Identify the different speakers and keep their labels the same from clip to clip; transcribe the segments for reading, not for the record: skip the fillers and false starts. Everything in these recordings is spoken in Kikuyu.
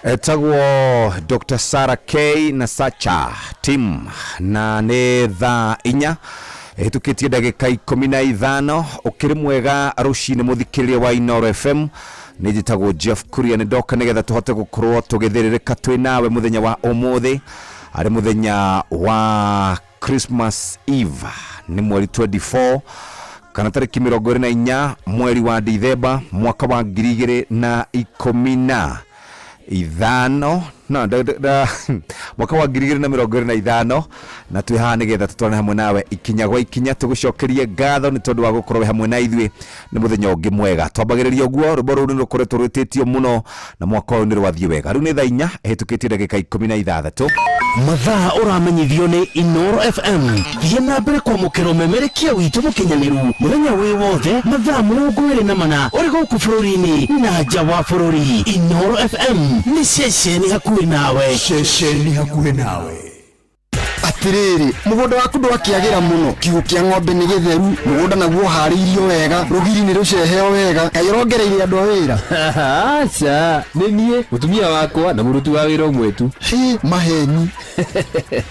Speaker 1: Etagwo Dr Sarah K na Sacha Tim, na nĩ thaa 4 ĩhĩtũkĩtie ndagĩka 15. Ũkĩrĩ mwega rũcinĩ, mũthikĩrĩria wa Inoro FM. Nĩ njĩtagwo Jeff Kuria, nĩ ndoka nĩgetha tũhote gũkorwo tũgĩthĩrĩrĩka twĩ nawe mũthenya wa ũmũthĩ, arĩ mũthenya wa Christmas Eve. Nĩ mweri 24 kana tarĩki 24 mweri wa Dithemba mwaka wa 2015, no mwaka wa 2025, na twĩ haha nĩgetha tũtwarane hamwe nawe ikinya gwa ikinya. Tũgũcokerie ngatho nĩ tondũ wa gũkorwo wĩ hamwe na ithuĩ. Nĩ mũthenya ũngĩ mwega twambagĩrĩria ũguo. Rwĩmbo rũu nĩ rũkoretwo rwĩtĩtio mũno na mwaka ũyũ nĩ rwathiĩ wega. Rĩu nĩ thaa 4 ĩhĩtũkĩtie ndagĩka 16.
Speaker 2: Mathaa ũramenyithio nĩ Inoro FM. Thiĩ na mbere kwamũkĩra ũmemerekia witũ mũkinyanĩru mũthenya wĩ wothe, mathaa 24, ũrĩ gũkũ bũrũri-inĩ na nja wa bũrũri. Inoro FM nĩ ceceni hakuhĩ nawe.
Speaker 3: Ceceni hakuhĩ nawe.
Speaker 4: Atirĩrĩ, mũgũnda waku ndwakĩagĩra mũno. Kiugũ kĩa ng'ombe nĩ gĩtheru, mũgũnda naguo ũharĩirio wega, rũgiri nĩ rũceheo wega. Kaĩ ũrongereire andũ a wĩra?
Speaker 5: Aca, nĩ niĩ, mũtumia wakwa na mũruti wa wĩra ũmwe tu.
Speaker 4: Hĩ, maheni!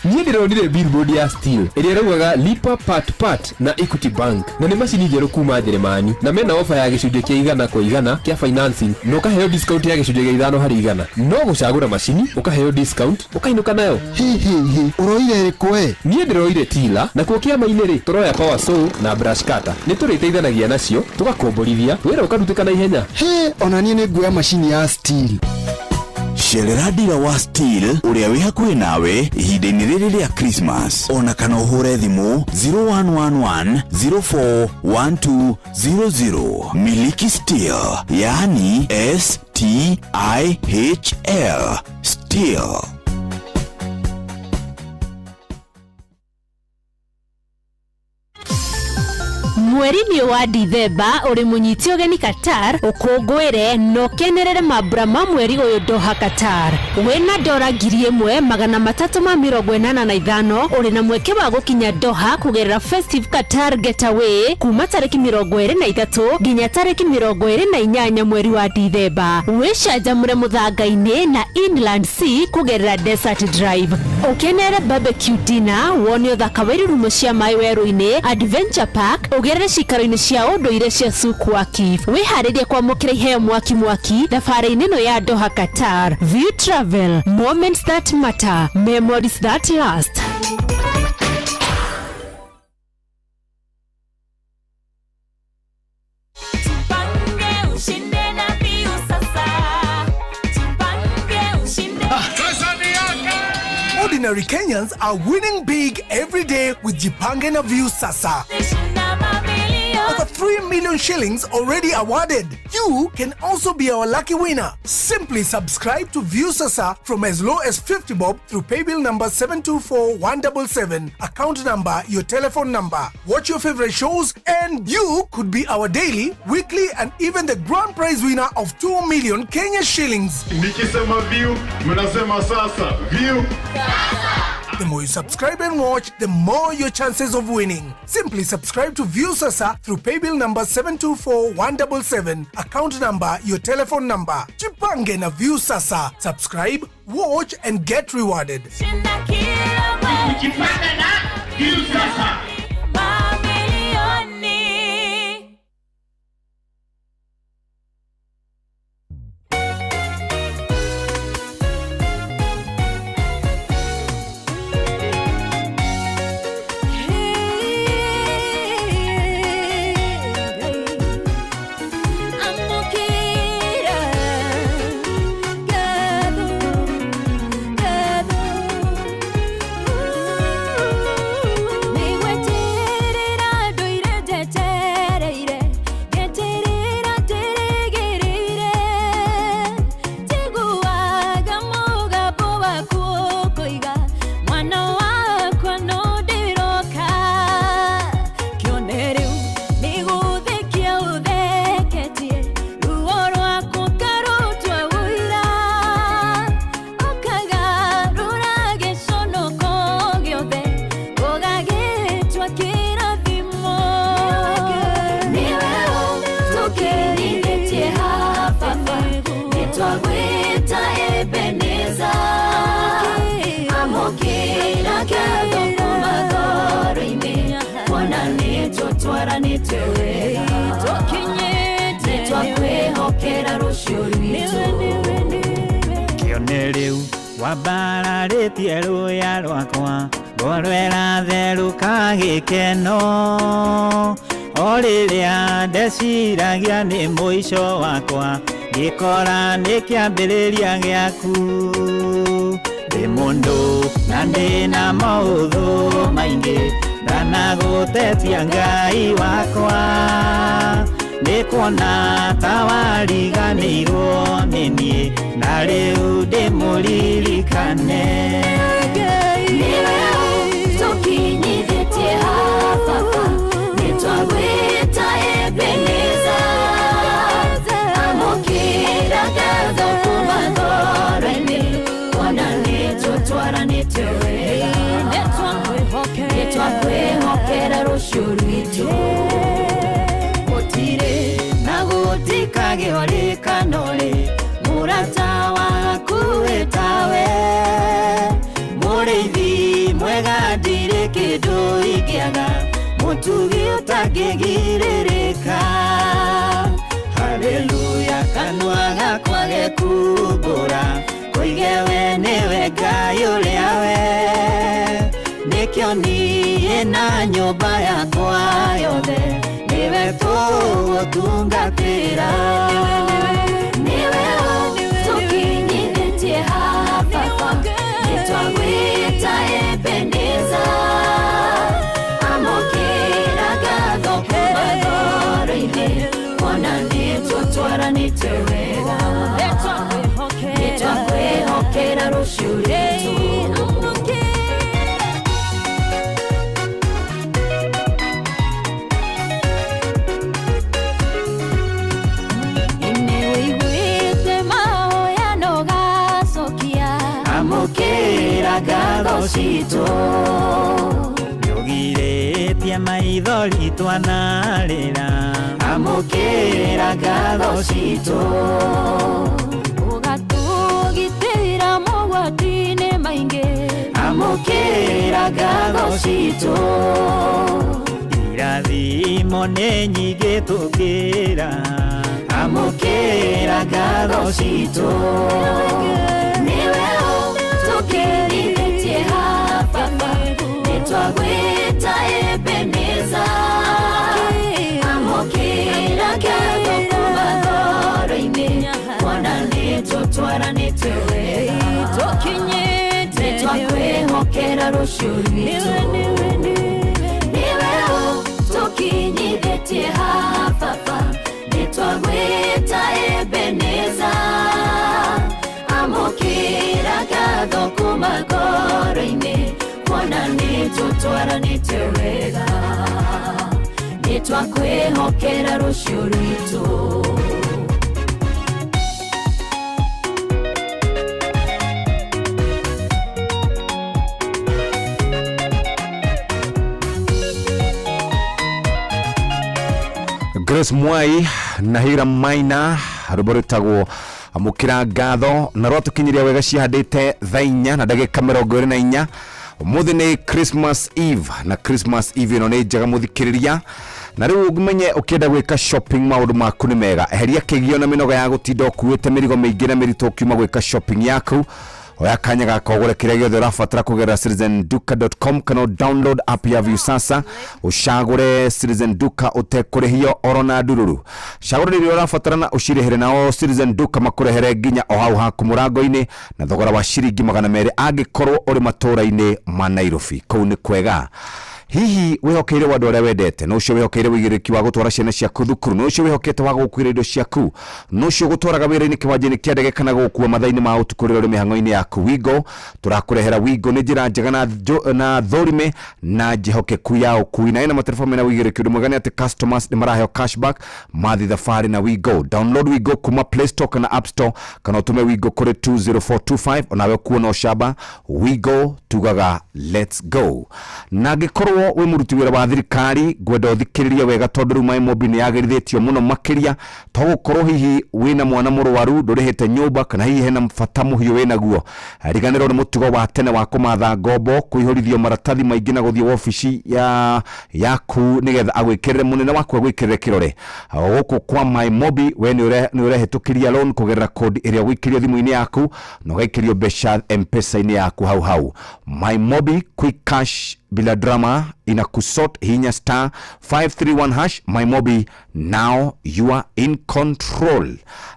Speaker 5: Niĩ ndĩronire billboard ya Stihl ĩrĩa ĩraugaga "Lipa part part na Equity Bank", na nĩ macini njerũ kuma Njeremani, na mena ofa ya gĩcunjĩ kĩa 100% kĩa financing na ũkaheo discount ya gĩcunjĩ kĩa 5%. No gũcagũra macini, ũkaheo discount, ũkainũka nayo.
Speaker 4: Hĩ hĩ hĩ, ũroire ĩrĩkũ we?
Speaker 5: Niĩ ndĩroire tiller. Nakuo kĩama-inĩ rĩ, tũroya power saw na brush cutter. Nĩ tũrĩteithanagia nacio, tũgakomborithia, wĩra ũkarutĩka na ihenya.
Speaker 4: Hĩ, ona niĩ nĩ nguoya macini ya Stihl.
Speaker 3: Cerera dealer wa Stihl ũrĩa wĩ hakuhĩ nawe ihinda-inĩ rĩrĩ rĩa Christmas, ona kana ũhũre thimũ 0111 041200. Miliki Stihl, yaani Stihl, Stihl.
Speaker 6: Mweri-inĩ wa Dithemba ũrĩ mũnyiti ũgeni Qatar. Ũkũngũĩre na ũkenerere mambura ma mweri ũyũ Doha, Qatar. Wĩna dora 1385, ũrĩ na mweke wa gũkinya Doha kũgerera Festive Qatar Getaway kuma tarĩki 23 nginya tarĩki 28 mweri wa Dithemba. Wĩcanjamũre mũthanga-inĩ na Inland Sea kũgerera Desert Drive, ũkenere barbecue dinner, wone ũthaka wa irurumo cia maĩ werũ-inĩ, Adventure Park, ũgerere cikaro-inĩ cia ũndũire cia Souq Waqif. Wĩharĩrie kwamũkĩra iheo mwaki mwaki thabarĩ-inĩ ĩno ya Doha, Qatar. View Travel, moments that matter, memories that last.
Speaker 7: Tupange ushinde na Viusasa. Tupange ushinde.
Speaker 8: Ordinary Kenyans are winning big every day with Jipange na Viusasa.
Speaker 7: Shinda mamilioni.
Speaker 8: Over 3 million shillings already awarded. You can also be our lucky winner. Simply subscribe to Viusasa from as low as 50 bob through paybill number 724177, account number, your telephone number. Watch your favorite shows and you could be our daily, weekly and even the grand prize winner of 2 million Kenya shillings.
Speaker 9: Nikisema Viu, mnasema sasa. Viu.
Speaker 8: The more you subscribe and watch, the more your chances of winning. Simply subscribe to Viusasa through paybill number 724177, account number, your telephone number. Jipange na Viusasa. Subscribe, watch and get rewarded.
Speaker 7: Shinda kila mwezi.
Speaker 9: Jipange na Viusasa.
Speaker 7: Mamilioni. Amũkĩra ngatho, ngatho. Nĩgwetĩkĩra. Nĩtũtwaranĩte wega, tũkinyĩte, nĩtwakwĩhokera rũciũ rwitũ.
Speaker 10: Kĩone rĩu wambararĩtie rũya rwakwa, ngoro ĩratherũka gĩkeno. O rĩrĩa ndeciragia nĩ mũico wakwa, ngĩkora nĩ kĩambĩrĩria gĩaku. Ndĩ mũndũ na ndĩna maũthũ maingĩ, ndanagũtetia Ngai wakwa. Nĩ kuona ta wariganĩirwo nĩ niĩ, na rĩu ndĩmũririkane.
Speaker 7: Nĩwe tũkinyithĩtie haha baba, nĩtwagwĩta Ebeneza. Amũkĩra ngatho kuma ngoro-inĩ, kuona nĩtũtwaranĩte wega, nĩtwakwĩhokera rũciũ rwitũ.
Speaker 10: Gũtirĩ na gũtikagĩa rĩkano-rĩ, mũrata waku ĩtawe. Mũrĩithi mwega ndirĩ kĩndũ ingĩaga, mũtugi ũtangĩgirĩrĩka. Haleluya, kanua gakwa gekumbũra, koige we nĩwe Ngai ũrĩa we. Nĩkĩo niĩ na nyũmba yakwa yothe, nĩwe tũgũtungatĩra.
Speaker 7: Nĩwe tũkinyithĩtie haha baba, nĩtwagwĩta Ebeneza. Amũkĩra ngatho kuma ngoro-inĩ, kuona nĩtũtwaranĩte wega, nĩtwakwĩhokera rũciũ rwitũ. Nĩwĩiguĩte mahoya na ũgacokia,
Speaker 10: Amũkĩra ngatho citũ. Nĩũgirĩtie maithori twanarĩra, amũkĩra ngatho citũ.
Speaker 7: Ũgatũgitĩra mogwati-inĩ maingĩ,
Speaker 10: Amũkĩra ngatho citũ. Irathimo nĩ nyingĩ tũkĩra, amũkĩra ngatho citũ.
Speaker 7: Nĩwe tũkinyithĩtie haha baba, nĩtwagwĩta Ebeneza. Amũkĩra ngatho kuma ngoro-inĩ, kuona nĩtũtwaranĩte wega, nĩtwakwĩhokera rũciũ rwitũ. Nĩwe tũkinyithĩtie haha baba, nĩtwagwĩta Ebeneza. Amũkĩra ngatho kuma ngoro-inĩ, kuona nĩtũtwaranĩte wega, nĩtwakwĩhokera rũciũ rwitũ.
Speaker 1: Grace Mwai na Hira Maina, rwĩmbo rwĩtagwo Amũkĩra Ngatho, na rwatũkinyiria wega cihandĩte thaa 4 na ndagĩka 24. Ũmũthĩ nĩ Christmas Eve, na Christmas Eve ĩno nĩ njega mũthikĩrĩria. Na rĩu ũmenye ũkĩenda gwĩka shopping maũndũ maku nĩ mega. Eheria kĩgio na mĩnoga ya gũtinda ũkuĩte mĩrigo mĩingĩ na mĩritũ ũkiuma gwĩka shopping yaku. Oya kanya gaka ũgũre kĩrĩa gĩothe ũrabatara kũgerera citizenduka.com, kana download app ya Viusasa, ũcagũre Citizen Duka ũtekũrĩhio oro na ndururu. Cagũra iria ũrabatara na ũcirĩhĩre, nao Citizen Duka makũrehere nginya o hau haku mũrango-inĩ na thogora wa ciringi 200 angĩkorwo ũrĩ matũũra-inĩ ma Nairobi. Kũu nĩ kwega. Hihi wĩhokeire andũ arĩa wendete, no ũcio wĩhokeire ũigĩrĩrĩki wa gũtwara ciana ciaku thukuru, no ũcio wĩhokete wa gũkuĩra indo ciaku, no ũcio ũgũtwaraga wĩra-inĩ kĩwanja-inĩ kĩa ndege kana gũgũkua mathaa-inĩ ma ũtukũ rĩrĩa ũrĩ mĩhang'o-inĩ yaku. Wigo tũrakũrehera Wigo nĩ njĩra njega na thũrime na njĩhokeku ya ũkui, na ĩna matereba mena ũigĩrĩrĩki. Ũndũ mwega nĩ atĩ customers nĩ maraheo cashback mathiĩ thabarĩ na Wigo. Download Wigo kuma Play Store kana App Store, kana ũtũme Wigo kũrĩ 20425, onawe kuona ũcamba. Wigo tugaga let's go. Na angĩkorwo Ũngĩkorwo wĩ mũruti wĩra wa thirikari, ngwenda ũthikĩrĩrie wega tondũ rĩu MyMobi nĩ yagĩrithĩtio mũno makĩria. To gũkorwo hihi wĩna mwana mũrwaru, ndũrĩhĩte nyũmba, kana hihi hena bata mũhiũ wĩnaguo, riganĩrwo nĩ mũtugo wa tene wa kũmatha ngombo, kũihũrithio maratathi maingĩ na gũthiĩ wabici ya yaku nĩgetha agwĩkĩrĩre mũnene waku agwĩkĩrĩre kĩrore. Gũkũ kwa MyMobi we nĩ ũrehĩtũkĩria loan kũgerera kodi ĩrĩa ũgũikĩrio thimũ-inĩ yaku na ũgaikĩrio mbeca M-Pesa-inĩ yaku hau hau. MyMobi, quick cash bila drama, inakusort. Hinya star 531 hash. MyMobi, now you are in control.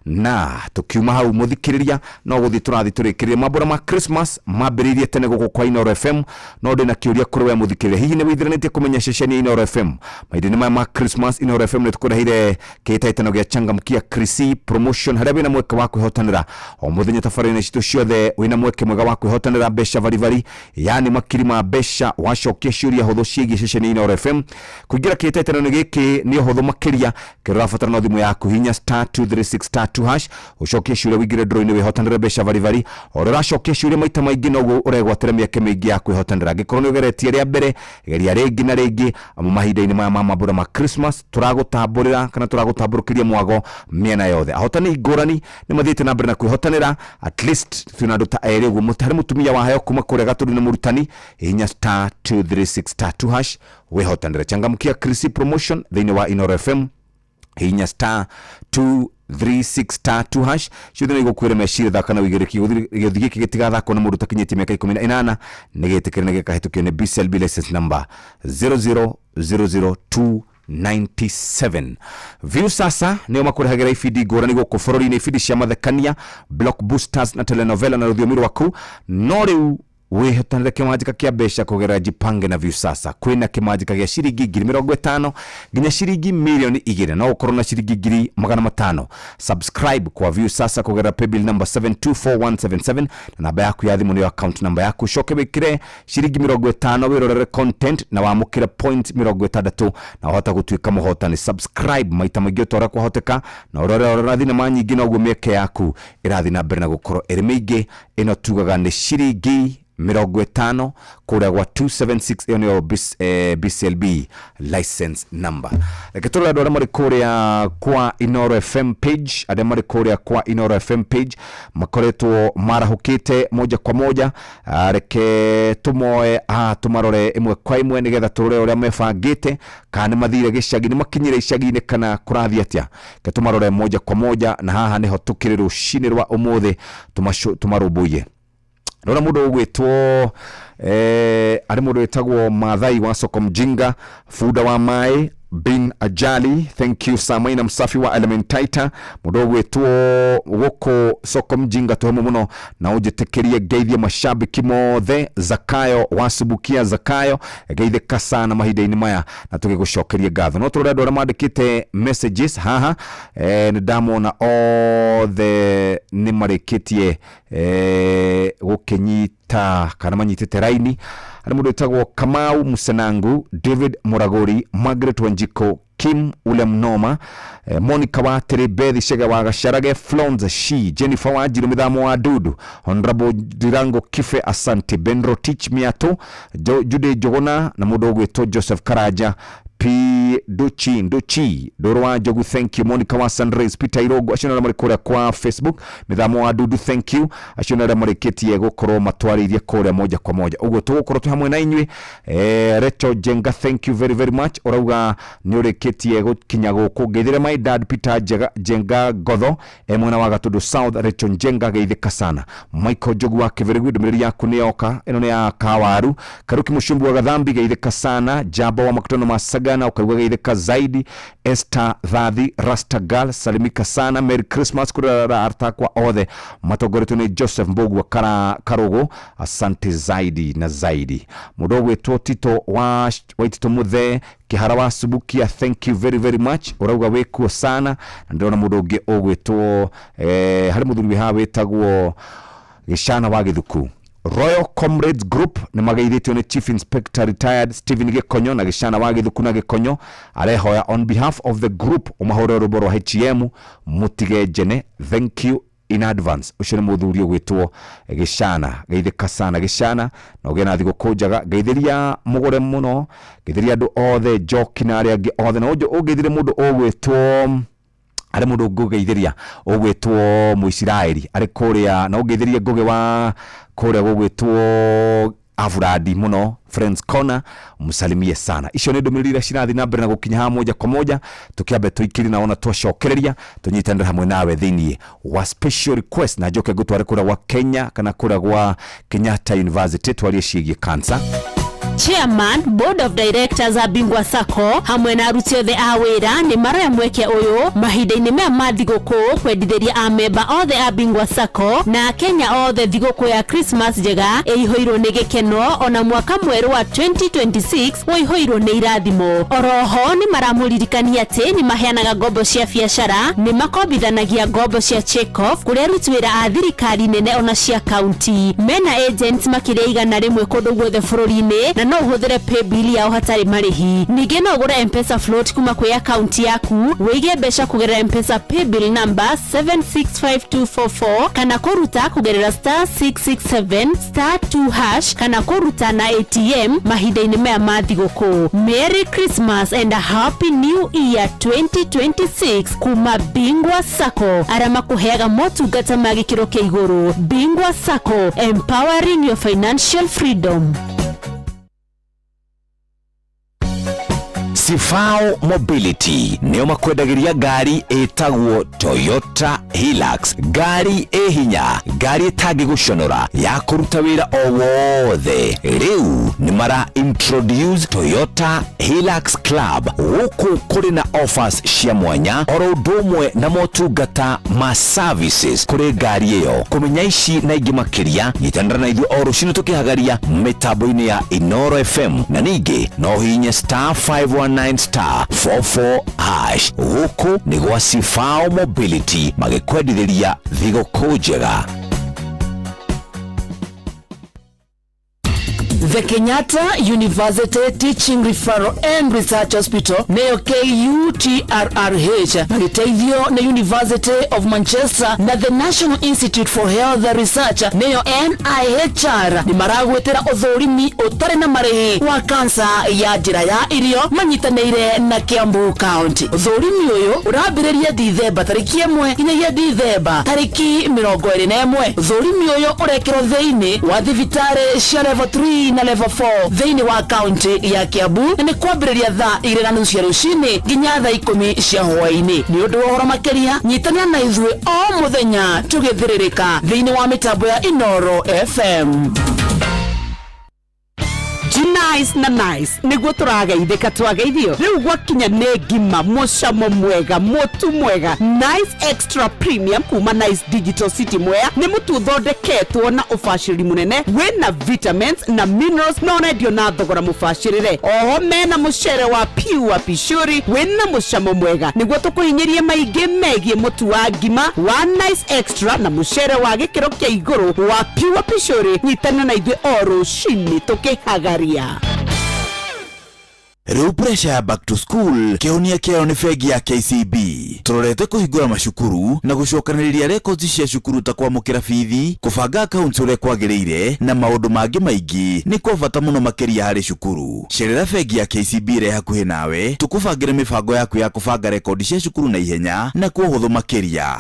Speaker 1: Na tukiuma hau, muthikiriria, no guthii turathi turikiririe mambura ma Christmas mambiririe tene guku kwa Inoro FM. No ndina kiuria kuri we muthikiriria, hihi ni withiranĩtie kumenya ceceni ya Inoro FM mahinda-inĩ maya ma Christmas? Inoro FM nĩ tũkũreheire kĩhĩtahĩtano gĩa Changamkia Krisi promotion, harĩa wĩna mweke wa kwĩhotanĩra o mũthenya tabarĩra-inĩ citũ ciothe. Wĩna mweke mwega wa kwĩhotanĩra mbeca baribari, yani makiri ma mbeca, wacokia ciũria hũthũ ciĩgiĩ ceceni ya Inoro FM. Kũingĩra kĩhĩtahĩtano-inĩ gĩkĩ nĩ ũhũthũ makĩria. Kĩrĩa ũrabatara no thimũ yaku. Hinya star 236 star 2 hash, ũcokie ciũria, wĩingĩre draw-inĩ, wĩhotanĩre mbeca baribari. O ũrĩa ũracokia ciũria maita maingĩ, noguo ũregwatĩra mĩeke mĩingĩ ya kwĩhotanĩra. Angĩkorwo nĩ ũgeretie rĩa mbere, geria rĩngĩ na rĩngĩ, amu mahinda-inĩ maya ma mambura ma Christmas tũragũtambũrĩra kana tũragũtambũrũkĩria mwago mĩena yothe. Ahotani ngũrani nĩ mathiĩte na mbere na kwĩhotanĩra. At least twĩna andũ ta erĩ ũguo. Harĩ mũtumia waheo kuma kũrĩa Gatũndũ, nĩ mũrutani. Hinya star 236 star 2 hash wĩhotanĩre. Changamkia Krisi promotion thĩinĩ wa Inoro FM, hinya star 236 star 2 hash. Ciothe nĩ igũkwĩra meciria. Thaka na wĩigĩrĩki. Gĩũthi gĩkĩ gĩtigathakwo nĩ mũndũ ũtakinyĩtie mĩaka 18. Nĩ gĩtĩkĩre na gĩkahĩtũkio nĩ BCLB license number 0000297. Viusasa nĩo makũrehagĩra ibindi ngũrani gũkũ bũrũri-inĩ, ibindi cia mathekania, blockbusters na telenovela na rũthiomi rwaku. No rĩu wĩhotanĩre kĩmanjĩka kĩa mbeca kũgerera Jipange na Viusasa. Kwĩna kĩmanjĩka gĩa ciringi 50,000 nginya ciringi 2,000,000. No ũkorwo na ciringi 500,000. Subscribe kwa Viusasa kũgerera paybill number 724177 na namba yaku ya thimũ nĩyo account number yaku. Ũcoke wĩkĩre ciringi 50 wĩrorere content na wamũkĩre point 60 na wahota gũtuĩka mũhotani. Subscribe maita maingĩ o ta ũrĩa kwahoteka, na ũrĩa ũrora thinema nyingĩ, noguo mĩeke yaku ĩrathiĩ na mbere na gũkorwo ĩrĩ mĩingĩ. Ĩno tugaga nĩ ciringi 50 kũrĩa gwa 276. Ĩyo nĩyo BCLB license number. Reke tũrore andũ arĩa marĩ kũrĩa kwa Inoro FM page. Arĩa marĩ kũrĩa kwa Inoro FM page makoretwo marahũkĩte moja kwa moja. Reke tũmoe tũmarore ĩmwe kwa ĩmwe nĩgetha tũrore ũrĩa mebangĩte, kana nĩ mathire gĩcagi, nĩ makinyire icagi-inĩ, kana kũrathiĩ atĩa. Reke tũmarore moja kwa moja, na haha nĩho tũkĩrĩ rũcinĩ rwa ũmũthĩ tũmarũmbũiye. Ndona mũndũ ũgwĩtwo arĩ mũndũ wĩtagwo Mathai wa Soko Mjinga, bunda wa maĩ bin ajali, thank you. Samaina Msafi wa Elementaita, mũndũ ũgwĩtwo gũkũ Soko Mjinga, tũhemu mũno na ũnjĩtĩkĩrie ngeithie mashabiki mothe. Zakayo wa Subukia, Zakayo, geithĩka sana mahinda-inĩ maya na tũgĩgũcokeria ngatho. No tũrore andũ arĩa mandĩkĩte messages haha. Nĩ ndamona othe nĩ marĩkĩtie gũkĩnyita kana manyitĩte raini. Harĩ mũndũ wĩtagwo Kamau Musenangu, David Muraguri, Margaret Wanjiko, Kim ule mnoma, Monica wa Terebethi, Shege wa Gasharage, Flonza Shi, Jennifer Wanjiru, Mithamo wa Dudu, Honorable Dirango Kife, asante. Ben Rotich Miato, Jude Jogona na mũndũ ũgwĩtwo Joseph Karaja P Nduchi Nduchi Ndũrũ wa Njogu, thank you. Monica wa Sunrays, Peter Irogo, acio nĩ arĩa marĩ kũrĩa kwa Facebook. Mĩthamo wa Dudu, thank you. Acio nĩ arĩa marĩkĩtie gũkorwo matwarĩirie kũrĩa moja kwa moja. Ũguo tũgũkorwo twĩ hamwe na inyuĩ. Recho Jenga, thank you very very much. Ũrauga nĩ ũrĩkĩtie gũkinya gũkũ. Ngeithĩre my dad Peter Jenga, Jenga Gotho e mwena wa Gatundu South. Recho Njenga, geithĩka sana. Michael Njogu wa Kĩbĩrĩgu, ndũmĩrĩri yaku nĩ yoka. Ĩno nĩ ya Kawaru. Karuki Mũcumbu wa Gathambi, geithĩka sana. Jabo wa Makutano ma Sagana, ukauga geithĩka zaidi. Esther Thathi Rastagal, salimika sana. Merry Christmas kũrĩ arata akwa othe matongoretio nĩ Joseph Mbũgua Karugu, asante zaidi na zaidi. Mũndũ ũgwĩtwo Tito wa Waitito Muthee Kĩhara wa Subukia, thank you very very much. Ũrauga wĩkuo sana. Na ndĩrona mũndũ ũngĩ ũgwĩtwo harĩ mũthuri wĩ haha wĩtagwo Gĩcana wa Gĩthuku. Royal Comrades Group nĩ mageithĩtio nĩ Chief Inspector retired Stephen Gĩkonyo na Gĩcana wa Gĩthuku, na Gĩkonyo arehoya on behalf of the group ũmahũre rwĩmbo rwa HM, Mũtige Njene. Thank you. In advance. Ũcio nĩ mũthuri ũgwĩtwo Gĩcana, geithĩka sana Gĩcana, na ũgĩe na thigũkũ njega. Geithĩria mũgũre mũno, geithĩria andũ othe, Njoki na arĩa angĩ othe, na ũngeithĩrie mũndũ ũgwĩtwo arĩ mũndũ ngũgeithĩria ũgwĩtwo Mũisiraeli arĩ kũrĩa, na ũngeithĩrie Ngũgĩ wa kũrĩa gũgwĩtwo Aburandi mũno, Friends Corner, msalimie sana. Icio nĩ ndũmĩrĩri iria cirathiĩ na mbere na gũkinya haha moja kwa moja, tũkĩambe tũikĩrie na ona twacokereria tũnyitanĩre hamwe nawe thĩinĩ wa special request, na njoke ngũtware kũrĩa gwa Kenya kana kũrĩa gwa Kenyatta University twarie ciĩgiĩ cancer.
Speaker 6: Chairman Board of Directors a Bingwa Sacco hamwe na aruti othe a wĩra nĩ maroya mweke ũyũ mahinda-inĩ maya ma thigũkũ kwendithĩria amemba othe a Bingwa Sacco na Kenya othe thigũkũ ya Christmas njega ĩihũirwo nĩ gĩkeno, ona mwaka mwerũ wa 2026 ũihũirwo nĩ irathimo. Oroho nĩ maramũririkania atĩ nĩ maheanaga ngombo cia biacara, nĩ makombithanagia ngombo cia check-off kũrĩ aruti wĩra a thirikari nene ona cia kaunti. Mena agents makĩria 100 kũndũ guothe bũrũri-inĩ, na no ũhũthĩre paybill yao hatarĩ marĩhi. Ningĩ no ũgũre M-Pesa float kuma kwĩ akaunti yaku, wĩige mbeca kũgerera M-Pesa paybill number 765244 kana kũruta kũgerera star 667 star 2 hash kana kũruta na ATM mahinda-inĩ maya ma thigũkũ. Merry Christmas and a Happy New Year 2026 kuma Bingwa Sacco, arĩa makũheaga motungata ma gĩkĩro kĩa igũrũ. Bingwa Sacco, empowering your financial freedom.
Speaker 3: Sifao Mobility nĩo makwendagĩria ngari ĩtagwo Toyota Hilux, ngari ĩ hinya, ngari ĩtangĩgũconora, ya kũruta wĩra o wothe. Rĩu nĩ mara introduce Toyota Hilux Club gũkũ kũrĩ na offers cia mwanya oro ũndũ ũmwe na motungata ma services kũrĩ ngari ĩyo. Kũmenya ici na ingĩ makĩria, nyitanĩra na ithuĩ o rũcinĩ tũkĩhagaria mĩtambo-inĩ ya Inoro FM, na ningĩ no ũhihinye star 519 star 44 hash. Gũkũ nĩ gwa Sifao Mobility magĩkwendithĩria thigũkũ njega.
Speaker 11: The Kenyatta University Teaching Referral and Research Hospital nĩyo KUTRRH magĩteithio nĩ University of Manchester na the National Institute for Health Research nĩyo NIHR nĩ maragwĩtĩra ũthũrimi ũtarĩ na marĩhi wa kansa ya njĩra ya irio manyitanĩire na Kiambu County. Ũthũrimi ũyũ ũrambĩrĩria Dithemba tarĩki 1 nginyagia Dithemba tarĩki 21. Ũthũrimi ũyũ ũrekĩrwo thĩinĩ wa thibitarĩ cia level 3 na level 4 thĩinĩ wa kaunti ya Kiambu, na nĩ kwambĩrĩria thaa 2:30 cia rũcinĩ nginya thaa 10 cia hwaĩ-inĩ. Nĩ ũndũ wa ũhoro makĩria, nyitanĩra na ithuĩ o mũthenya tũgĩthĩrĩrĩka thĩinĩ wa mĩtambo ya Inoro FM.
Speaker 12: Nice na nice niguo tũrageithĩka twageithio rĩu gwakinya nĩ ngima mũcamo mwega mũtu mwega. Nice Extra Premium kuma Nice Digital City Mwea nĩ mũtu ũthondeketwo na ũbacĩrĩri mũnene wĩna vitamins na minerals na ũrendio na thogora mũbacĩrĩre. Oho mena mũcere wa Pure Pishuri wĩna mũcamo mwega nĩguo tũkũhinyĩrie maingĩ megiĩ mũtu wa ngima wa Nice Extra na mũcere wa gĩkĩro kĩa igũrũ wa Pure Pishuri. Nyitanĩra na ithuĩ o rũcinĩ tũkĩhagaria.
Speaker 3: Rĩu pressure ya back to school kĩhonia kĩayo nĩ bengi ya KCB. Tũrorete kũhingũra macukuru na gũcokanĩrĩria records cia cukuru ta kwamũkĩra bithi, kũbanga accounts ũrĩa kwagĩrĩire na maũndũ mangĩ maingĩ nĩ kwa bata mũno makĩria harĩ cukuru. Cerera bengi ya KCB ĩrĩa hakuhĩ nawe tũkũbangĩre mĩbango yaku ya kũbanga rekondi cia cukuru na ihenya na kwa ũhũthũ makĩria.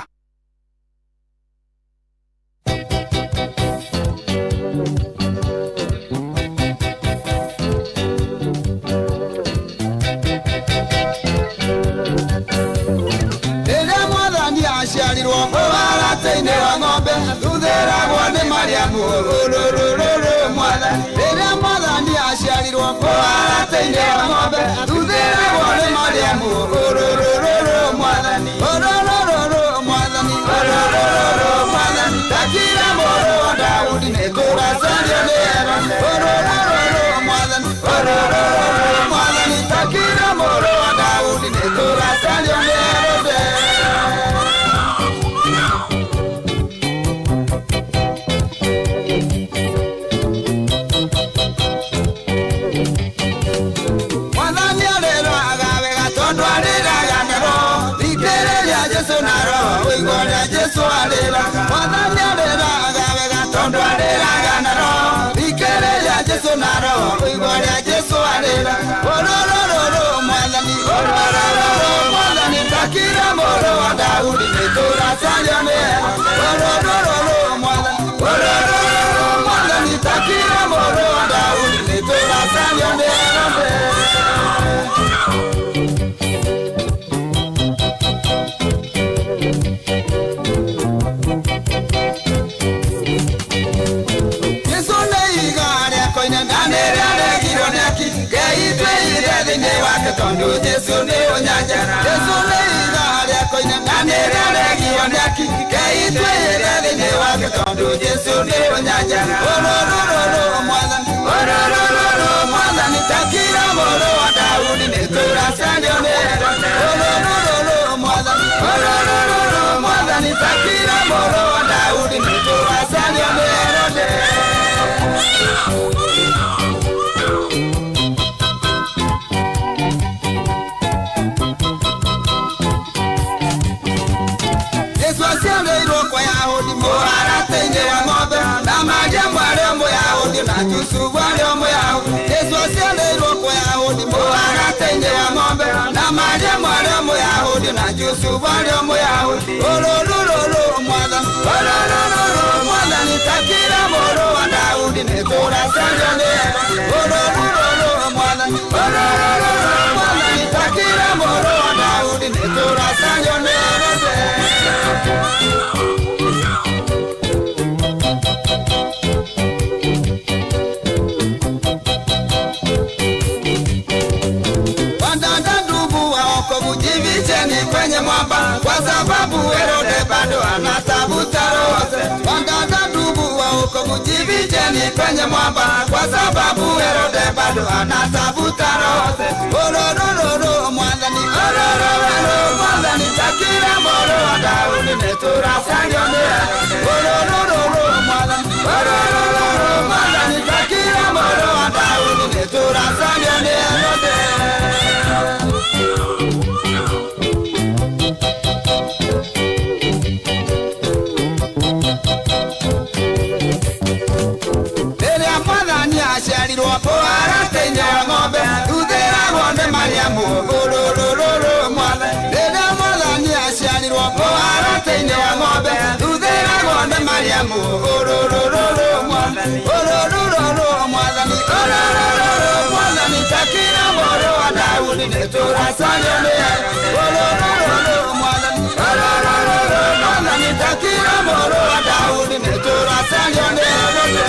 Speaker 13: Mũharatĩ-inĩ wa ng'ombe thuthĩragwo nĩ Mariamu rũrũrũrũ mwathani. Rĩrĩa mwathani aciarirwo mũharatĩ-inĩ wa ng'ombe thuthĩragwo nĩ Mariamu rũrũrũrũ mwathani. Rũrũrũrũ mwathani, rũrũrũrũ mwathani, takira mũrũ wa Daudi nĩ kũgacario nĩ Herode. Rũrũrũrũ mwathani, rũrũrũrũ mwathani, takira mũrũ wa Daudi nĩ kũgacario nĩ Herode. tũracario nĩ Herode. Ũrũrũrũ mwathani, ũrũrũrũ mwathani, takira mũrũ wa Daudi, nĩ tũracario nĩ Herode. Jesu nĩ ihiga rĩa koine na nĩrĩa rĩegirwo nĩ aki Ngai twĩire thĩinĩ wake tondũ Jesu nĩ ũnyanjara. Jesu nĩ ihiga rĩa koine na nĩrĩa rĩegirwo nĩ aki Ngai twĩire thĩinĩ wake tondũ Jesu nĩ ũnyanjara. Ũrũrũrũ mwathani, ũrũrũrũ mwathani, takira mũrũ wa Daudi, nĩ tũracario nĩ Herode. Ũrũrũrũ mwathani, ũrũrũrũ mwathani, takira mũrũ wa Daudi, nĩ tũracario nĩ Herode. Yesu aciarĩirwo kwa Yahudi mũharatĩ-inĩ wa ng'ombe na Mariamu arĩ o Mũyahudi na Jusufu arĩ o Mũyahudi. Yesu aciarĩirwo kwa Yahudi mũharatĩ-inĩ wa ng'ombe na Mariamu arĩ o Mũyahudi na Jusufu arĩ o Mũyahudi. Ũrũrũrũrũ mwathani, ũrũrũrũrũ mwathani, takira mũrũ wa Daudi, nĩ tũracario nĩ Herode. Ũrũrũrũrũ mwathani, ũrũrũrũrũ mwathani, takira mũrũ wa Daudi, nĩ tũracario nĩ Herode. Wadada ndugu wa wokovu, jificheni kwenye mwamba, kwa sababu Herode bado anatafuta roho zetu. Wadada ndugu wa wokovu, jificheni kwenye mwamba, kwa sababu Herode bado anatafuta roho zetu. Ororororo mwathani, ororororo mwathani, takira mũrũ wa Daudi, nĩ tũracario nĩ Herode. Ororororo mwathani, ororororo mwathani, takira mũrũ wa Daudi, nĩ tũracario nĩ Herode. Rĩrĩa mwathani aciarirwo mũharatĩ-inĩ wa ng'ombe, thuthĩragwo nĩ Mariamu, ũrũrũrũrũ mwathani. Rĩrĩa mwathani aciarirwo mũharatĩ-inĩ wa ng'ombe, thuthĩragwo nĩ Mariamu, ũrũrũrũrũ mwathani. Ũrũrũrũrũ mwathani, ũrũrũrũrũ mwathani, takira mũrũ wa Daudi, nĩ tũracario nĩ Herode. Ũrũrũrũrũ mwathani, ũrũrũrũrũ mwathani, takira mũrũ wa Daudi, nĩ tũracario nĩ Herode.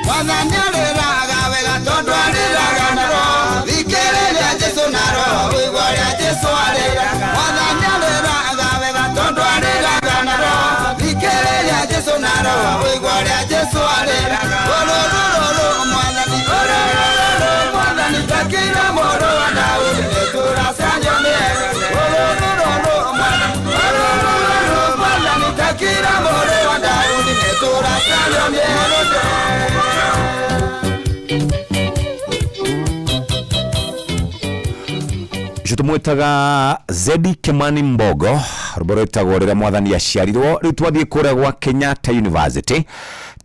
Speaker 13: Mwathani arĩraga wega tondũ arĩraga na roho, thikĩrĩria Jesũ na roho, ũigua ũrĩa Jesũ arĩraga. Mwathani arĩraga wega tondũ arĩraga na roho, thikĩrĩria Jesũ na roho, ũigua ũrĩa Jesũ arĩraga. Ũrũrũrũrũ mwathani, ũrũrũrũrũ mwathani, takira mũrũ wa Daudi, nĩ tũracario nĩ Herode. Ũrũrũrũrũ mwathani, ũrũrũrũrũ mwathani, takira mũrũ wa Daudi, nĩ tũracario nĩ Herode.
Speaker 1: Ũcio tũmwĩtaga Zedi Kimani Mbogo, rwĩmbo rwĩtagwo rĩrĩa mwathani aciarirwo. Rĩu twathiĩ kũrĩa gwa Kenyatta University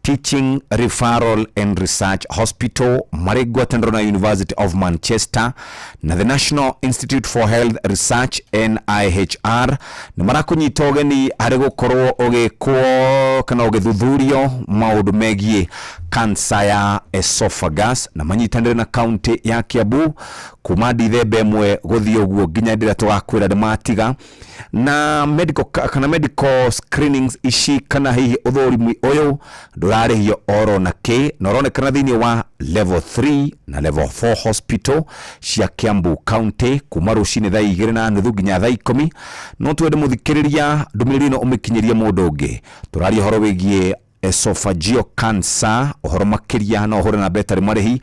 Speaker 1: Teaching Referral and Research Hospital marĩ ngwatanĩro na University of Manchester na the National Institute for Health Research NIHR nĩ marakũnyita ũgeni harĩ gũkorwo ũgĩkwo kana ũgĩthuthurio maũndũ megiĩ kansa ya esophagus, na manyitanĩre na kaunti ya Kiambu kuma Dithemba 1 gũthiĩ ũguo nginya hĩndĩ ĩrĩa tũgakwĩra nĩ matiga na medical kana medical screenings ici kana hihi ũthũrimi ũyũ ndũrarĩhio oro na kĩ, na ũronekana thĩinĩ wa level 3 na level 4 hospital cia Kiambu County kuma rũcinĩ thaa 2:30 nginya thaa 10. No twende mũthikĩrĩria ndũmĩrĩri ĩno ũmĩkinyĩrie mũndũ ũngĩ. Tũraria ũhoro wĩgiĩ esophageal cancer, ũhoro makĩria no ũhũre namba ĩtarĩ marĩhi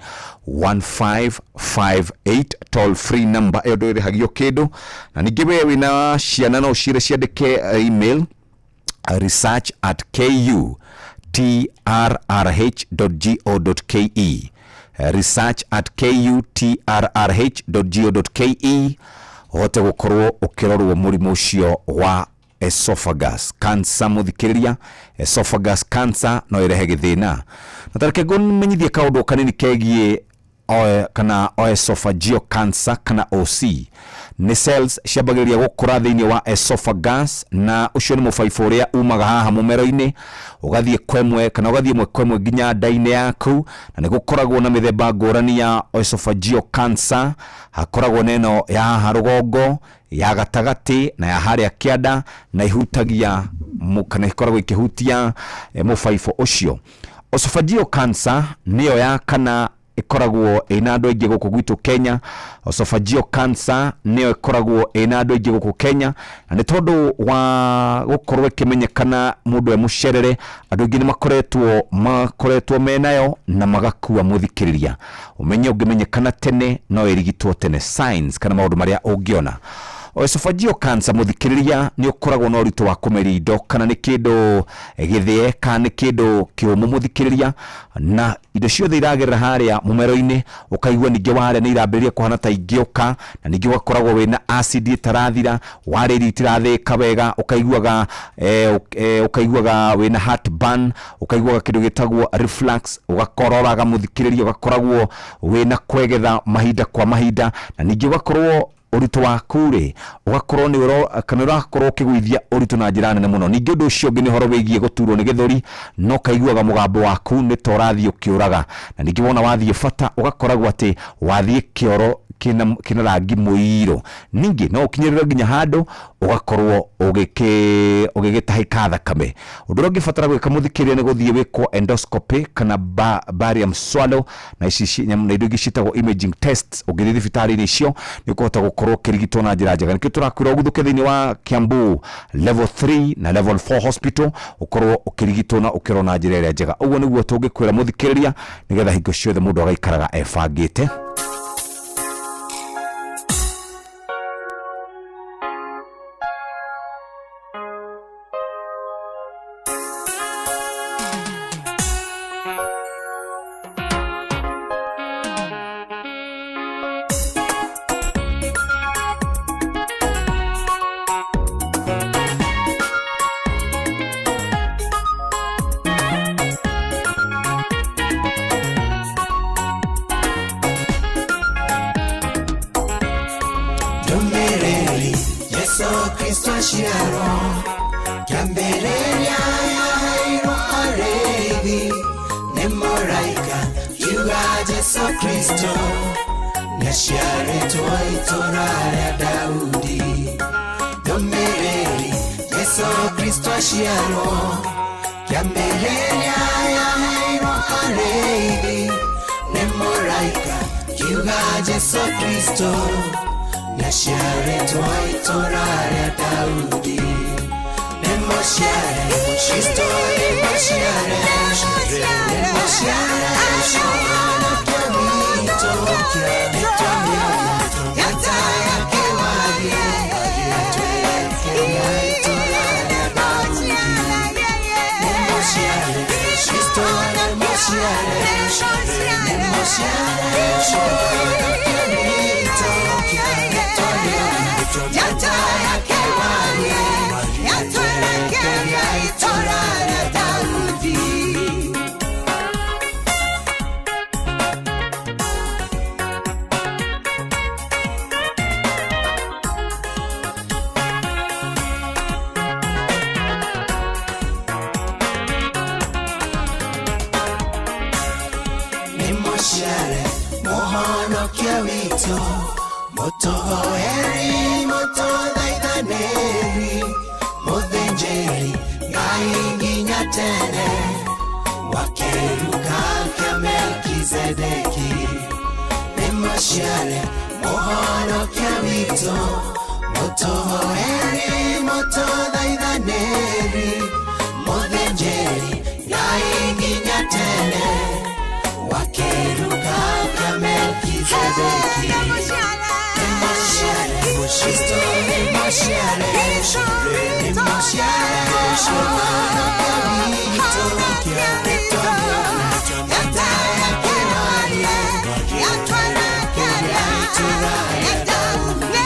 Speaker 1: 1558 toll free number ĩyo ndũrĩhagio kĩndũ. Na ningĩ we wĩna ciana no ũciĩre ciandĩke email research@kutrrh.go.ke, research@kutrrh.go.ke, ũhote gũkorwo ũkĩrorwo mũrimũ ũcio wa esophagus cancer. Mũthikĩrĩria, esophagus cancer no ĩrehe gĩthĩna. Na tareke ngũmenyithie kaũndũ kanini kegiĩ kana oesophageal cancer kana OC nĩ cells ciambagĩrĩria gũkũra thĩinĩ wa esophagus, na ũcio nĩ mũbaibũ ũrĩa umaga haha mũmero-inĩ ũgathiĩ kwemwe kana ũgathiĩ ĩmwe kwa ĩmwe nginya nda-inĩ yaku. Na nĩ gũkoragwo na mĩthemba ngũrani ya esophageal cancer. Hakoragwo na ĩno ya haha rũgongo, ya gatagatĩ na ya harĩa kĩanda, na ihutagia kana ikoragwo ikĩhutia mũbaibũ ũcio. Esophageal cancer nĩyo ya kana ĩkoragwo ĩna andũ aingĩ gũkũ gwitũ Kenya. Esophageal cancer nĩyo ĩkoragwo ĩna andũ aingĩ gũkũ Kenya, na nĩ tondũ wa gũkorwo ĩkĩmenyekana mũndũ e mũcerere, andũ aingĩ nĩ makoretwo menayo na magakua. Mũthikĩrĩria, ũmenye ũngĩmenyekana tene no ĩrigitwo tene. Signs kana maũndũ marĩa ũngĩona esophageal cancer, mũthikĩrĩria, nĩ ũkoragwo na ũritũ wa kũmeria indo, kana nĩ kĩndũ gĩthĩe kana nĩ kĩndũ kĩũmũ, mũthikĩrĩria, na indo ciothe iragerera harĩa mũmero-inĩ. Ũkaigua ningĩ warĩa nĩ irambĩrĩria kũhana ta ingĩũka, na ningĩ ũgakoragwo wĩna acid ĩtarathira, warĩa irio itirathĩĩka wega, ũkaiguaga ũkaiguaga wĩna heartburn, ũkaiguaga kĩndũ gĩtagwo reflux, ũgakororaga, mũthikĩrĩria, ũgakoragwo wĩna kwegetha mahinda kwa mahinda, na ningĩ ũgakorwo ũritũ waku rĩ ũgakorwo nĩ kana ũrakorwo ũkĩgũithia ũritũ na njĩra nene mũno. Ningĩ ũndũ ũcio ũngĩ nĩ ũhoro wĩgiĩ gũturwo nĩ gĩthũri, no kaiguaga mũgambo waku nĩ ta ũrathiĩ ũkĩũraga, na ningĩ wona wathiĩ bata ũgakoragwo atĩ wathiĩ kĩoro kĩna rangi mũirũ. Ningĩ no ũkinyĩrĩre nginya handũ ũgakorwo ũgĩgĩtahĩka thakame. Ũndũ ũrĩa ũngĩbatara gwĩka, mũthikĩrĩria, nĩ gũthiĩ wĩkwo endoscopy kana barium swallow na ici na indo ingĩ ciĩtagwo imaging tests. Ũngĩthiĩ thibitarĩ-inĩ icio nĩ ũkũhota gũkorwo ũkĩrigitwo na njĩra njega. Nĩkĩo tũrakwĩra ũguthũke thĩinĩ wa Kiambu level 3 na level 4 hospital, ũkorwo ũkĩrigitwo na ũkĩrorwo na njĩra ĩrĩa njega. Ũguo nĩguo tũngĩkwĩra, mũthikĩrĩria, nĩgetha hingo ciothe mũndũ agaikaraga ebangĩte.
Speaker 14: Ndũmĩrĩri Jesu Kristo aciarwo, kĩambĩrĩria yaheirwo arĩithi nĩ mũraika, kiuga Jesu Kristo nĩaciarĩtwo itũũra rĩa Daudi. Ndũmĩrĩri Jesu Kristo aciarwo, kĩambĩrĩria yaheirwo arĩithi nĩ mũraika, kiuga Jesu Kristo nĩaciarĩtwo itũũra rĩa Daudi. Nĩ mũciare Kristo, nĩ mũciare, nĩ mũciare Mũhonokia witũ, nĩtwamĩona njata yake wathiĩ atwerekeria itũũra rĩa Daudi. Nĩ mũciare Kristo, nĩ mũciare, nĩ mũciare Mũhonokia witũ, nĩtwamĩona njata yake wathiĩ atwerekeria itũũra rĩa Daudi. Nĩ mũciare Mũhonokia witũ, mũtũhoeri, mũtũthaithanĩri, mũthĩnjĩri Ngai nginya tene, wa kĩruka kĩa Melkizedeki. Nĩ mũciare Mũhonokia witũ, mũtũhoeri, mũtũthaithanĩri, mũthĩnjĩri Ngai nginya tene, wa kĩruka kĩa Melkizedeki. Nĩ mũciare Kristo, nĩ mũciare, nĩ mũciare Mũhonokia witũ, nĩtwamĩona njata yake wathiĩ atwerekeria itũũra rĩa Daudi.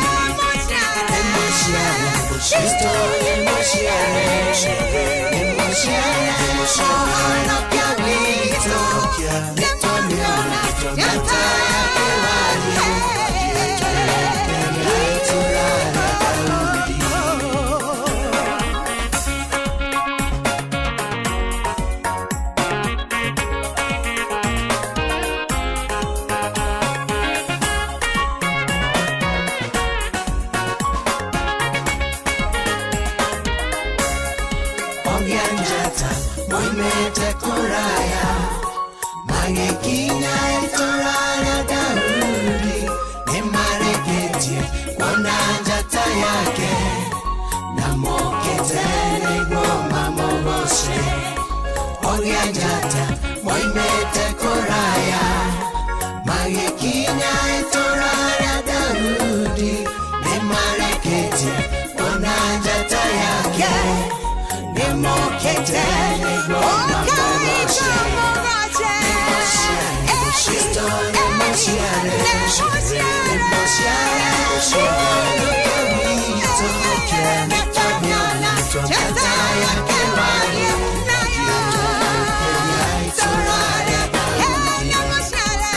Speaker 14: Nĩ mũciare Kristo, nĩ mũciare, nĩ mũciare Mũhonokia witũ, nĩtwamĩona njata. Moimĩte kũraya magĩkinya itũũra rĩa Daudi nĩmarekĩtie kuona njata yake na mokĩte nĩguo mamũgoce oria njata moimĩte kũraya magĩkinya itũũra rĩa Daudi nĩmarekĩtie kuona njata yake nĩmokĩte nĩguo mamũgoce Kristo nĩmũciare nĩmũciare mũhonokia witũ nĩtwamĩona njata yake warie itũũra rĩa Daudi nĩmũciare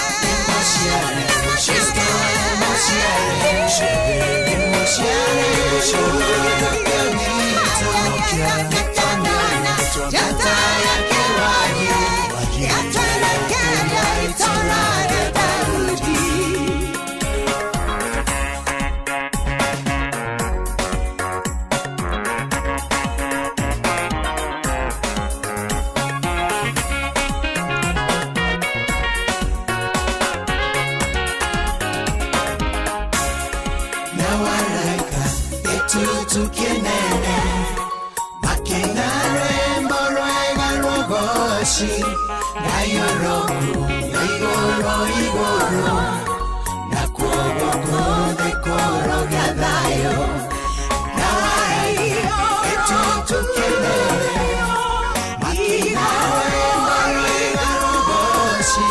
Speaker 14: Kristo nĩmũciare nĩmũciare mũhonokia witũ nĩtwamĩona njata yake warie yatwerekeria itũũra rĩa Daudi. Na waraika gĩtutu kĩnene makĩina rwĩmbo rwega rũgoci Ngai ũroku igũrũ igũrũ nakuo gũkũ thĩ kũrogĩa thayũ na waraika gĩtutu kĩnene makĩina rwĩmbo rwega rũgoci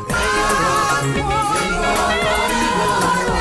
Speaker 14: Ngai ũroku igũrũ igũrũ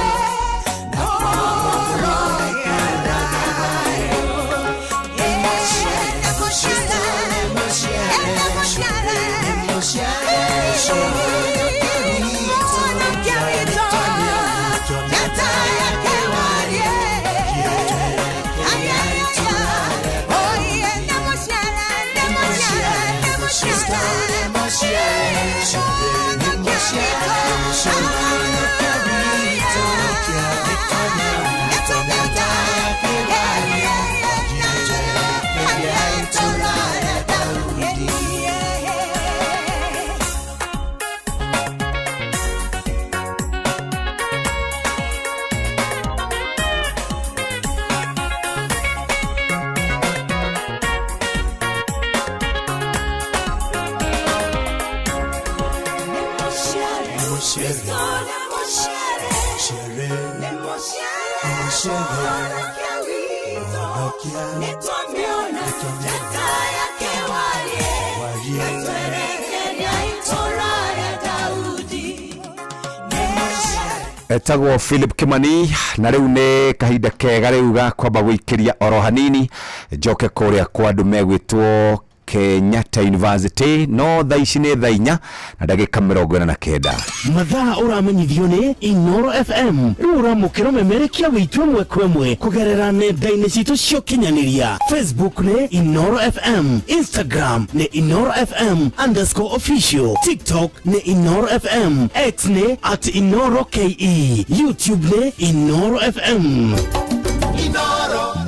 Speaker 1: Etagwo Philip Kimani na rĩu nĩ kahinda kega rĩu ga kwamba gũikĩria oro hanini njoke kũrĩa kwa andũ megwĩtwo Kenyatta University no thaa ici nĩ thaa 4 na ndagĩka 49.
Speaker 2: Mathaa ũramenyithio nĩ Inoro FM rĩu ũramũkĩra ũmemerekia witũ ĩmwe kwa ĩmwe kũgerera nenda-inĩ citũ cia ũkinyanĩria. Facebook nĩ Inoro FM, Instagram nĩ Inoro FM underscore official, TikTok nĩ Inoro FM, X nĩ at Inoro KE, YouTube nĩ Inoro FM.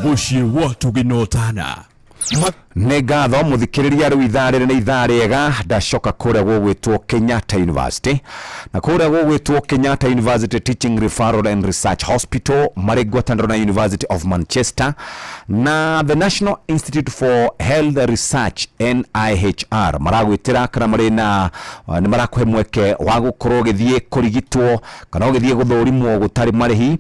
Speaker 15: Mũciĩ wa tũgĩnotana.
Speaker 1: Nĩ ngatho mũthikĩrĩria rĩu ithaa rĩrĩ nĩ ithaa rĩega ndacoka kũrĩa gũgwĩtwo Kenyatta University na kũrĩa gũgwĩtwo Kenyatta University Teaching Referral and Research Hospital marĩ ngwatanĩro na University of Manchester na the National Institute for Health Research NIHR maragwĩtĩra kana marĩ na nĩ marakũhe mweke wa gũkorwo ũgĩthiĩ kũrigitwo kana ũgĩthiĩ gũthũrimwo gũtarĩ marĩhi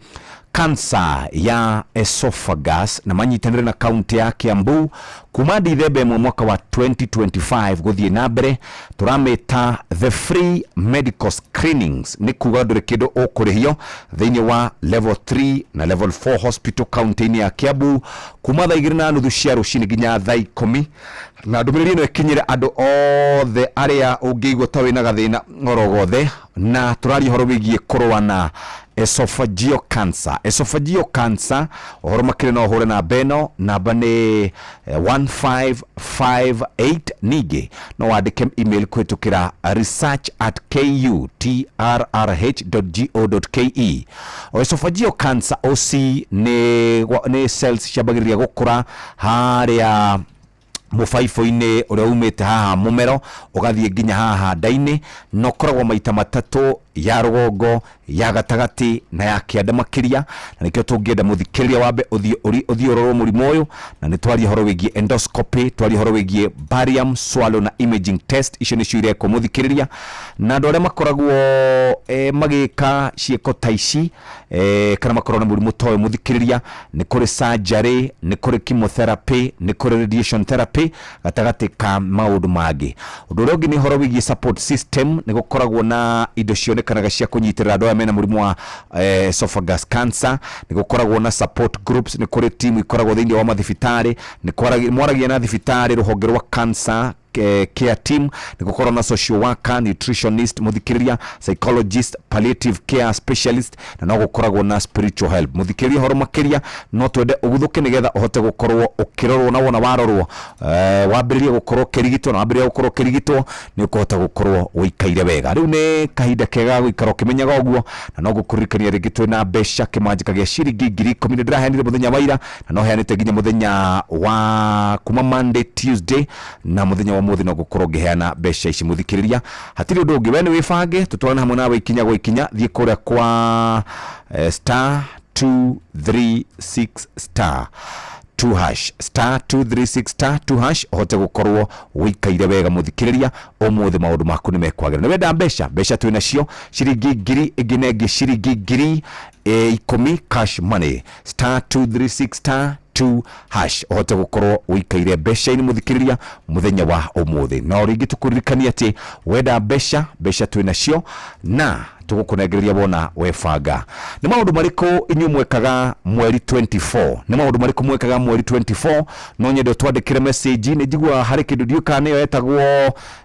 Speaker 1: kansa ya esophagus na manyitanĩre na kaunti ya Kiambu kuma Dithemba 1 mwaka wa 2025 gũthiĩ na mbere tũramĩta the free medical screenings nĩ kuga ndũrĩ kĩndũ ũkũrĩhio thĩinĩ wa level 3 na level 4 hospital kaunti-inĩ ya Kiambu kuma thaa 2:30 cia rũcinĩ nginya thaa 10 na ndũmĩrĩri ĩno ĩkinyĩre andũ othe arĩa ũngĩigua ta wĩna gathĩna oro gothe na tũraria ũhoro wĩgiĩ kũrũa na esophageal cancer. Esophageal cancer ũhoro makĩria no ũhũre namba ĩno, namba nĩ 1558 ningĩ no wandĩke email kũhĩtũkĩra research@kutrrh.go.ke. Esophageal cancer OC nĩ cells ciambagĩrĩria gũkũra harĩa Mũbaibũ-inĩ ũrĩa umĩte haha mũmero ũgathiĩ nginya haha nda-inĩ, na ũkoragwo maita matatũ, ya rũgongo, ya gatagatĩ na ya kĩanda makĩria. Na nĩkĩo tũngĩenda mũthikĩrĩria wambe ũthiĩ ũthiĩ ũrorwo mũrimũ ũyũ. Na nĩ twaria ũhoro wĩgiĩ endoscopy, twaria ũhoro wĩgiĩ barium swallow na imaging test, icio nĩcio irekwo mũthikĩrĩria. Na andũ arĩa makoragwo magĩka ciĩko ta ici kana makoragwo na mũrimũ ta ũyũ mũthikĩrĩria, nĩ kũrĩ surgery, nĩ kũrĩ chemotherapy, nĩ kũrĩ radiation therapy, gatagatĩ ka maũndũ mangĩ. Ũndũ ũrĩa ũngĩ nĩ ũhoro wĩgiĩ support system. Nĩ gũkoragwo na indo cionekanaga cia kũnyitĩrĩra andũ aya mena mũrimũ wa esophagus cancer. Nĩ gũkoragwo na support groups, nĩ kũrĩ timu ikoragwo thĩinĩ wa mathibitarĩ, nĩ mwaragia na thibitarĩ rũhonge rwa cancer care team. Nĩ gũkorwo na social worker, nutritionist mũthikĩrĩria, psychologist, palliative care specialist, na no gũkoragwo na spiritual help mũthikĩrĩria. Ũhoro makĩria no twende ũguthũke nĩgetha ũhote gũkorwo ũkĩrorwo, na wona warorwo wambĩrĩrie gũkorwo ũkĩrigitwo, na wambĩrĩria gũkorwo ũkĩrigitwo nĩ ũkũhota gũkorwo ũikaire wega. Rĩu nĩ kahinda kega gũikara ũkĩmenyaga ũguo. Na no gũkũririkania rĩngĩ twĩna mbeca kĩmanjĩka gĩa ciringi 10,000. Nĩ ndĩraheanire mũthenya wa ira na no heanĩte nginya mũthenya wa kuma Monday, Tuesday na mũthenya wa ũmũthĩ no gũkorwo ngĩheana mbeca ici mũthikĩrĩria. Hatirĩ ũndũ ũngĩ, we nĩ wĩbange, tũtwarane hamwe nawe ikinya gwa ikinya. Thiĩ kũrĩa kwa star 236 star 2 hash, star 236 star 2 hash, ũhote gũkorwo ũikaire wega mũthikĩrĩria. Ũmũthĩ maũndũ maku nĩ mekwagĩra. Nĩ wenda mbeca, mbeca twĩ nacio ciringi 1,000, ĩngĩ na ĩngĩ ciringi 10,000 cash money, star 236 star 2 hash, ũhote gũkorwo ũikaire mbeca-inĩ mũthikĩrĩria mũthenya wa ũmũthĩ. Na o rĩngĩ tũkũririkania atĩ wenda mbeca, mbeca twĩ nacio na tũgũkũnengereria wona webanga. Nĩ maũndũ marĩkũ inyuĩ mwekaga mweri 24? Nĩ maũndũ marĩkũ mwekaga mweri 24? No nyende ũtwandĩkĩre message. Nĩ njiguaga harĩ kĩndũ, ndiũĩ kana nĩyo yetagwo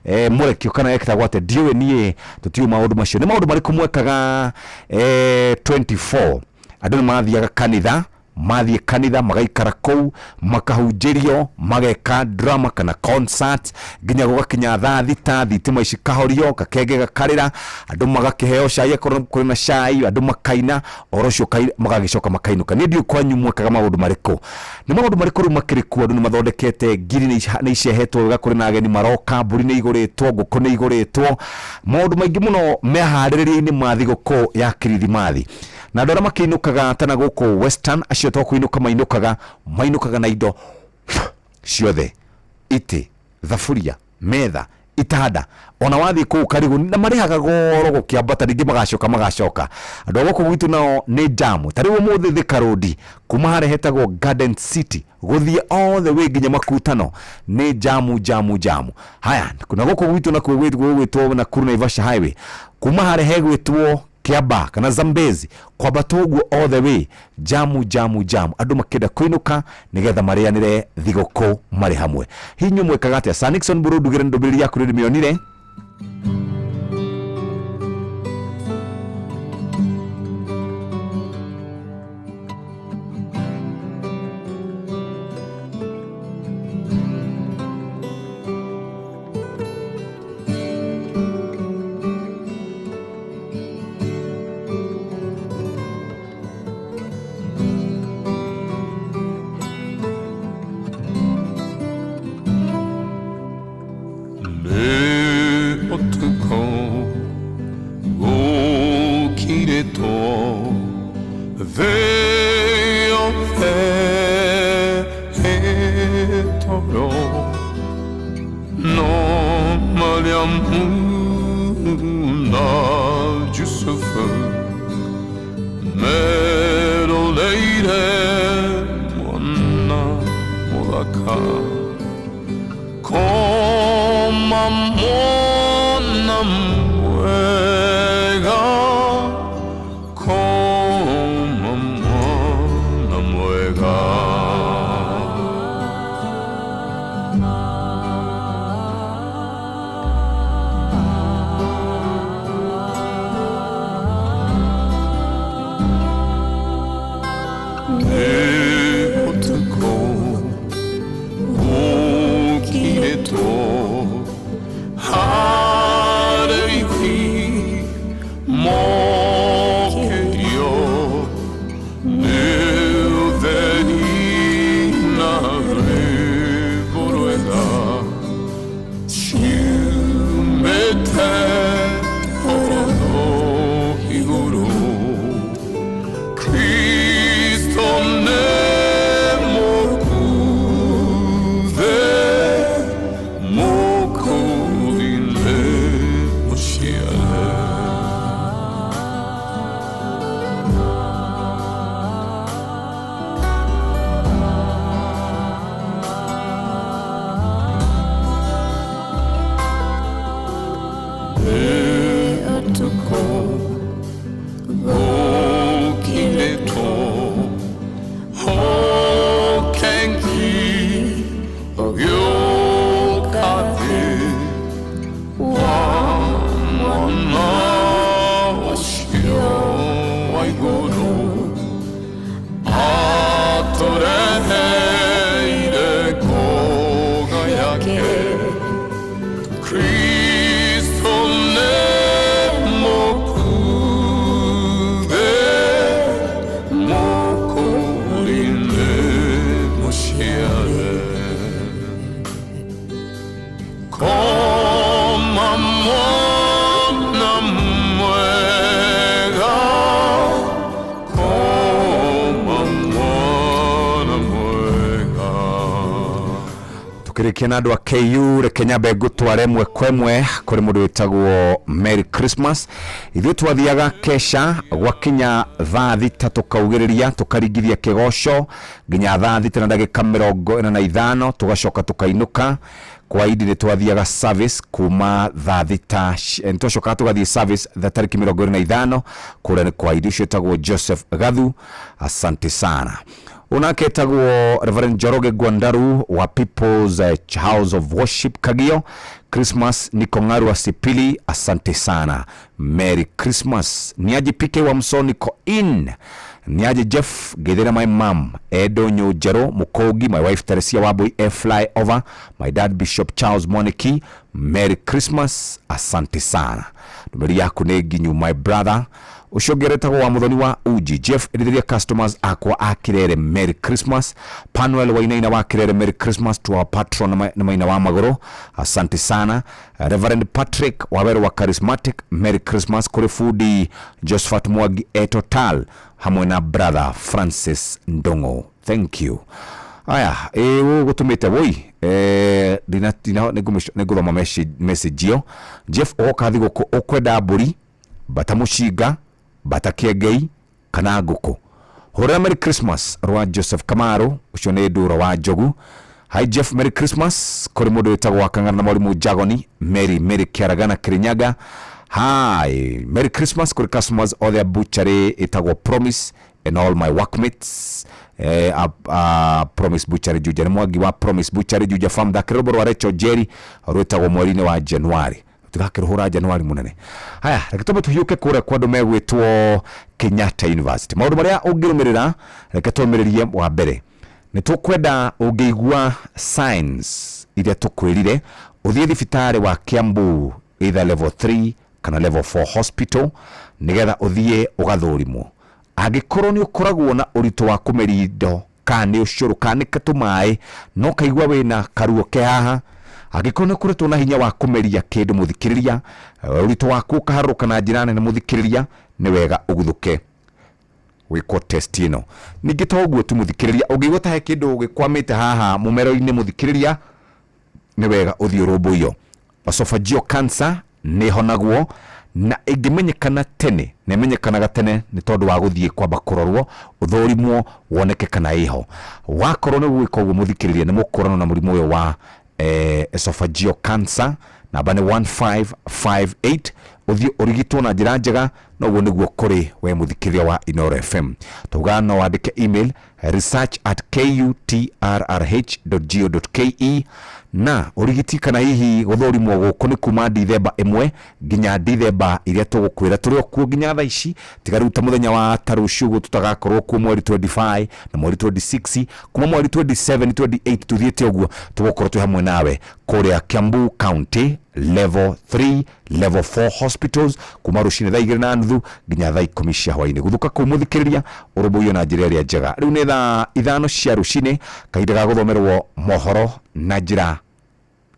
Speaker 1: mũrekio kana yetagwo atĩa, ndiũĩ niĩ, tũtiũĩ maũndũ macio. Nĩ maũndũ marĩkũ mwekaga 24? Andũ nĩ mathiaga kanitha, mathiĩ kanitha magaikara kũu, makahunjĩrio, mageka drama kana concert nginya gũgakinya thaa 6, thitima ici kahorio, gakenge gakarĩra, andũ magakĩheo cai akorwo kũrĩ na cai, andũ makaina oro ũcio magagĩcoka makainũka. Niĩ ndiũĩ kwanyu mwekaga maũndũ marĩkũ. Nĩ maũndũ marĩkũ rĩu makĩrĩ kuo? Andũ nĩ mathondekete ngiri, nĩ icehetwo wega, kũrĩ na ageni maroka, mbũri nĩ igũrĩtwo, ngũkũ nĩ igũrĩtwo, maũndũ maingĩ mũno meharĩrĩria-inĩ ma thigũkũ ya kirithimathi. Na andũ arĩa makĩinũkaga tana gũkũ Western, acio to kũinũka mainũkaga, mainũkaga na indo ciothe, itĩ, thaburia, metha, itanda, ona wathiĩ kũu karigu na marĩhaga goro gũkĩambata, ningĩ magacoka magacoka. Andũ a gũkũ gwitũ nao nĩ jamu. Ta rĩu ũmũthĩ Thika Road kuma harĩa hetagwo Garden City gũthiĩ all the way nginya Makutano nĩ jamu, jamu, jamu. Haya, na gũkũ gwitũ nakuo gũgwĩtwo Nakuru Naivasha Highway, kuma harĩa hegwĩtwo Kiamba kana Zambezi kwambata ũguo all the way, jamu, jamu, jamu, andũ makĩenda kũinũka nĩgetha marĩanĩre thigũkũ marĩ hamwe. Hihi inyuĩ mwĩkaga atĩa? Sir Nixon Burundugĩre ndũmĩrĩri yaku nĩ ndĩmĩonire.
Speaker 16: Nĩ ũtukũ gũkirĩtwo, thĩ yothe ĩ toro, no Mariamu na Jusufu meroreire mwana mũthaka. Koma mwana mwega, koma mwana mwega. Nĩ ũtukũ gũkirĩtwo harĩ Kristo nĩ mũkuthĩ, Mũkũũri nĩ mũciare. Koma mwana mwega, koma mwana mwega.
Speaker 1: Tukĩrĩkia na andũ a KU, reke nyambe ngũtware ĩmwe kwa ĩmwe kũrĩ mũndũ wĩtagwo Merry Christmas. Ithuĩ twathiaga kesha gwakinya thaa 6 tũkaugĩrĩria, tũkaringithia kĩgoco nginya thaa 6 na ndagĩka 45, tũgacoka tũkainũka. Kwa indi nĩ twathiaga service kuma thaa 6, nĩ twacokaga tũgathiĩ service thaa tarĩki 25 kũrĩa nĩ kwa indi. Ũcio ĩtagwo Joseph Gathu, asante sana. Unake etagwo Reverend Njoroge Gwandaru wa People's House of Worship Kagio. Christmas niko Ng'aru Asipili, asante sana. Merry Christmas. Niaje PK wa Mso, niko in. Niaje Jeff Githera, my mom Edo Nyujero Mukogi, my wife Teresia Wabui Air Fly Over, my dad Bishop Charles Moniki. Merry Christmas, asante sana. Ndũmĩrĩri yaku nĩ nginyu my brother. Ũcio ũngĩ aretagwo wa Mũthoni wa Uji. Jeff, ĩrĩthĩria customers akwa a Kirere Merry Christmas. Panuel Wainaina wa Kirere, Merry Christmas to our patron na Maina wa Magũrũ, asante sana. Reverend Patrick Waweru wa Charismatic, Merry Christmas kũrĩ fundi Josephat Mwangi Etotal hamwe na brother Francis Ndong'o, thank you. Aya, gũtũmĩte woi, nĩngũthoma message ĩyo. Jeff, ũgoka thigũkũ ũkwenda mbũri, bata mũcinga, bata kĩengei kana ngũkũ? Hũrĩra Merry Christmas rwa Joseph Kamaru, ũcio nĩ Ndũra wa Njogu. Hi Jeff, Merry Christmas kũrĩ mũndũ wĩtagwo Wakang'ara na Mwarimũ Jagoni, Mary Mary Kĩaragana Kĩrĩnyaga. Hi, Merry Christmas kũrĩ customers othe a butchery ĩtagwo Promise and all my workmates. Promise Butchery Juja, nĩ Mwangi wa Promise Butchery Juja Farm. Thakĩra rwĩmbo rwa Rachel Jerry rwĩtagwo mweri-inĩ wa Januari, tũgakĩrũhũra Januari mũnene. Haya, reke twambe tũhiũke kũrĩa kwa andũ megwĩtwo Kenyatta University. Maũndũ marĩa ũngĩrũmĩrĩra, reke tũrũmĩrĩrie. Wa mbere, nĩ tũkwenda ũngĩigua signs iria tũkwĩrire, ũthiĩ thibitarĩ wa Kiambu, either level 3 kana level 4 hospital, nĩgetha ũthiĩ ũgathũrimwo. Angĩkorwo nĩ ũkoragwo na ũritũ wa kũmeria indo, kana nĩ ũcũrũ, kana nĩ tũmaĩ no kaigua wĩna karuo ke haha, angĩkorwo nĩ ũkoretwo na hinya wa kũmeria kĩndũ mũthikĩrĩria, ũritũ waku ũkaharũrũka na njĩra nene mũthikĩrĩria, nĩ wega ũguthũke wĩkwo test ĩno. Ningĩ to ũguo tu mũthikĩrĩria, ũngĩigua ta he kĩndũ gĩkwamĩte haha mũmero-inĩ mũthikĩrĩria, nĩ wega ũthiĩ ũrũmbũiyo. Esophageal cancer nĩ ĩhonagwo na ĩngĩmenyekana tene, na ĩmenyekanaga tene nĩ tondũ wa gũthiĩ kwamba kũrorwo, ũthũrimwo, woneke kana ĩho. Wakorwo nĩ gwĩka ũguo mũthikĩrĩria, nĩ mũkũrano na mũrimũ ũyũ wa esophageal cancer. Namba nĩ 1558, ũthiĩ ũrigitwo na njĩra njega. Noguo nĩguo kũrĩ we mũthikĩrĩria wa Inooro FM. Taugaga no wandĩke email research@kutrrh.go.ke. Na ũrigiti kana hihi gũthũrimwo gũkũ nĩ kuma Dithemba 1 nginya Dithemba iria tũgũkwĩra. Tũrĩ o kuo nginya thaa ici, tiga rĩu ta mũthenya wa ta rũciũ ũguo tũtagakorwo kuo mweri 25 na mweri 26, kuma mweri 27 28 tũthiĩte ũguo, tũgũkorwo twĩ hamwe nawe kũrĩa Kiambu County level 3 level 4 hospitals kuma rũcinĩ thaa 2:30 nginya thaa 10 cia hwaĩ-inĩ. Gũthũka kũu mũthikĩrĩria, ũrũmbũiyo na njĩra ĩrĩa njega. Rĩu nĩ thaa 5 cia rũcinĩ, kahinda ga gũthomerwo mohoro na njĩra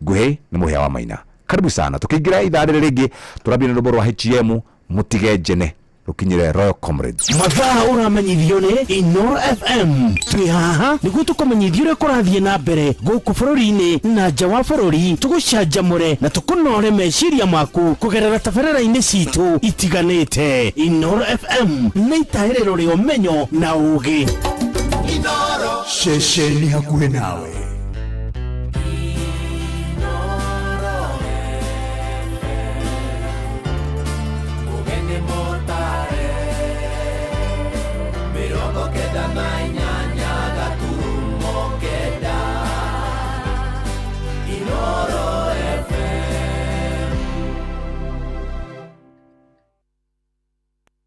Speaker 1: nguhĩ nĩ Mũhĩa wa Maina. Karibu sana. Tũkĩingĩra ithaa rĩrĩ rĩngĩ, tũrambia na rwĩmbo rwa HM mũtige njene rũkinyĩre Royal Comrades.
Speaker 2: Mathaa ũramenyithio nĩ Inooro FM. Twĩ haha nĩguo tũkũmenyithie ũrĩa kũrathiĩ na mbere gũkũ bũrũri-inĩ na nja wa bũrũri, tũgũcanjamũre na tũkũnore meciria maku kũgerera tabarĩra-inĩ citũ itiganĩte. Inooro FM nĩ itahĩrĩro rĩa ũmenyo na ũũgĩ.
Speaker 15: Ceceni hakuhĩ nawe.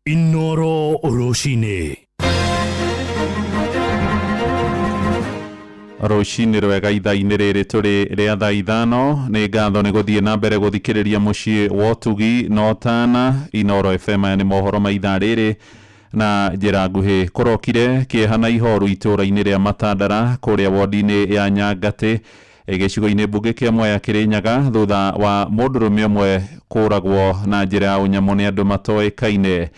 Speaker 15: Inooro rũcinĩ.
Speaker 17: Rũcinĩ rwega ithaa-inĩ rĩrĩ tũrĩ rĩa thaa 5. Nĩ ngatho nĩ gũthiĩ na mbere gũthikĩrĩria Mũciĩ wa Ũtugi na Ũtana, Inoro FM. Aya nĩ mohoro ma ithaa rĩrĩ na njĩra nguhĩ. Kũrokire kĩeha na ihoru itũũra-inĩ rĩa Matandara kũrĩa wodi-inĩ ya Nyangatĩ, gĩcigo-inĩ mbunge kĩa Mwea, Kĩrĩnyaga, thutha wa mũndũrũme ũmwe kũragwo na njĩra ya ũnyamũ nĩ andũ matoĩkaine.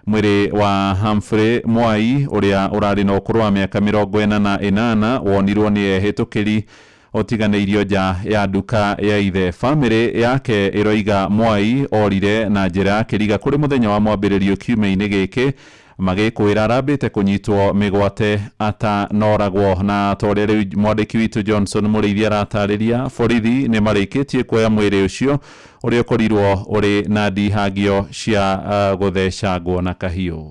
Speaker 17: Mwĩrĩ wa Humphrey Mwai, ũrĩa ũrarĩ na ũkũrũ wa mĩaka 48, wonirwo nĩ ehĩtũkĩri ũtiganĩirio nja ya nduka ya ithe. Bamĩrĩ yake ĩroiga Mwai orire na njĩra ya kĩriga kũrĩ mũthenya wa mwambĩrĩrio kiumia-inĩ gĩkĩ, magĩkwĩra arambĩte kũnyitwo mĩgwate atanoragwo. Na ta ũrĩa rĩu mwandĩki witũ Johnson Mũrĩithi aratarĩria, borithi nĩ marĩkĩtie kuoya mwĩrĩ ũcio ũrĩa ũkorirwo ũrĩ na ndihangio cia gũthecangwo na kahiũ.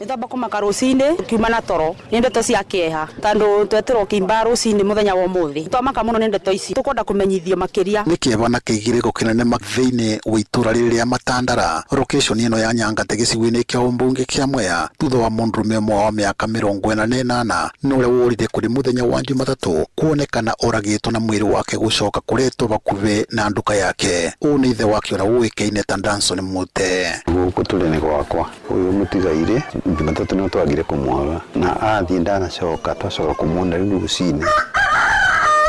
Speaker 18: Nĩtwamba kũmaka rũcinĩ kiuma na toro nĩ ndeto cia kĩeha, tondũ twetirwo kĩimba rũcinĩ mũthenya wa ũmũthĩ. Twamaka mũno nĩ ndeto ici, tũkwenda kũmenyithio makĩria.
Speaker 19: Nĩ kĩeva na kĩigĩrĩko kĩnene thĩinĩ wa itũra rĩrĩ rĩa Matandara, location ĩno ya Nyangate, gĩcigo-inĩ kĩa ũmbunge kĩa Mwea, thutha wa mũndũrũme ũmwe wa mĩaka 48 na ũrĩa worire kũrĩ mũthenya wa Jumatatũ kuonekana oragĩtwo na mwĩrĩ wake gũcoka kũretwo hakuhĩ na nduka yake. Ũũ nĩ ithe wake ũrĩa ũĩkaine ta Danson Mute.
Speaker 20: Gũkũ tũrĩ nĩ gwakwa ũyũ mũtigaire. Jumatatũ nĩo twagire kũmwaga na athiĩ ndanacoka. Twacoka kũmuona rĩu rũcinĩ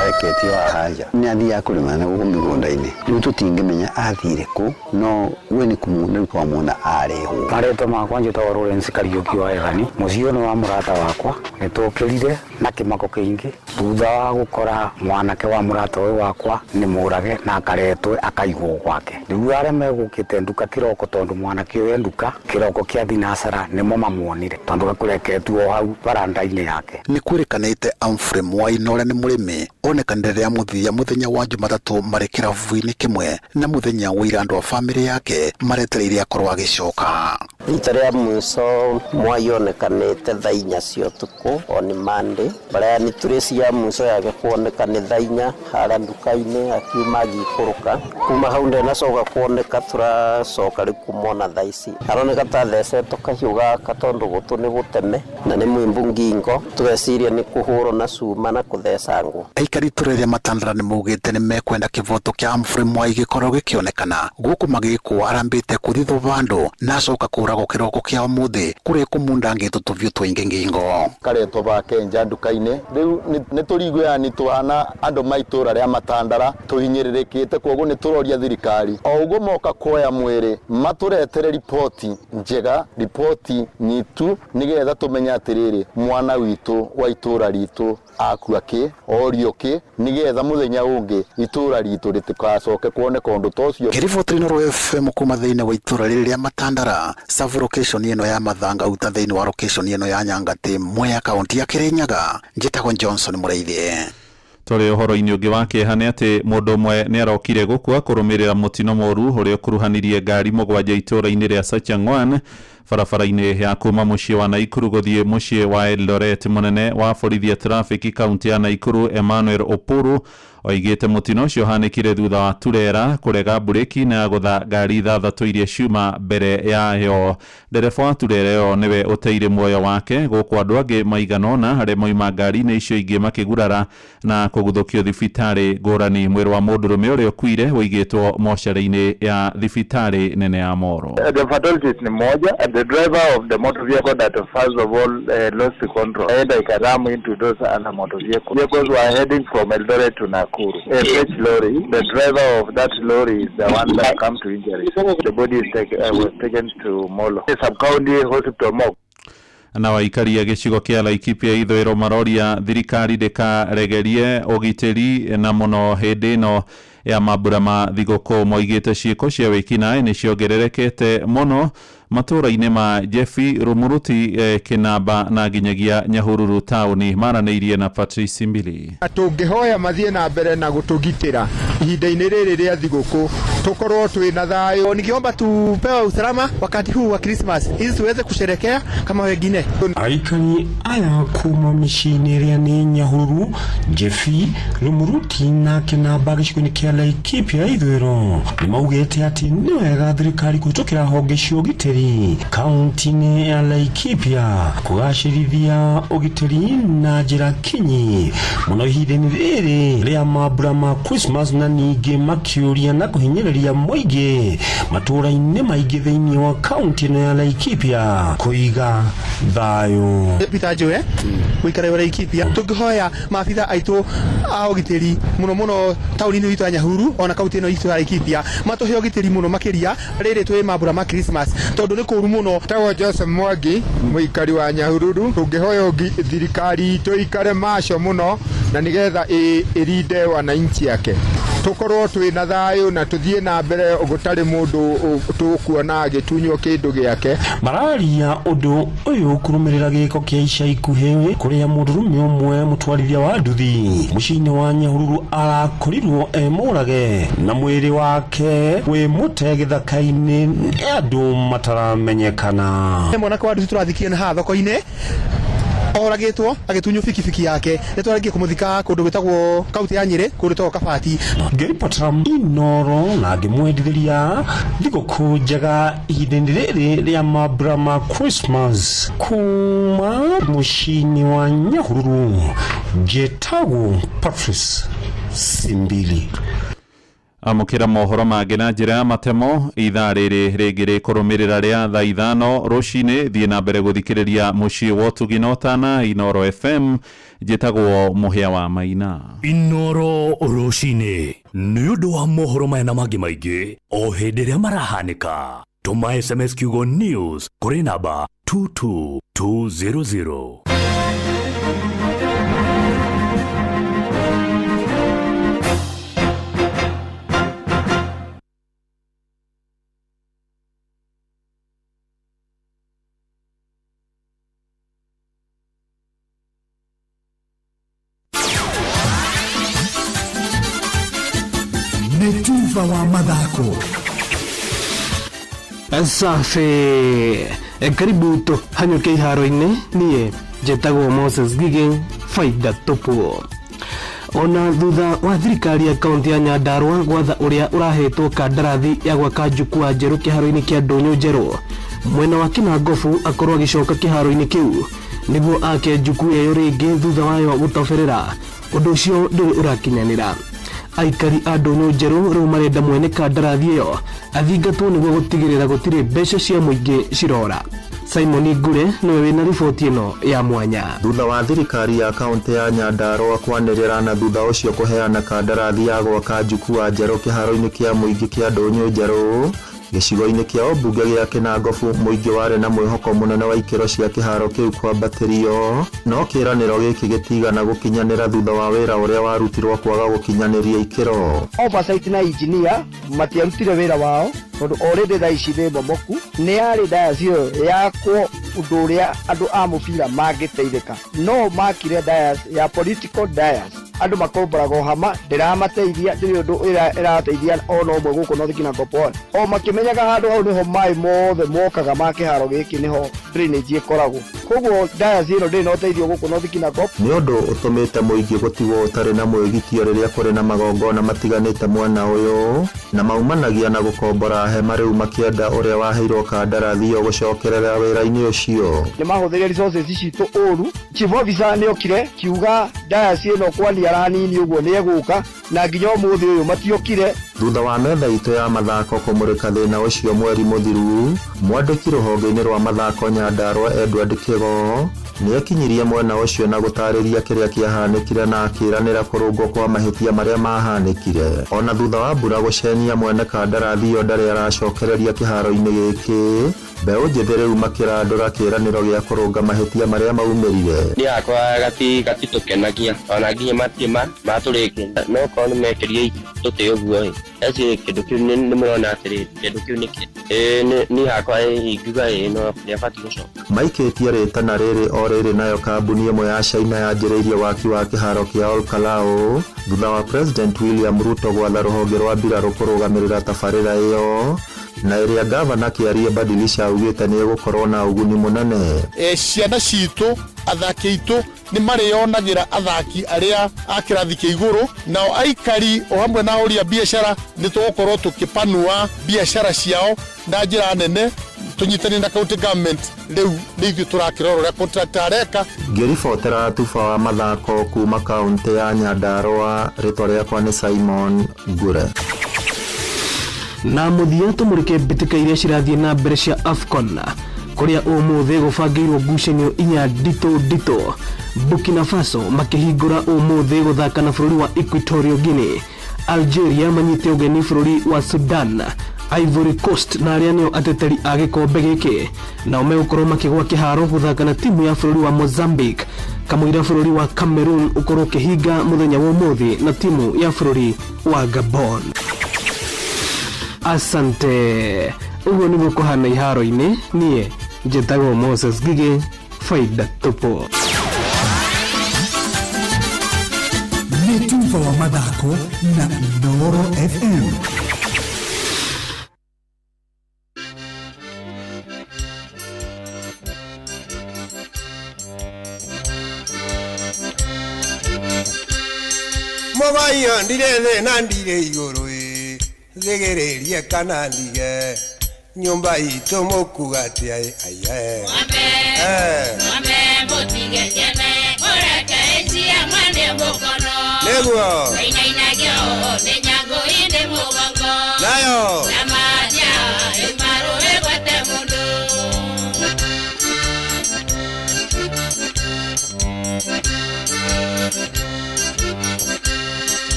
Speaker 20: areketio haha nja. Nĩ athiaga kũrĩma na gũkũ mĩgũnda-inĩ. Rĩu tũtingĩmenya athire kũ, no we nĩ kũmuona rĩu twamuona arehwo.
Speaker 21: Marĩtwa makwa njĩtagwo Lawrence Kariũki wa Ethani. Mũciĩ ũyũ nĩ wa mũrata wakwa. Nĩ tũkĩrire na kĩmako kĩingĩ thutha wa gũkora mwanake wa mũrata ũyũ wakwa nĩ mũrage na akaretwo akaigwo gwake. Rĩu arĩa megũkĩte nduka kĩroko, tondũ mwanake ũyũ e nduka kĩroko kĩa thinacara, nĩmo mamuonire tondũ gakũreketwo o hau baranda-inĩ yake.
Speaker 19: Nĩ kwĩrĩkanĩte Humphrey Mwai na ũrĩa nĩ mũrĩmi onekanire rĩa mũthia mũthenya wa Jumatatũ marĩ kĩrabu-inĩ kĩmwe, na mũthenya wa ira andũ a bamĩrĩ yake maretereire akorwo agĩcoka.
Speaker 22: Rita rĩa mũico Mwai onekanĩte thaa 4 cia ũtukũ on Monday. Barĩa trace ya mũico yake kuoneka nĩ thaa 4 harĩa nduka-inĩ akiuma agĩikũrũka. Kuma hau ndenacoka kuoneka, tũracoka rĩu kũmona thaa ici. Aroneka ta athecetwo kahiũ gaka tondũ gũtũ nĩ gũteme na nĩ mwimbu ngingo, tũgeciria nĩ kũhũrwo na cuma na kũthecangwo.
Speaker 19: Aikari itũra rĩa Matandara nĩ maugĩte nĩ mekwenda kĩvoto kĩa Humphrey Mwai gĩkorwo gĩkĩonekana gũkũ magĩkwo arambĩte kũthithwo vandũ na acoka kũragwo kĩroko kĩa ũmũthĩ kũrĩa kũmundangĩtwo tũvyũ tũingĩ ngingo.
Speaker 23: Karetwo bake nja nduka-inĩ. Rĩu nĩ tũrigua yani tũhana andũ ma itũra rĩa Matandara tũhinyĩrĩrĩkĩte, koguo nĩ tũroria thirikari o ũguo moka kuoya mwĩrĩ matũretere riboti njega, riboti nyitu, nĩgetha tũmenye atĩrĩrĩ, mwana witũ wa itũra ritũ akua kĩ orio kĩ, nĩgetha mũthenya ũngĩ itũra ritũ rĩtikacoke kuoneka ũndũ ta ũcio.
Speaker 19: Ngĩriboti Inooro FM kuma thĩinĩ wa itũra rĩrĩ rĩa Matandara, sub location ĩno ya Mathanga uta thĩinĩ wa location ĩno ya Nyangati, Mwea, kaunti ya Kirinyaga. Njĩtagwo Johnson Mũrĩithi.
Speaker 17: Tũrĩ ũhoro-inĩ ũngĩ wa kĩeha nĩ atĩ mũndũ ũmwe nĩ arokire gũkua kũrũmĩrĩra mũtino mũru ũrĩa ũkuruhanirie ngari 7 itũũra-inĩ rĩa Sachangwan, barabara-inĩ ya kuma mũciĩ wa Naikuru gũthiĩ mũciĩ wa Eldoret. Mũnene wa borithi ya traffic kaunti ya Naikuru Emmanuel Opuru oigĩte mũtino ũcio ũhanĩkire thutha wa turera kũrega mburĩki na gũtha ngari 6 iria ciuma mbere yayo. Ndereba wa turera ĩyo nĩwe ũteire muoyo wake, gũkũ andũ angĩ maigana ũna arĩa mauma ngari-inĩ icio ingĩ makĩgurara na kũguthũkio thibitarĩ ngũrani. Mwĩrĩ wa mũndũrũme ũrĩa ũkuire ũigĩtwo mocarĩ-inĩ ya thibitarĩ nene ya Moro.
Speaker 24: The fatalities ni moja. The driver of the motor vehicle that first of all lost control and ikaram into those other motor vehicles. Vehicles were heading from Eldoret to Nakuru. A freight lorry, the driver of that lorry is the one that come to injury. The body is was taken to Molo, sub-county hospital morgue.
Speaker 17: Na aikari a gĩcigo kĩa Laikipia ithũĩro maroria thirikari ndĩkaregerie ũgitĩri na mũno hĩndĩ ĩno ya mambura ma thigũkũ. Moigĩte ciĩko cia wĩkinaĩ nĩ ciongererekete mũno matũũra-inĩ ma Jefi, Rumuruti, Kĩnamba na nginyagia Nyahururu taũni. Maranĩirie na Patrice Mbili.
Speaker 25: Tũngĩhoya mathiĩ na mbere na gũtũgitĩra ihinda-inĩ rĩrĩ rĩa thigũkũ, tũkorwo twĩ na thayũ.
Speaker 26: Nikiomba tupewe usalama wakati huu wa Christmas ili tuweze kusherekea kama wengine.
Speaker 27: Aikari aya kuma mĩciĩ-inĩ ĩrĩa nĩ Nyahururu, Jefi, Rumuruti na Kĩnamba gĩcigo-inĩ kĩa Laikipia ithũĩro nĩ maugĩte atĩ nĩ wega thirikari kũhĩtũkĩra honge cia ũgitĩri ũgitĩri kaunti-inĩ ya Laikipia kũgacĩrithia ũgitĩri na njĩra kinyi mũno ihinda-inĩ rĩrĩ rĩa mambura ma Christmas na ningĩ makĩũria na kũhinyĩrĩria mũingĩ matũũra-inĩ maingĩ thĩinĩ wa kaunti ĩno ya Laikipia kũiga thayũ.
Speaker 26: Peter Njoe gũikara wa Laikipia tũngĩhoya maabitha aitũ a ũgitĩri mũno mũno taũni-inĩ itũ ya Nyahururu ona kaunti ĩno itũ ya Laikipia matũhe ũgitĩri mũno makĩria rĩrĩ twĩ mambura ma Christmas tondũ nĩ kũũru mũno.
Speaker 25: Tagwo Joseph Mwangi mũikari wa Nyahururu tũngĩhoya thirikari itũ ikare macho mũno na nĩgetha ĩrinde wananchi ake tũkorwo twĩ na thayũ na tũthiĩ na mbere gũtarĩ mũndũ tũkuona agĩtunywo kĩndũ gĩake.
Speaker 27: Mararia ũndũ ũyũ kũrũmĩrĩra gĩko kĩa ica ikuhĩ kũrĩa mũndũrũme ũmwe mũtwarithia wa nduthi mũciĩ-inĩ wa Nyahururu arakorirwo e mũrage na mwĩrĩ wake wĩ mũte gĩthaka-inĩ nĩ andũ mataramenyekana.
Speaker 26: Mwanake wa nduthi tũrathikie na haha thoko-inĩ oragĩtwo agĩtunywo bikibiki yake nĩ twarĩkia kũmũthika kũndũ gwĩtagwo kaunti ya Nyĩrĩ kũndũ gwĩtagwo Kabati.
Speaker 27: Ngĩribotera Inoro na ngĩmwendithĩria thigũkũ njega ihinda-inĩ rĩrĩ rĩa mambura ma Christmas kuma mũciĩ-inĩ wa Nyahururu njĩtagwo Patrice Simbili.
Speaker 17: Amũkĩra mohoro mangĩ na njĩra ya matemo ithaa rĩrĩ rĩngĩ rĩkũrũmĩrĩra rĩa thaa 5 rũcinĩ. Thiĩ na mbere gũthikĩrĩria mũciĩ wa ũtugi na ũtana Inoro FM. Njĩtagwo Mũhĩa wa Maina.
Speaker 15: Inoro rũcinĩ nĩ ũndũ wa mohoro maya na mangĩ maingĩ o hĩndĩ ĩrĩa marahanĩka. Tũma SMS kiugo news kũrĩ namba 22200.
Speaker 4: Nĩ tuba wa mathako.
Speaker 5: Safi, karibu tũhanyũke iharo-inĩ. Niĩ njĩtagwo Moses Gige faida tupu. Ona thutha wa thirikari ya kaunti ya Nyandarua gwatha ũrĩa ũrahetwo kandarathi ya gwaka jukwaa njerũ kĩharo-inĩ kĩa Ndũnyũ Njerũ mwena wa Kinangofu akorwo agĩcoka kĩharo-inĩ kĩu nĩguo ake jukwaa ĩyo rĩngĩ thutha wayo gũtoberera, ũndũ ũcio ndũrĩ ũrakinyanĩra. Aikari a Ndũnyũ Njerũ rĩu marenda mwene kandarathi ĩyo athingatwo nĩguo gũtigĩrĩra gũtirĩ mbeca cia mũingĩ cirora. Simon Ngure nĩwe wĩna riboti ĩno ya mwanya.
Speaker 6: Thutha wa thirikari ya kaunti ya Nyandarua kwanĩrĩra na thutha ũcio kũheana kandarathi ya gwaka jukwaa njerũ kĩharo-inĩ kĩa mũingĩ kĩa Ndũnyũ Njerũ gĩcigo-inĩ kĩa ũmbunge gĩa Kinangofu, mũingĩ warĩ na mwĩhoko mũnene wa ikĩro cia kĩharo kĩu kwambatĩrio, no kĩĩranĩro gĩkĩ gĩtigana gũkinyanĩra thutha wa wĩra ũrĩa warutirwo kwaga gũkinyanĩria ikĩro.
Speaker 7: Oversight na engineer matiarutire wĩra wao tondũ already thaa ici nĩ momoku. Nĩ yarĩ dais ĩyo yakwo ũndũ ũrĩa andũ a mũbira mangĩteithĩka, no makire dais ya political dais. Andũ makomboraga hama ndĩramateithia, ndĩrĩ ũndũ ĩrateithia ona ũmwe gũkũ North Kinangop Ward. O makĩmenyaga handũ hau nĩho maĩ mothe mokaga ma kĩharo gĩkĩ, nĩho drainage ĩkoragwo. Koguo dais ĩno ndĩrĩ na ũteithio gũkũ North Kinangop.
Speaker 6: Nĩ ũndũ ũtũmĩte mũingĩ gũtigwo ũtarĩ na mwĩgitio rĩrĩa kũrĩ na magongona matiganĩte mwena ũyũ, na maumanagia na gũkombora hema rĩu makĩenda ũrĩa waheirwo kandarathi ĩyo gũcokerera wĩra-inĩ ũcio.
Speaker 7: Nĩ mahũthĩrire resources citũ ũru. Chief officer nĩ okire kiuga dais ĩno kwania hanini ũguo nĩ egũka, na nginya ũmũthĩ ũyũ matiokire.
Speaker 6: Thutha wa metha itũ ya mathako kũmũrĩka thĩna ũcio mweri mũthiru, mwandĩki rũhonge-inĩ rwa mathako Nyandarua Edward Kĩgo nĩekinyirie mwena ũcio na gũtarĩria kĩrĩa kĩahanĩkire na akĩranĩra kũrũngwo kwa mahĩtia marĩa mahanĩkire. Ona thutha wa mbura gũcenia mwene kandarathi ĩyo ndarĩ aracokereria kĩharo-inĩ gĩkĩ, mbeũ njĩthĩ rĩu makĩrandũra kĩĩranĩro gĩa kũrũnga mahĩtia marĩa maumĩrire.
Speaker 8: Niĩ hakwa gatitũkenagia ona nginya matirĩ matũrĩkia, no korwo nĩ mekĩrie tũtĩ ũguo ĩ eci kĩndũ kĩu nĩ mũrona atĩrĩrĩ kĩndũ kĩu nĩ kĩ niĩ hakwa ingiuga ĩ no nĩabatiĩ gũcoka.
Speaker 6: Maikĩtie rĩtana rĩrĩ o rĩrĩ nayo kambuni ĩmwe ya China yanjĩrĩirie waki wa kĩharo kĩa Olkalou thutha wa President William Ruto gwatha rũhonge rwa mbirarũ kũrũgamĩrĩra tabarĩra ĩyo, na ĩrĩa gavana Kĩarie Badilisha augĩte nĩ ĩgũkorwo na ũguni mũnene.
Speaker 9: Ciana citũ, athaki aitũ nĩ marĩonagĩra athaki arĩa a kĩrathi kĩa igũrũ, nao aikari o hamwe na ahũri a biacara nĩ tũgũkorwo tũkĩpanua biacara ciao na njĩra nene. Tũnyitanĩire na county government, rĩu nĩ ithuĩ tũrakĩrora ũrĩa contractor areka.
Speaker 6: Ngĩribotera tuba wa mathako kuma kaũntĩ ya Nyandarua, rĩtwa rĩakwa nĩ Simon Ngure.
Speaker 5: Na mũthia tũmũrĩke mbĩtĩka iria cirathiĩ na mbere cia AFCON, kũrĩa ũmũthĩ gũbangĩirwo ngucanio inya nditũ nditũ. Burkina Faso makĩhingũra ũmũthĩ gũthaka na bũrũri wa Equatorial Guinea. Algeria manyite ũgeni bũrũri wa Sudan. Ivory Coast na arĩa nĩo ateteri a gĩkombe gĩkĩ nao megũkorwo makĩgwa kĩharo gũthaka na timu ya bũrũri wa Mozambique, kamũira bũrũri wa Cameroon ũkorwo ũkĩhinga mũthenya wa ũmũthĩ na timu ya bũrũri wa Gabon. Asante. Ũguo nĩguo kũhana iharo-inĩ. Niĩ njĩtagwo Moses Gige, faida tupu.
Speaker 4: Nĩ tuba wa mathako na Inooro FM.
Speaker 3: Mũgaiyo ndirĩ thĩna, ndirĩ igũrũ ĩ, thĩgĩrĩrie kana ndige nyũmba itũ mũkuga atĩa ĩ, aiye. Eh. Nĩguo nayo.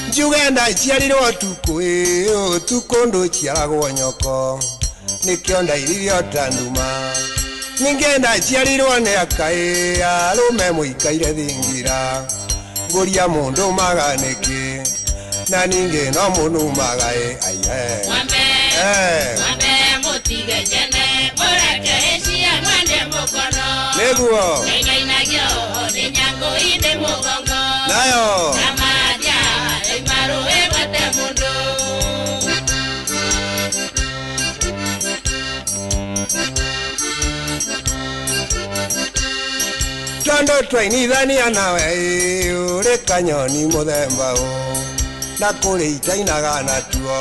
Speaker 3: Njuge ndaciarirwo ũtukũ ĩ, ũtukũ ndũciaragwo nyoko, nĩkĩo ndairirio ta nduma. Ningĩ ndaciarirwo nĩ akaĩ arũme mũikaire thingira, ngũria mũndũ maga nĩkĩ, na ningĩ no mũnumaga ĩ, aiye. Eh. Nĩguo nayo. Tondũ twainithania nawe ĩ, ũrĩ kanyoni mũthemba ũ, na kũrĩ itainaga natuo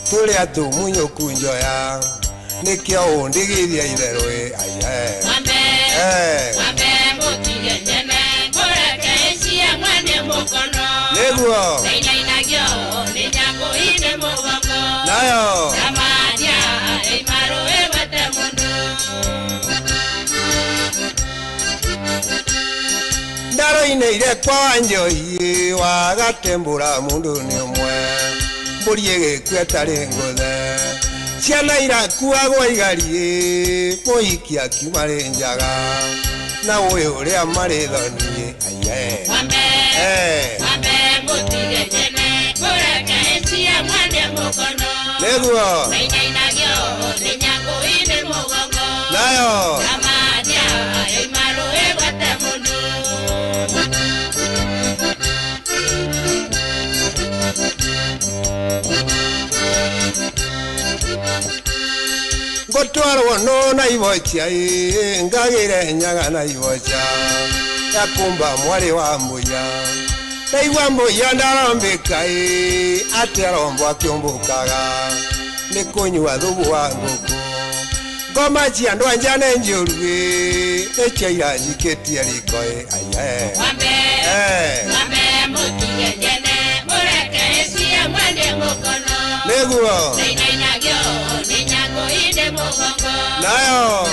Speaker 3: tũrĩa tũmunyũku njoya, nĩkĩo ũndigithia itherũ ĩ, aiye. Eh. Nĩguo nayo. Ndaroinĩire kwa Wanjohi wagatembũra mũndũ nĩ ũmwe, mbũri ĩgĩkua ĩtarĩ ngũthe, ciana irakuagwo igariĩ, mũhiki akiuma rĩ njaga, na ũyũ ũrĩa marĩ thoni aiye. Eh. Nĩguo nayo. Ngũtwarwo nũ na ibocha ĩ, ngagĩre nyaga na ibocha ya kumba mwarĩ wa mbũya, ndaigua mbũya ndarombĩka ĩ, atĩ arombo akĩũmbũkaga nĩ kũnyua thubu wa ngũkũ. Ngoma cia andũ a nja nĩ njũru ĩ, nĩcio iranjikĩtie riko ĩ, aiye. Eh. Nĩguo nayo.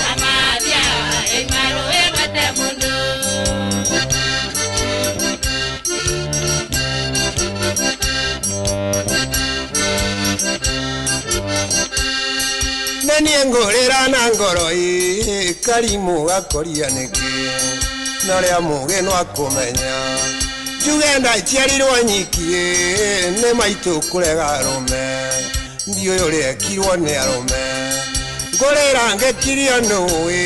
Speaker 3: Nĩ niĩ ngũrĩra na ngoro ĩ, karimũ gakoria nĩkĩ, na ũrĩa mũgĩ no akũmenya. Njuge ndaciarirwo nyiki ĩ, nĩ maitũ kũrega arũme, ndiũĩ ũrĩa ekirwo nĩ arũme. Ngũrĩra ngĩkirio nũĩ,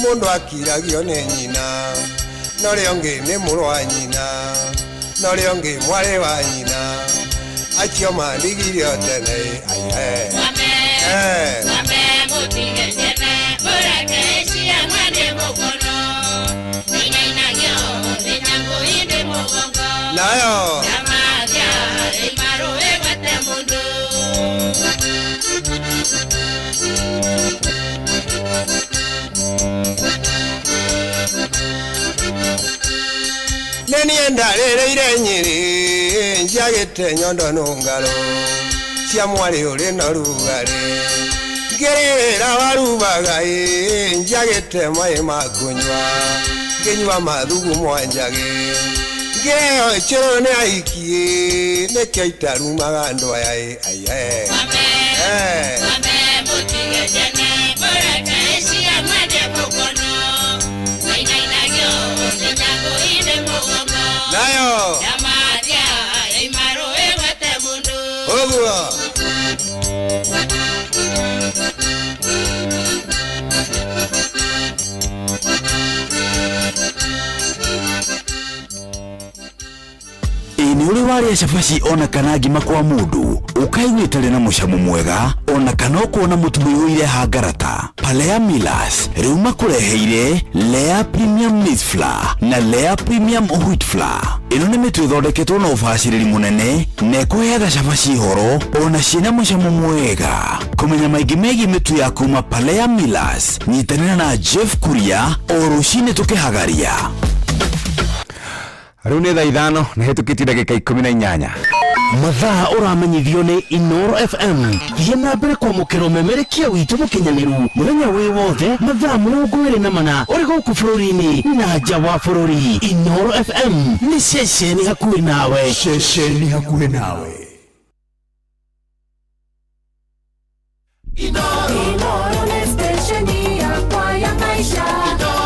Speaker 3: mũndũ akiragio nĩ nyina, na ũrĩa ũngĩ nĩ mũrũ wa nyina, na ũrĩa ũngĩ mwarĩ wa nyina, acio mandigire o tene ĩ, aihe. Eh. Nayo. Nĩ niĩ ndarĩrĩire Nyĩrĩ njagĩte nyondo nũngarũ cia mwarĩ ũrĩ na rugarĩ ngĩrĩra warubaga ĩ njagĩte maĩ ma kũnyua ngĩnyua mathugu mwanjagĩ ngĩrĩo ĩcũrũ nĩ aiki ĩ nĩkĩo itarumaga andũ aya ĩ aiye. Eh. Nayo ũguo.
Speaker 1: Ĩ nĩ ũrĩ warĩa cabaci ona kana ngima kwa mũndũ ũkaigua ĩtarĩ na mũcamo mwega ona kana ũkona mũtu mũihũire hangarata? Palea Millers rĩu makũreheire Lea Premium Maize Flour na Lea Premium Wheat Flour. Ĩno nĩ mĩtu ĩthondeketwo na ũbacĩrĩri mũnene na ĩkũheaga cabaci horo ona ciĩna mũcamo mwega. Kũmenya maingĩ megiĩ mĩtu ya kuma Palea Millers, nyitanĩra na Jeff Kuria o rũcinĩ tũkĩhagaria.
Speaker 10: Rĩu nĩ thaa 5 nĩ hĩtũkĩtie ndagĩka 18.
Speaker 2: Mathaa ũramenyithio nĩ Inoro FM. Thiĩ na mbere kwamũkĩra ũmemerekia witũ mũkinyanĩru mũthenya wĩ wothe mathaa 24 ũrĩ gũkũ bũrũri-inĩ na nja wa bũrũri. Inoro FM nĩ ceceni hakuhĩ nawe.
Speaker 4: Ceceni hakuhĩ nawe.
Speaker 11: Inoro nĩ stesheni yakwa ya maisha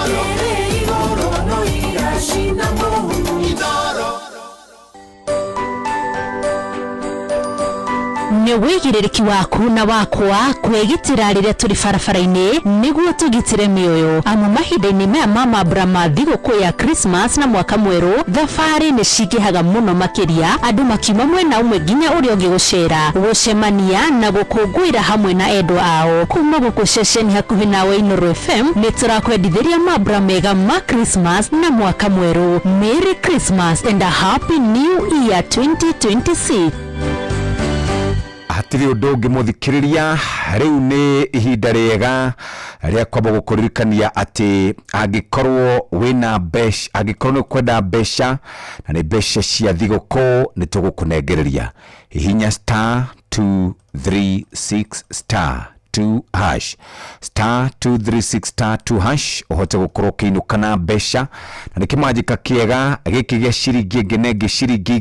Speaker 11: ĩrĩ igũrũ no iracina mũhu.
Speaker 12: Nĩ wĩigĩrĩrĩki waku na wakwa kwĩgitĩra rĩrĩa tũrĩ barabara-inĩ nĩguo tũgitĩre mĩoyo, amu mahinda-inĩ maya ma mambura ma thigũkũ ya Christmas na mwaka mwerũ thabarĩ nĩ cingĩhaga mũno makĩria, andũ makiuma mwena ũmwe nginya ũrĩa ũngĩ gũcera, gũcemania na gũkũngũĩra hamwe na endwa ao. Kuma gũkũ ceceni hakuhĩ nawe Inoro FM nĩ tũrakwendithĩria mambura mega ma Christmas na mwaka mwerũ. Merry Christmas and a Happy New Year 2026.
Speaker 10: Hatirĩ ũndũ ũngĩ mũthikĩrĩria, rĩu nĩ ihinda rĩega rĩa kwamba gũkũririkania atĩ angĩkorwo wĩna mbeca, angĩkorwo nĩ ũkwenda mbeca na nĩ mbeca cia thigũkũ, nĩ tũgũkũnengereria. Hihinya star 236 star 2 hash, star 236 star 2 hash, ũhote gũkorwo ũkĩinũka na mbeca, na nĩ kĩmanjĩka kĩega gĩkĩ gĩa ciringi ĩngĩ na ĩngĩ ciringi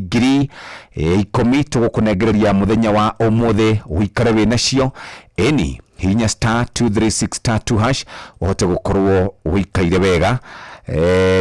Speaker 10: 10,000 tũgũkũnengereria mũthenya wa ũmũthĩ ũikare wĩ nacio. Ĩni hihinya star 236 star 2 hash ũhote gũkorwo ũikaire wega.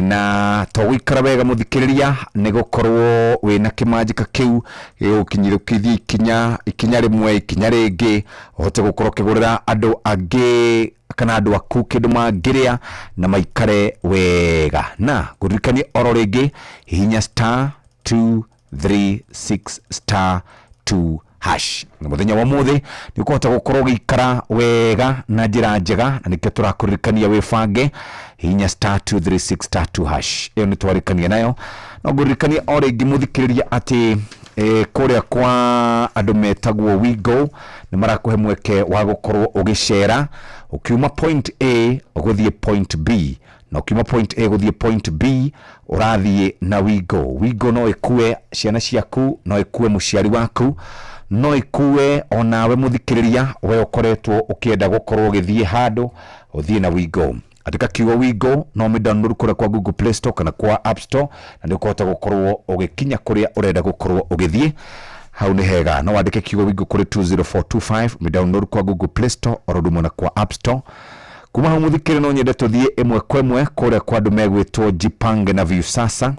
Speaker 10: Na to gũikara wega mũthikĩrĩria, nĩ gũkorwo wĩna kĩmanjĩka kĩu gĩgũkinyĩrũkithia ikinya ikinya rĩmwe ikinya rĩngĩ, ũhote gũkorwo ũkĩgũrĩra andũ angĩ kana andũ aku kĩndũ mangĩrĩa na maikare wega. Na ngũririkanie oro rĩngĩ, hihinya star 236 star 2 hash, na mũthenya wa ũmũthĩ nĩ ũkũhota gũkorwo ũgĩikara wega na njĩra njega, na nĩkĩo tũrakũririkania wĩbange. Hihinya star 236 star 2 hash, ĩyo nĩ twarĩkania nayo. No ngũririkania o rĩngĩ mũthikĩrĩria atĩ kũrĩa kwa andũ metagwo Wigo nĩ marakũhe mweke wa gũkorwo ũgĩcera ũkiuma point A ũgũthiĩ point B, na ũkiuma point A gũthiĩ point B ũrathiĩ na Wigo. Wigo no ĩkue ciana ciaku, no ĩkue mũciari waku, no ĩkue onawe mũthikĩrĩria, we ũkoretwo ũkĩenda gũkorwo ũgĩthiĩ handũ, ũthiĩ na Wigo. Andĩka kiugo Wigo no ũmĩ download kũrĩa kwa Google Play Store kana kwa App Store, na nĩ ũkũhota gũkorwo ũgĩkinya kũrĩa ũrenda gũkorwo ũgĩthiĩ. Hau nĩ hega, no wandĩke kiugo Wigo kũrĩ 20425, ũmĩ download kwa Google Play Store oro ũndũ ũmwe na kwa App Store. Kuma hau mũthikĩrĩria, no nyende tũthiĩ ĩmwe kwa ĩmwe kũrĩa kwa andũ megwĩtwo Jipange na Viusasa.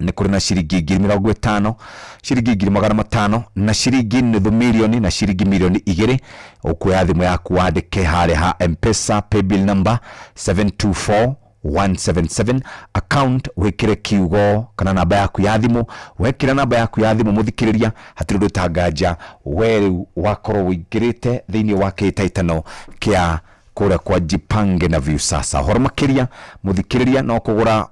Speaker 10: Nĩ kũrĩ na ciringi 50,000, ciringi 500,000, na ciringi 500,000, na ciringi 2,000,000. Ũkuoya thimũ yaku wandĩke harĩa ha M-Pesa paybill number 724 177, account wĩkĩre kiugo kana namba yaku ya thimũ. Wekĩra namba yaku ya thimũ mũthikĩrĩria, hatirĩ ũndũ ũtanganja, we rĩu wakorwo ũingĩrĩte thĩinĩ wa kĩhĩtahĩtano kĩa kũrĩa kwa Jipange na Viusasa. Ũhoro makĩria mũthikĩrĩria, no kũgũra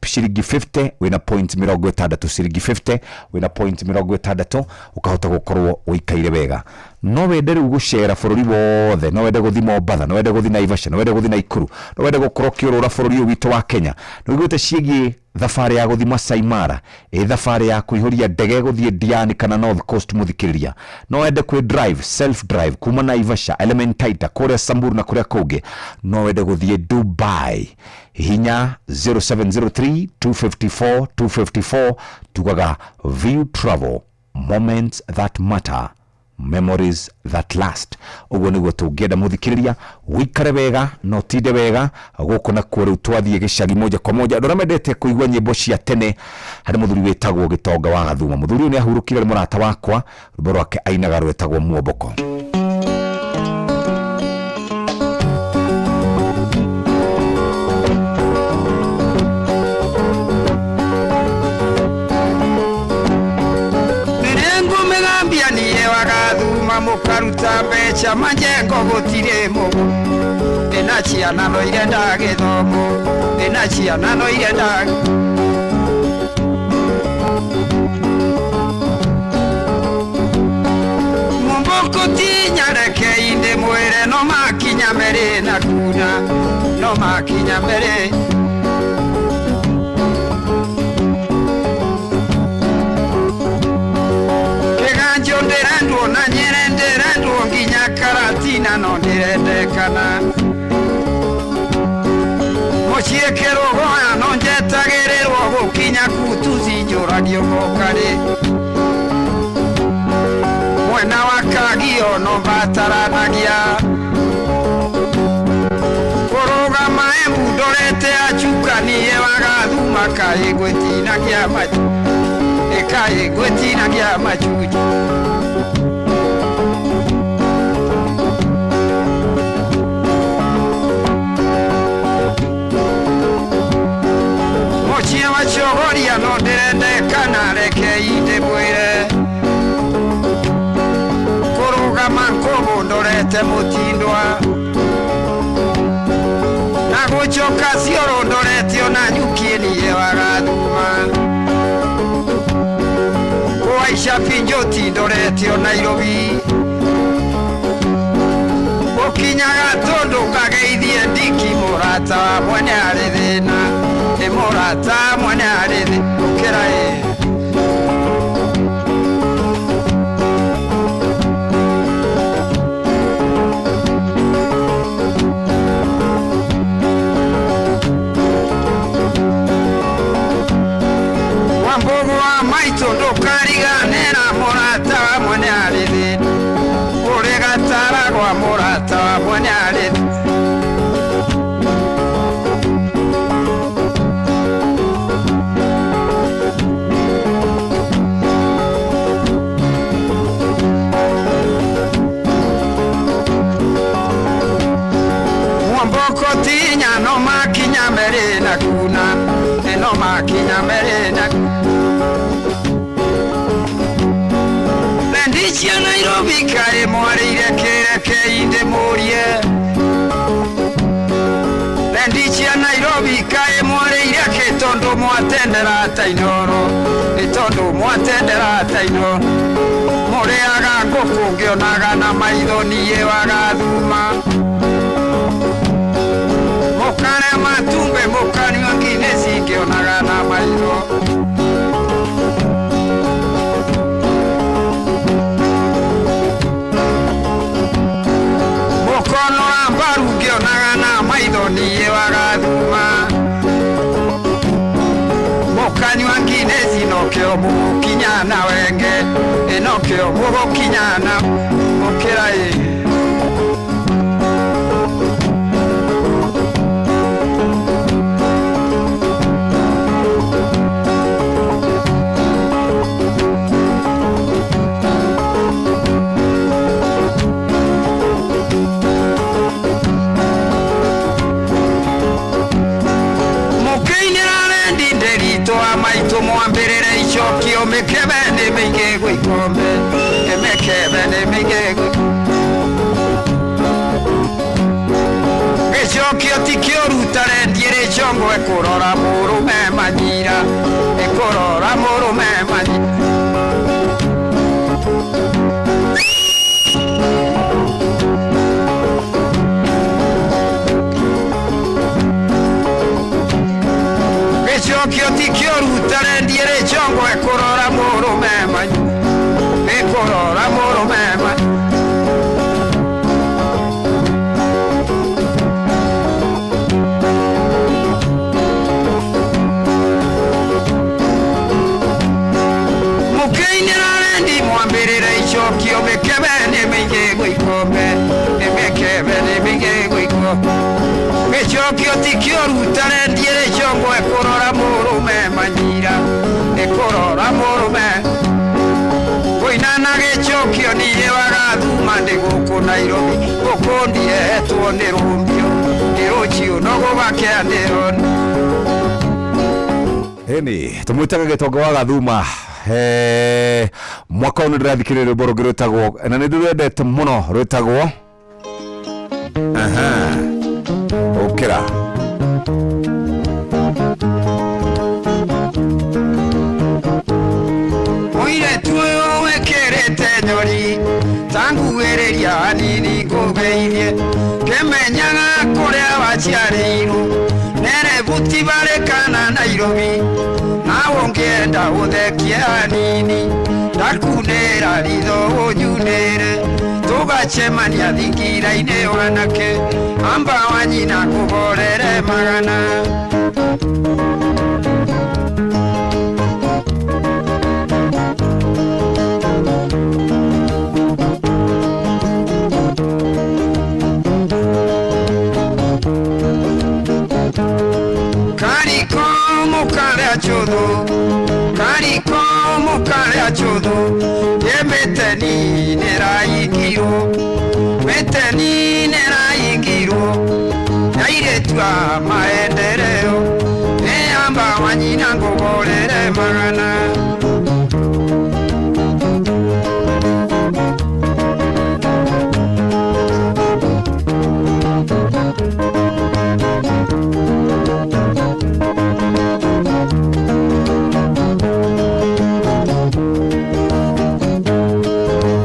Speaker 10: ciringi 50 wĩna point 60, ciringi 50 wĩna point 60, ũkahota gũkorwo ũikaire wega. No wende rĩu gũcera bũrũri wothe, no wende gũthiĩ Mombatha, no wende gũthiĩ Naivasha, no wende gũthiĩ Naikuru, no wende gũkorwo ũkĩũrũra bũrũri ũyũ witũ wa Kenya. Nĩ ũiguĩte ciĩgiĩ Thabarĩ ya gũthiĩ Masai Mara, ĩ thabarĩ ya kũihũria ndege gũthiĩ Diani kana North Coast mũthikĩrĩria. No wende kwĩ drive, self drive kuma Naivasha, Elementaita, kũrĩa Samburu na kũrĩa kũngĩ. No wende gũthiĩ Dubai. Hihinya 0703 254 254 tugaga View Travel, moments that matter, memories that last. Ũguo nĩguo tũngĩenda mũthikĩrĩria wĩikare wega na ũtinde wega gũkũ nakuo. Rĩu twathiĩ gĩcagi moja kwa moja, andũ arĩa mendete kũigua nyĩmbo cia tene, harĩ mũthuri wĩtagwo Gĩtonga wa Gathuma. Mũthuri ũyũ nĩ ahurũkire, nĩ mũrata wakwa. Rwĩmbo rwake ainaga rwetagwo Muomboko.
Speaker 13: Nĩngũmĩgambia niĩ wagathuma mũkaruta mbeca manjengo gũtirĩ mũgũ ndĩna ciana no irenda gĩthomo ndĩna ciana no irenda. Mũmbũkũ tinyarekei ndĩmwĩre no makinya merĩ na kuna no makinya merĩ. Kĩganjo ndĩrendwo na nyere ndĩrendwo nginya karatina no ndĩrendekana mũciĩ kĩrũgoya no njetagĩrĩrwo gũkinya kutuci njũragio mokarĩ mwena wa kagio no mbataranagia kũrũgama Embu ndorete achukanie wagathuma kaĩ gwĩtinagia machu ĩkaĩ gwĩtinagia machuji. Mũciĩ wa Chogoria no ndĩrendekana rekei ndĩmwĩre kũrũgama nkũbũ ndorete mũtindwa na gũcoka cioro ndorete ona nyukie niĩ wagathuma kũhaica pinjoti ndorete o Nairobi gũkinyaga tũndũ ngageithie ndiki mũrata wa mwene arĩ thĩna nĩ mũrata mwene arĩ thĩ ũkĩra ĩ. Wambogo wa maitũ ndũkariganĩra mũrata wa mwene arĩ thĩna ũrĩ gataragwa mũrata wa mwene arĩ thĩ. Mwomboko tinya no makinya merĩ na kuna no makinya merĩ na Rendi cia Nairobi kaĩ mwarĩire kĩrekei ndĩmũrie Rendi cia Nairobi kaĩ mwarĩire kĩ tondũ mwatendera ta Inooro nĩ tondũ mwatendera ta Inooro mũrĩaga ngũkũ ngĩonaga na maitho niĩ wagathuma mũkarĩa matumbĩ mũkanyua nginĩci ngĩonaga na maitho. Mũkonora mbaru ngĩonaga na maitho niĩ wagathuma mũkanyua nginĩci nokĩo mũgũkinya na wenge ĩnokĩo mũgũkinya na mũkĩra ĩ. Maitũ mwambĩrĩre icokio mĩkebe nĩ mĩingĩ gwĩ ikombe mĩkebe nĩ mĩingĩ gwĩ gĩcokio ti kĩũru ta rendi ĩrĩ congwe kũrora mũrũme manyira ĩkũrora mũrũme manyira. Gĩcokio ti Gĩcokio ti kĩũru tarendie rĩcongwe kũrora mũrũme manyira ĩkũrora mũrũme kũina na gĩcokio niĩ wagathuma ndĩ gũkũ Nairobi gũkũ ndirehetwo nĩ rũmbio nĩ rũciũ no gũgakĩa ndĩrona.
Speaker 10: Ĩni tũmwĩtaga gĩtonga wa gathuma. Mwaka ũyũ nĩ ndĩrathikĩrĩria rwĩmbo rũngĩ rwĩtagwo na nĩ ndĩrwendete mũno rwĩtagwo aha ũkĩra.
Speaker 13: Mũirĩtu ũyũ wĩkĩrĩte nyori tanguĩrĩria hanini ngũgeithie kĩmenyaga kũrĩa waciarĩirwo nerebuti barĩ kana Nairobi nawe ũngĩenda ũthekie hanini ndakunĩra ritho ũnyunĩre tũgacemania thingira-inĩ wanake amba wa nyina kũgorere magana. Kariko mukarĩa chũthũ kariko mukarĩa chũthũ ye mĩteni nĩraingirwo mĩteni nĩraingirwo airĩtu a maendeleo nĩamba wa nyina ngũgorere magana.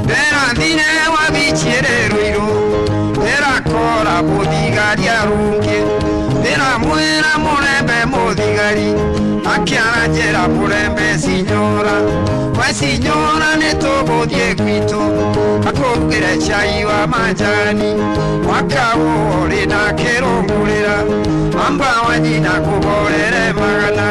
Speaker 13: Ndĩrathire wabichire rũirũ ndĩrakora mũthigari arũngie ndĩramwĩra mũrembe mũthigari akĩara njĩra mũrembe sinyora we sinyora nĩtũgũthiĩ gwitũ akũrugĩre cai wa manjani mwaka ũrĩ na kĩrũngũrĩra amba wa nyina kũgorere magana.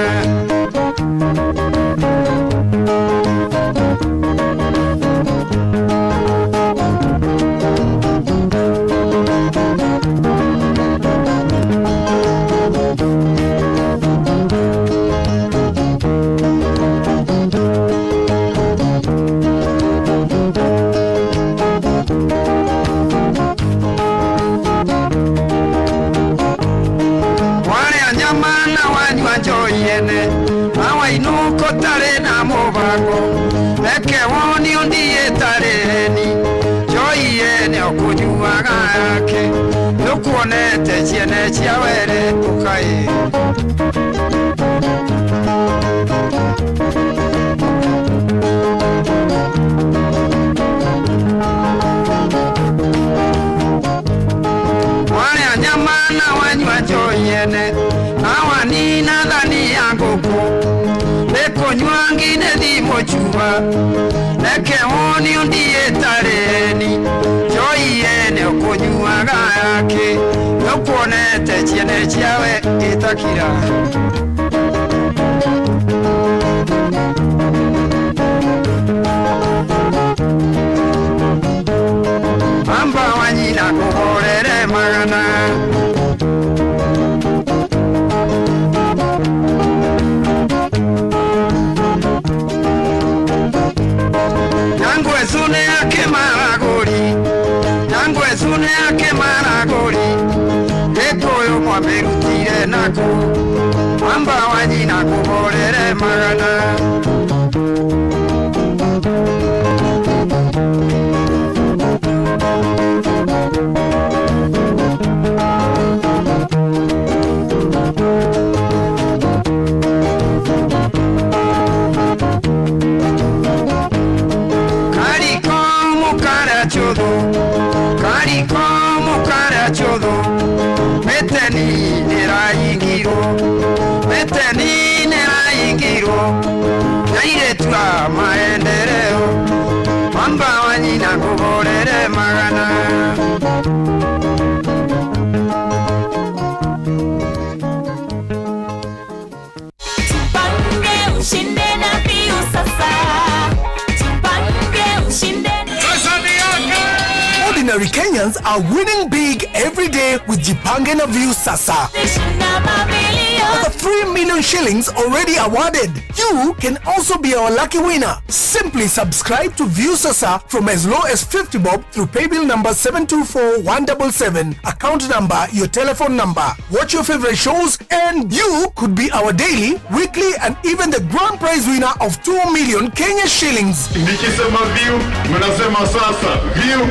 Speaker 13: Warĩa nyama na wanyua njohi ene na wainũka ũtarĩ na mũbango reke woni ũndiĩ tarĩ heni njohi ene ũkũnyuaga yake nĩũkuonete ciene cia were ũkaĩ. Warĩa nyama na wanyua njohi ene na wanina thani ya ngũkũ nĩkũnyua ngine thimũ cuba reke woni ũndiĩ tarĩ heni njohi ene ũkũnyuaga yake nĩũkuonete ciene ciawe ĩtakira. Amba wa nyina kũgorere magana. Nyangwecu nĩ akĩmaragũri Nyangwecu nĩ akĩmaragũri Gĩkũyũ mwamĩrutire nakũ amba wa nyina kũgorere magana. Kariko mukarĩa chũthũ kariko mukarĩa chũthũ mĩteni nĩraingirwo mĩteni nĩraingirwo
Speaker 14: Ordinary Kenyans are winning big every day with Jipange na Viusasa. Over 3 million shillings already awarded. You can also be our lucky winner. Simply subscribe to Viusasa from as low as 50 bob through paybill number 724177, account number, your telephone number. Watch your favorite shows and you could be our daily, weekly and even the grand prize winner of 2 million Kenya shillings.
Speaker 9: Nikisema view, mnasema sasa. View.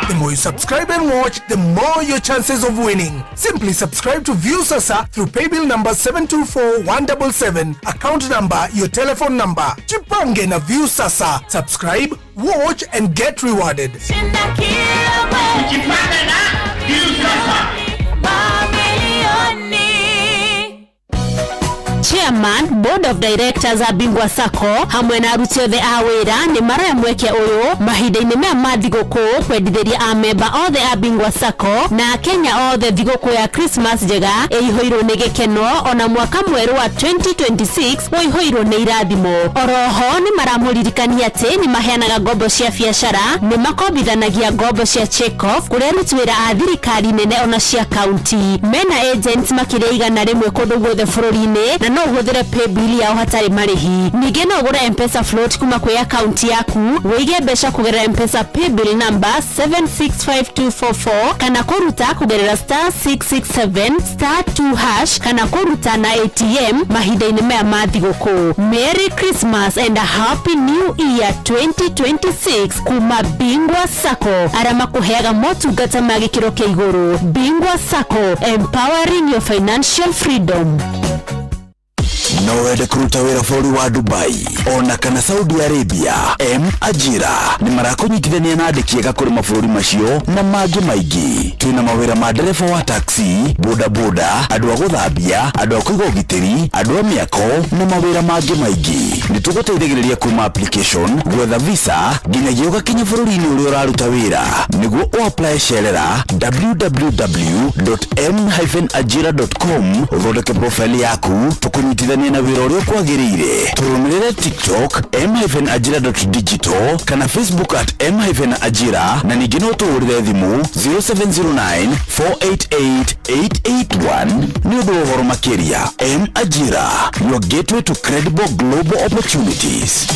Speaker 14: The more you subscribe and watch, the more your chances of winning. Simply subscribe to Viusasa through paybill number 724177, account number, your telephone number. Jipange na Viusasa. Subscribe, watch and get rewarded.
Speaker 12: Chairman Board of Directors a Bingwa Sacco hamwe na aruti othe a wĩra nĩ maroya mweke ũyũ mahinda-inĩ maya ma thigũkũ kwendithĩria amemba othe a Bingwa Sacco na akenya othe thigũkũ ya Christmas njega ĩihũirwo nĩ gĩkeno ona mwaka mwerũ wa 2026 ũihũirwo nĩ irathimo. Oroho nĩ maramũririkania atĩ nĩ maheanaga ngombo cia biacara, nĩ makombithanagia ngombo cia check-off kũrĩ aruti wĩra a thirikari nene ona cia kaunti. Mena agents makĩria 100 kũndũ guothe bũrũri-inĩ na no ũhũthĩre paybill yao hatarĩ marĩhi. Ningĩ no ũgũre M-Pesa float kuma kwĩ akaunti yaku, wĩige mbeca kũgerera M-Pesa paybill number 765244 kana kũruta kũgerera star 667 star 2 hash kana kũruta na ATM mahinda-inĩ maya ma thigũkũ. Merry Christmas and a Happy New Year 2026 kuma Bingwa Sacco arĩa makũheaga motungata ma gĩkĩro kĩa igũrũ. Bingwa Sacco, empowering your financial freedom.
Speaker 1: No wende kũruta wĩra bũrũri wa Dubai ona kana Saudi Arabia? M Ajira nĩ marakũnyitithania na andĩki ega kũrĩ mabũrũri macio na mangĩ maingĩ. Twĩna mawĩra ma ndereba wa taxi, bodaboda, andũ a gũthambia, andũ a kũiga ũgitĩri, andũ a mĩako na mawĩra mangĩ maingĩ. Nĩ tũgũteithagĩrĩria kuma application, gwetha visa nginyagia ũgakinya bũrũri-inĩ ũrĩa ũraruta wĩra. Nĩguo ũapply cerera www.m-ajira.com ũthondeke profile yaku tũkũnyitithanie na wĩra ũrĩa ũkwagĩrĩire. Tũrũmĩrĩre TikTok m-ajira.digital kana Facebook at m-ajira na ningĩ no tũhũrĩre thimũ 0709 488 881 nĩ ũndũ wa ũhoro makĩria. M Ajira, your gateway to credible global opportunities.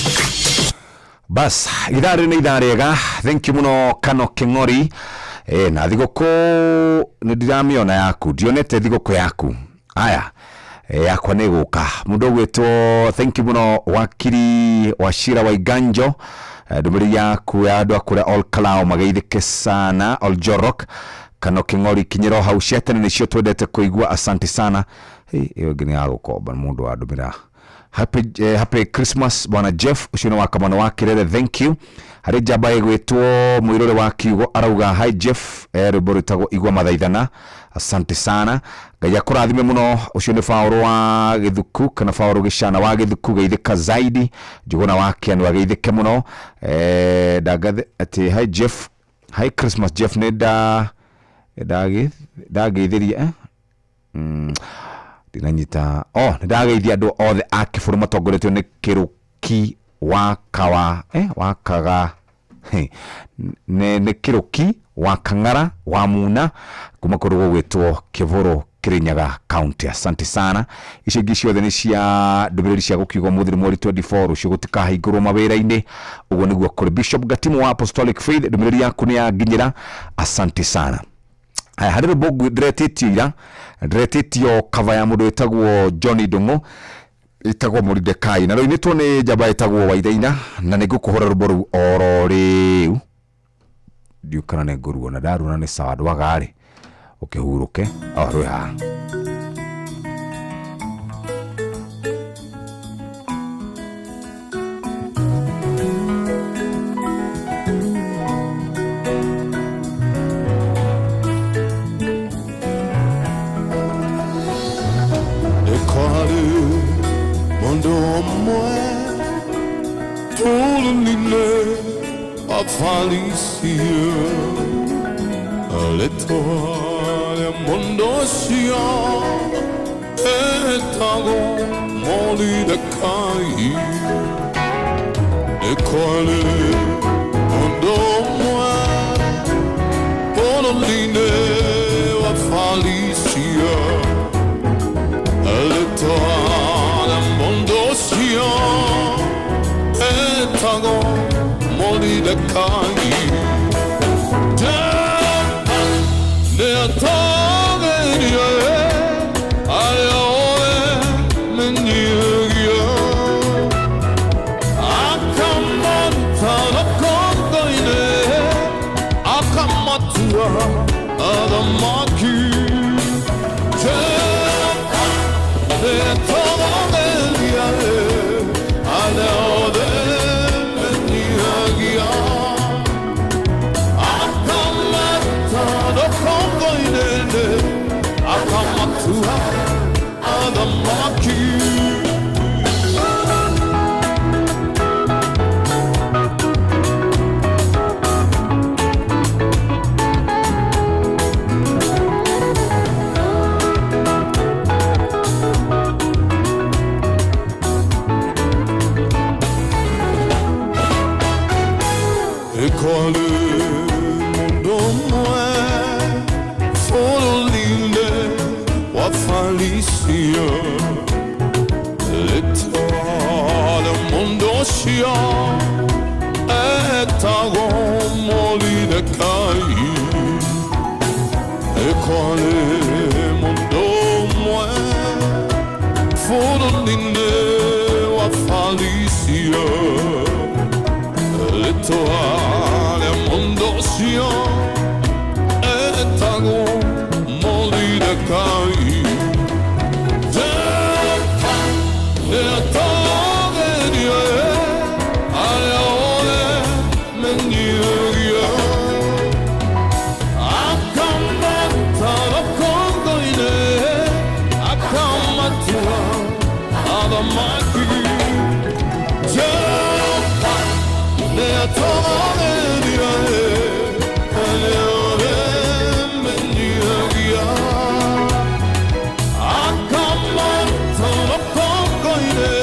Speaker 10: Bas, ithaa rĩrĩ nĩ ithaa rĩega. Thank you mũno Kano Kĩng'ori. Na thigũkũ nĩ ndiramĩona yaku, ndionete thigũkũ yaku. Aya, yakwa nĩ gũka. Mũndũ ũgwĩtwo thank you mũno wakiri Wachira wa Iganjo. Ndũmĩrĩri yaku ya andũ a kũrĩa Ol Kalou mageithĩke sana. Ol Jorok Kano Kĩng'ori kinyĩra hau cia tene nĩcio twendete kũigua, asante sana. Ĩyo ĩngĩ nĩ ya gũkomba mũndũ wandũmĩra. Happy Christmas bwana Jeff ucio nĩ wa Kamano wa Kirere, thank you. Harĩ njamba ĩgwĩtwo mũirũrĩ wa kiugo arauga hi Jeff, rwĩmbo rwĩtagwo igua mathaithana, asante sana. Ngai akũrathime mũno. Ũcio nĩ Faũrũ wa Gĩthuku kana Faũrũ Gĩcana wa Gĩthuku, geithĩka zaidi. Njũgũna wa Kĩanũ ageithĩke mũno. Ndangathe atĩ hi Jeff, hi Christmas Jeff, nĩ ndageithĩria ndinanyita nĩ ndageithia andũ othe a kĩbũrũ matongoretio nĩ Kĩrũki wa Kawa wa Kaga nĩ Kĩrũki wa Kang'ara wa Muna kuma kũndũ gũgwĩtwo Kĩbũrũ Kirinyaga County, asante sana. Icio ingĩ ciothe nĩ cia ndũmĩrĩri cia gũkiuga ũmũthĩ nĩ mweri 24 rũciũ gũtikahingũrwo mawĩra-inĩ. Ũguo nĩguo kũrĩ. Bishop Gatimu wa Apostolic Faith, ndũmĩrĩri yaku nĩ yanginyĩra, asante sana. Haya, harĩ rwĩmbo ndĩretĩtio ira, ndĩretĩtio cover ya mũndũ wĩtagwo Johnny Ndung'u ĩtagwo Moridekai na rũinĩtwo nĩ njamba ĩtagwo Waithaina na nĩ ngũkũhũra rwĩmbo rũu oro rĩu. Ndiũ kana nĩ ngũruona, ndaruona nĩ sawa, ndwaga rĩ ũkĩhurũke o rwĩ haha.
Speaker 16: Bũrũri-inĩ wa Falicia Rĩtwa rĩa mũndũ ũcio etagwo Moridekai. Jehova nĩatagĩrie arĩa othe menyihagia, akamaruta rũkũngũ-inĩ, akamatua athamaki. Jehova nĩatagĩria arĩa othe menyihagia, akamaruta rũkũngũ-inĩ, akamatua athamaki. Ekole mũndũ ũmwe bũrũri-inĩ wa Falicia, rĩtwa rĩa mũndũ ũcio etagwo Moridekai. Ekole mũndũ ũmwe bũrũri-inĩ wa Falicia, rĩtwa rĩa mũndũ ũcio etagwo Moridekai. Jehova nĩatagĩrie arĩa othe menyihagia, akamaruta rũkũngũ-inĩ, akamatua athamaki. Jehova nĩatagĩrie arĩa othe menyihagia, akamaruta rũkũngũ-inĩ,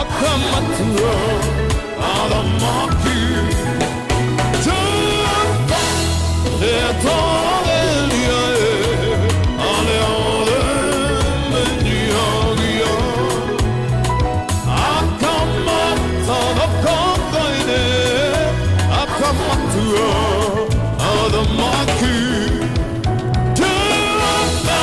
Speaker 16: akamatua athamaki. Jehova nĩatagĩrie arĩa othe menyihagia, akamaruta rũkũngũ-inĩ, akamatua athamaki. Jehova.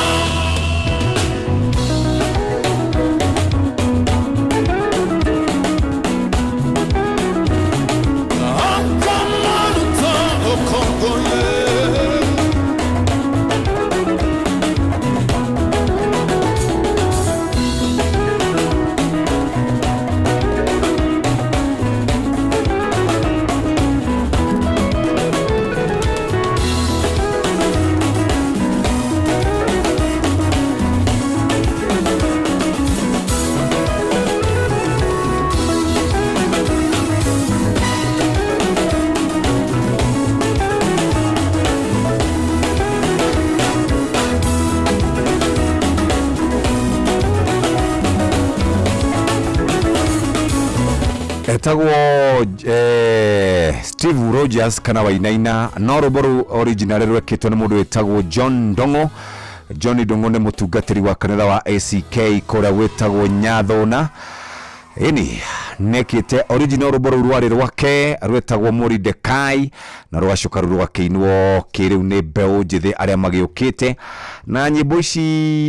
Speaker 16: Akamaruta rũkũngũ-inĩ.
Speaker 10: Etagwo Steve Rogers kana Wainaina, no rwĩmbo rũu original rwekĩtwo nĩ mũndũ wĩtagwo John Ndong'o. John Ndong'o nĩ mũtungatĩri wa kanitha wa ACK kũrĩa wĩtagwo Nyathũna. Ĩni nekĩte original rwĩmbo rũu rwarĩ rwake rwĩtagwo Moridekai, na rwacoka rũu rwakĩinwo kĩrĩu nĩ mbeũ njĩthĩ arĩa magĩũkĩte na nyĩmbo ici.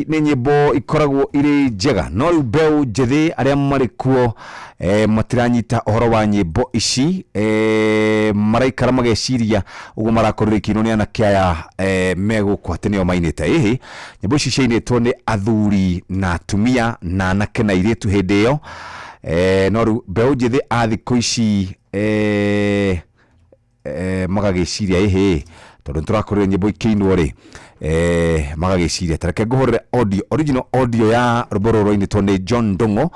Speaker 10: Nĩ nyĩmbo ikoragwo irĩ njega, no rĩu mbeũ njĩthĩ arĩa marĩ kuo matiranyita ũhoro wa nyĩmbo ici, maraikara mageciria ũguo marakorwo ikĩinwo nĩ anake aya me gũkũ atĩ nĩo mainĩte. Ĩhĩ, nyĩmbo ici ciainĩtwo nĩ athuri na atumia na anake na airĩtu hĩndĩ ĩyo, no rĩu mbeũ njĩthĩ a thikũ ici magagĩciria ĩhĩ, tondũ nĩtũrakorire nyĩmbo ikĩinwo rĩ, magagĩciria tareke ngũhũrĩre audio, original audio ya rwĩmbo rũrũ rwainĩtwo nĩ John Ndung'u.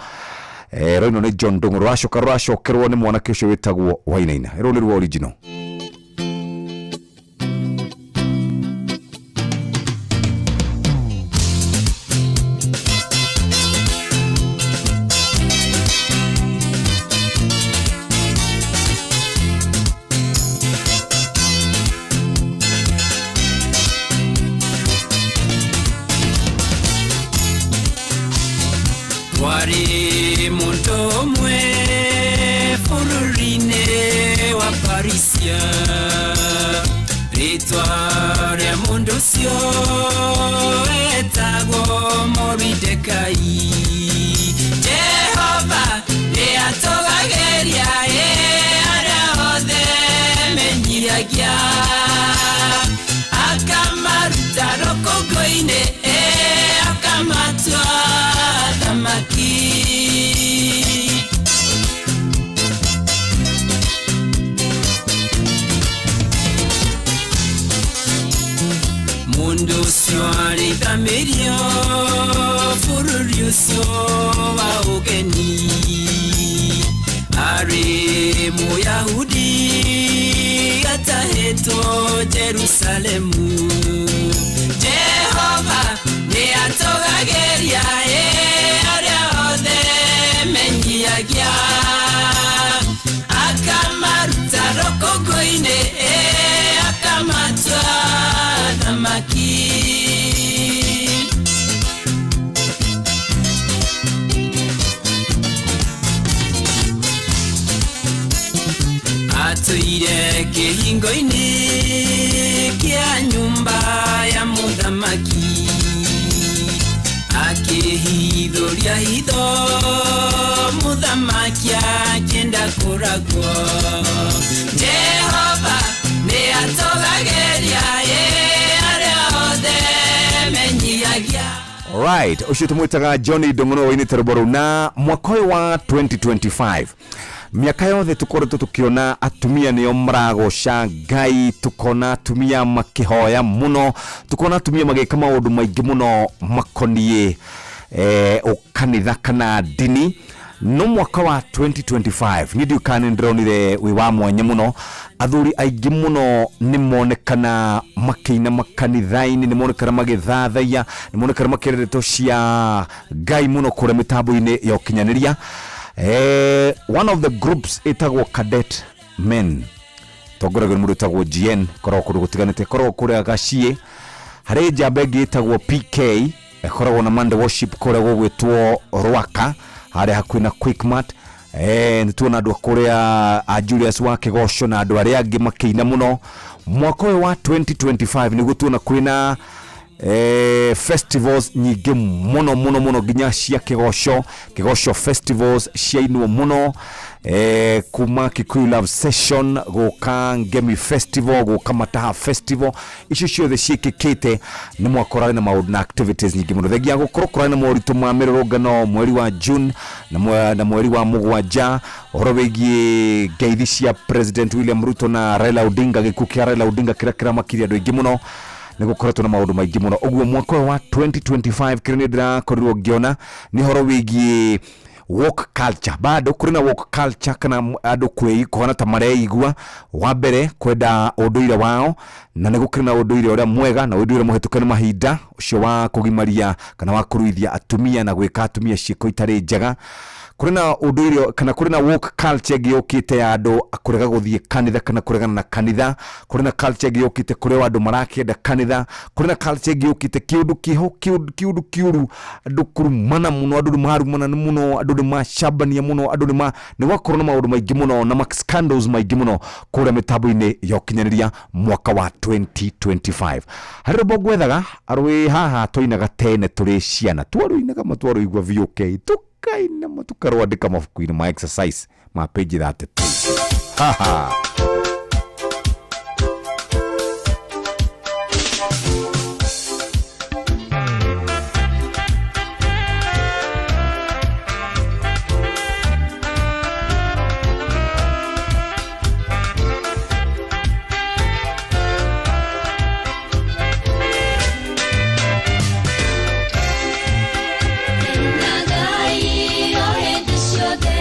Speaker 10: Rwainwo nĩ John Ndung'u, rũracoka rũracokerwo nĩ mwanake ũcio wĩtagwo Wainaina. Rũrũ nĩruo original.
Speaker 18: Kwarĩ mũndũ ũmwe bũrũri-inĩ wa Parisia, rĩtwa rĩa mũndũ ũcio etagwo Moridekai. Jehova nĩatũgagĩria ĩ arĩa othe menyihagia, akamaruta rũkũngũ-inĩ ĩ akamatua athamaki. Mundu ũcio arĩ ithamĩrio bũrũri ũcio wa ũgeni, arĩ Mũyahudi atahĩtwo Jerusalemu. Jehova nĩatũgagĩria ĩ arĩa othe menyihagia, akamaruta rũkũngũ-inĩ ĩ akamatua athamaki. Atũire kĩhingo-inĩ kĩa nyũmba ya mũthamaki, akĩhithũria hitho mũthamaki akĩenda kũragwo. Jehova nĩatũgagĩria ĩ arĩa othe menyihagia.
Speaker 10: Alright, ũcio tũmwĩtaga Johnny Ndung'u wainĩte rwĩmbo rũu. Na mwaka ũyũ wa 2025, mĩaka yothe tũkoretwo tũkĩona atumia nĩo maragoca Ngai, tukona atumia makĩhoya mũno, tukona atumia magĩka maũndũ maingĩ mũno makoniĩ ũkanitha kana ndini. No mwaka wa 2025 niĩ ndiũĩ kana nĩ ndĩronire wĩ wa mwanya mũno. Athuri aingĩ mũno nĩ monekana makĩina makanitha-inĩ, nĩ monekana magĩthathaiya, nĩ monekana makĩria ndeto cia Ngai mũno kũrĩa mĩtambo-inĩ ya ũkinyanĩria. One of the groups ĩtagwo Cadet Men, tongoragio nĩ mũndũ wĩtagwo GN, koragwo kũndũ gũtiganĩte, koragwo kũrĩa Gaciĩ. Harĩ njamba ĩngĩ ĩtagwo PK, ĩkoragwo na Monday worship kũrĩa gũgwĩtwo Rwaka, harĩa hakuhĩ na Quickmart. Nĩ tuona andũ kũrĩa a Julius wa Kĩgoco na andũ arĩa angĩ makĩina mũno. Mwaka ũyũ wa 2025 nĩguo tuona kwĩna festivals nyingĩ mũno mũno mũno, nginya cia Kĩgoco, Kĩgoco festivals ciainwo mũno, kuma Kikuyu Love Session gũka Ngemi Festival gũka Mataha Festival, icio ciothe ciĩkĩkĩte nĩ mwaka ũrarĩ na maũndũ na activities nyingĩ mũno. Thengia gũkorwo kũrarĩ na moritũ ma mĩrũrũngano mweri wa June na mweri wa mũgwanja, ũhoro wĩgiĩ ngeithi cia President William Ruto na Raila Odinga, gĩkuũ kĩa Raila Odinga kĩrĩa kĩramakirie andũ aingĩ mũno, nĩ gũkoretwo na maũndũ maingĩ mũno. Ũguo mwaka ũyũ wa 2025 kĩrĩa nĩ ndĩrakorirwo ngĩona nĩ ũhoro wĩgiĩ woke culture. Bado kũrĩ na woke culture, kana andũ kũhana ta mareigua wa mbere kwenda ũndũire wao, na nĩ gũkĩrĩ na ũndũire ũrĩa mwega na ũndũire mũhetũke nĩ mahinda, ũcio wa kũgimaria kana wa kũruithia atumia na gwĩka atumia ciĩko itarĩ njega. Kũrĩ na ũndũire kana kũrĩ na woke culture ĩngĩ yũkĩte ya andũ kũrega gũthiĩ kanitha kana kũregana na kanitha. Kũrĩ na culture ĩngĩ yũkĩte kũrĩa andũ marakĩenda kanitha. Kũrĩ na culture ĩngĩ yũkĩte kĩũndũ kĩho, kĩũndũ kĩũru, andũ kũrumana mũno, andũ nĩ marumana mũno, andũ nĩ macambania mũno, andũ nĩ gwakorwo na maũndũ maingĩ mũno na scandals maingĩ mũno kũrĩa mĩtambo-inĩ ya ũkinyanĩria mwaka wa 2025. Harĩ rwĩmbo ngwethaga arwĩ haha twainaga tene tũrĩ ciana, twarũinaga ma twarũigua VOK tukaina ma tukarwandĩka mabuku-inĩ ma exercise ma page 32. Haha.
Speaker 19: Kenagai o hĩndĩ ciothe,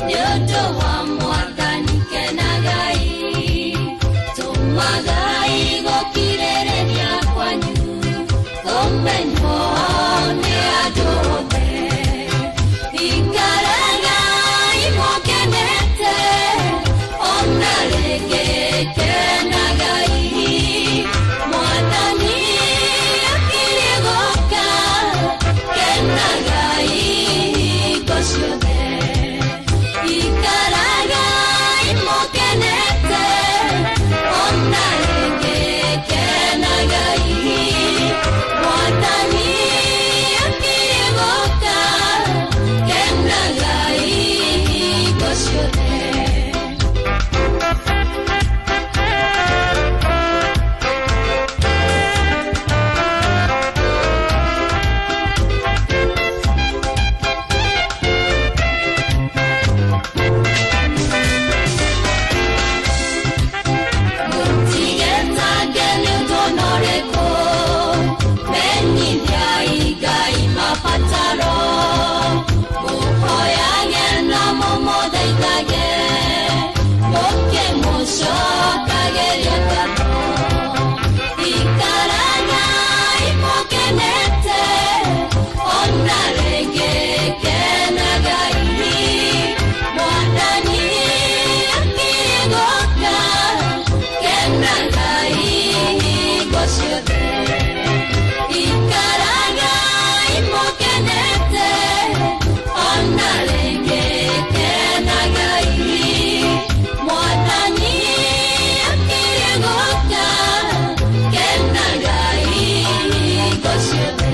Speaker 19: nĩ ũndũ wa Mwathani kenagai. Tũmagai gũkirĩrĩria kwanyu kũmenywo nĩ andũ othe. Ikaragai mũkenete, ona rĩngĩ kenagai. Mwathani akiriĩ gũka, kenagai. ciothe ikaragai mũkenete ona rĩngĩ kenagai mwathani akĩrĩ gũka kenagai hingo ciothe.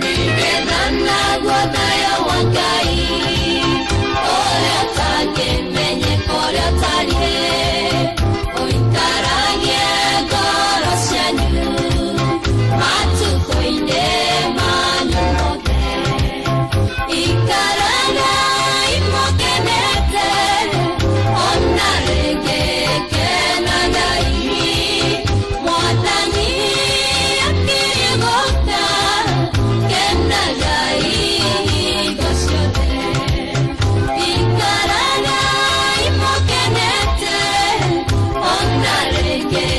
Speaker 19: Nĩgetha naguo thayũ wa Ngai ũrĩa ũtangĩmenyeka ũrĩa ũtariĩ ũikaragie ngoro cianyu matukũ-inĩ manyu mothe. Ikaragai mũkenete ona rĩngĩ kenagai mwathani akĩrĩ gũka kenagai hingo ciothe. Ikaragai mũkenete ona rĩngĩ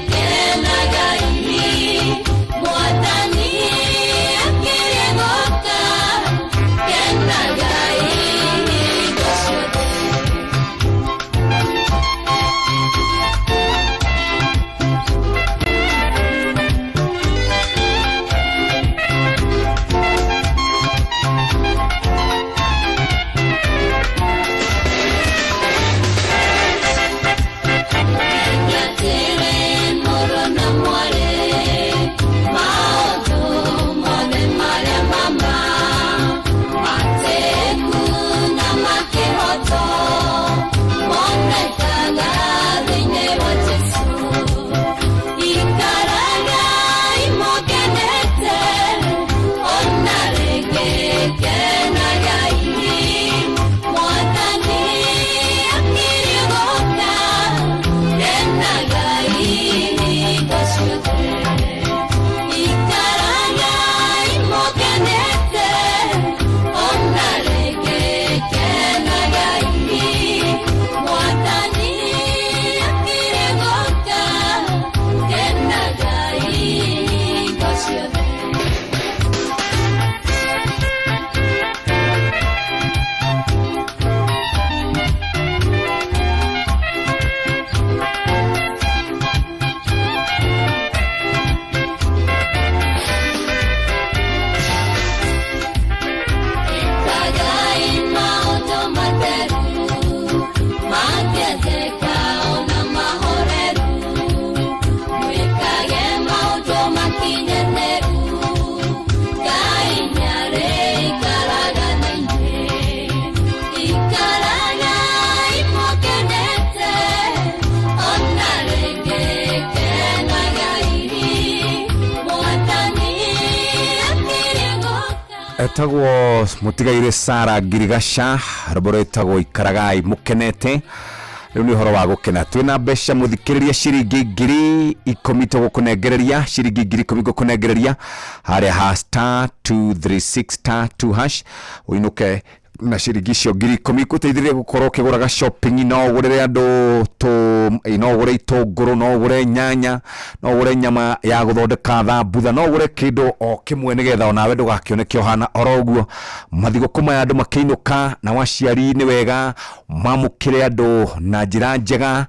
Speaker 19: kenagai mwathani akĩrĩ gũka kenagai hingo ciothe. Nĩngatĩre mũrũ na mwarĩ maũndũ mothe marĩa mama mateku na makĩhoto monekaga thĩinĩ wa Jesũ. Ikaragai mũkenete ona rĩngĩ kenagai mwathani akĩrĩ gũka kenagai hingo ciothe. Ikaragai mũkenete ona rĩngĩ kenagai mwathani akĩrĩ gũka kenagai hingo ciothe. Ĩkagai maũndũ matheru mangĩendeka ona mahoreru mwĩkage maũndũ makinyanĩru Ngai nĩarĩikaraga na inyuĩ. Ikaragai mũkenete ona rĩngĩ kenagai mwathani akĩrĩ gũka.
Speaker 10: Etagwo mũtigairĩ Sara Ngirigaca, rwĩmbo rwĩtagwo ikaragai mũkenete. Rĩu nĩ ũhoro wa gũkena, twĩna mbeca mũthikĩrĩria ciringi 10,000 tũgũkũnengereria ciringi 10,000 ngũkũnengereria harĩa ha star 236 star 2 hash ũinũke na ciringi icio 10,000 gũteithĩrĩria gũkorwo ũkĩgũraga shopping. No ũgũrĩre andũ tũ no ũgũre itũngũrũ, no ũgũre nyanya, no ũgũre nyama ya gũthondeka thambutha, no ũgũre kĩndũ o kĩmwe nĩgetha onawe ndũgakĩoneke ũhana oro ũguo. Mathigũkũ maya andũ makĩinũka na waciari nĩ wega mamũkĩre andũ na njĩra njega.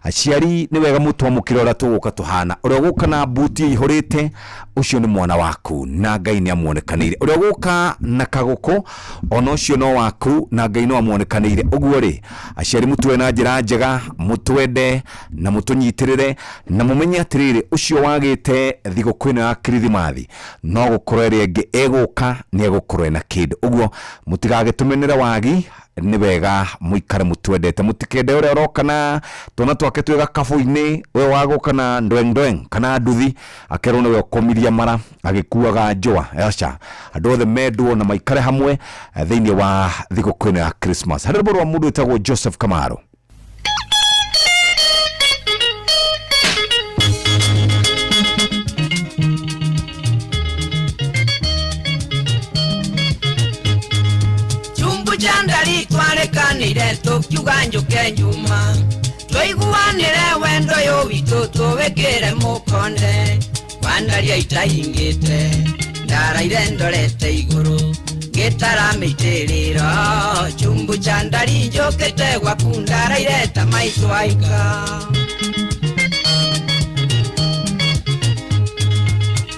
Speaker 10: Aciari nĩ wega mũtwamũkĩre ũrĩa tũgũka tũhana. Ũrĩa ũgũka na mbuti ĩihũrĩte ũcio nĩ mwana waku na Ngai nĩ amuonekanĩire. Ũrĩa ũgũka na kagũkũ ona ũcio no waku na Ngai no amuonekanĩire. Ũguo rĩ, aciari mũtue na njĩra njega, mũtwende na mũtũnyitĩrĩre na mũmenye atĩrĩrĩ, ũcio wagĩte thigũkũ ĩno ya kirithimathi no gũkorwo ĩrĩa ĩngĩ ĩgũka nĩ egũkorwo ĩna kĩndũ. Ũguo mũtigagĩtũmenere wagi, nĩ wega mũikare mũtwendete, mũtikende ũrĩa ũroka na twana twake twĩ gakabũ-inĩ, we wagũka na ndwengdweng kana nduthi akerwo nĩwe ũkomirie mara agĩkuaga njũa. Aca, andũ othe mendwo na maikare hamwe thĩinĩ wa thigũkũ ĩno ya Christmas. Harĩ rwĩmbo rwa mũndũ wĩtagwo Joseph Kamaro.
Speaker 18: Chumbu cha ndari twarekanire tukiuga njuke njuma twaiguanire wendo yu Gũtũ wĩkĩre mũkonde wandaria itaingĩte ndaraire ndorete igũrũ ngĩtara mĩitĩrĩro chumbu cha ndari njũkĩte gwaku ndaraire ta maitũ aika.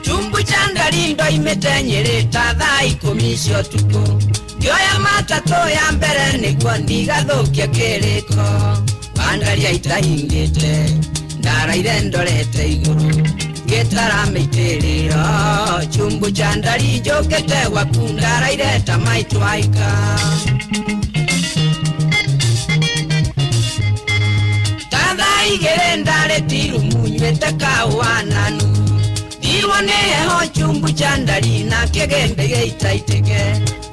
Speaker 18: Chumbu cha ndari ndoimĩte Nyĩrĩ ta thaa 10 cia ũtukũ ngĩoya matatũ ya mbere nĩguo ndigathũkie kĩrĩko wandaria itahingĩte ndaraire ndorete igũrũ ngĩtara mĩitĩrĩro chumbu cha ndari njũkĩte gwaku ndaraire ta maitũ aika. Ta thaa 2 ndarĩ tirumu nywĩte kahũa nanu ndirwo nĩ heho chumbu cha ndari na kĩgĩmbĩ gĩitaitĩke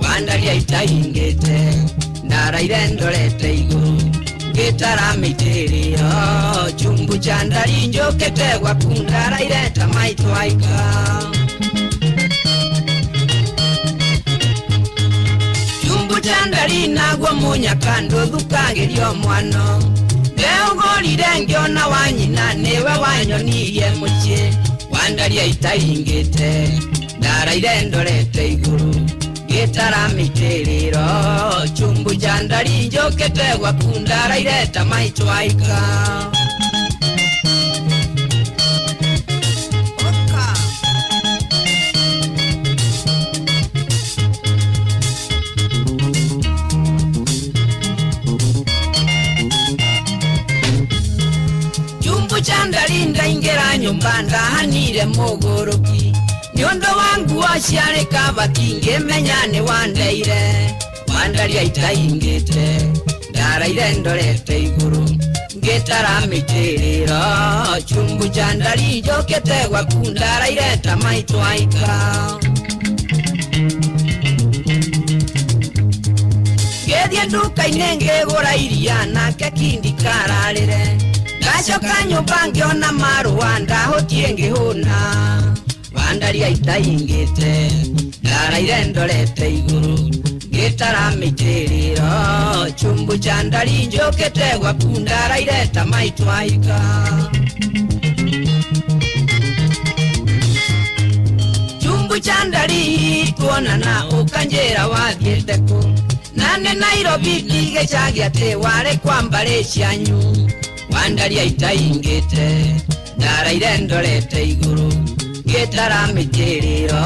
Speaker 18: wandaria itaingĩte ndaraire ndorete igũrũ ngĩtara mĩitĩrĩro chumbu cha ndari njũkĩte gwaku ndaraire ta maitũ aika. Chumbu cha ndari naguo mũnyaka ndũthukagĩrio mwano ndeũgũrire ngĩona wa nyina nĩwe wanyonirie mũciĩ wandaria itaingĩte ndaraire ndorete igũrũ ngĩtara mĩitĩrĩro chumbu cha ndari njũkĩte gwaku ndaraire ta maitũ aika. Chumbu cha ndari ndaingĩra nyũmba ndahanire mũgũrũki nĩ ũndũ wa nguo ciarĩ kabati ngĩmenya nĩ wandeire wandaria itaingĩte ndaraire ndorete igũrũ ngĩtara mĩitĩrĩro chumbu cha ndari njũkĩte gwaku ndaraire ta maitũ aika. Ngĩthiĩ nduka-inĩ ngĩgũra iria nake kindi kararĩre ndacoka nyũmba ngĩona marũa ndahũtie ngĩhũna wandaria itaingĩte ndaraire ndorete igũrũ ngĩtara mĩitĩrĩro chumbu cha ndari njũkĩte gwaku ndaraire ta maitũ aika. Chumbu cha ndari tuonana ũkanjĩra wathiĩte kũ na nĩ Nairobi ndigĩcagi atĩ warĩ kwa mbarĩ cianyu wandaria itaingĩte ndaraire ndorete igũrũ ngĩtara mĩitĩrĩro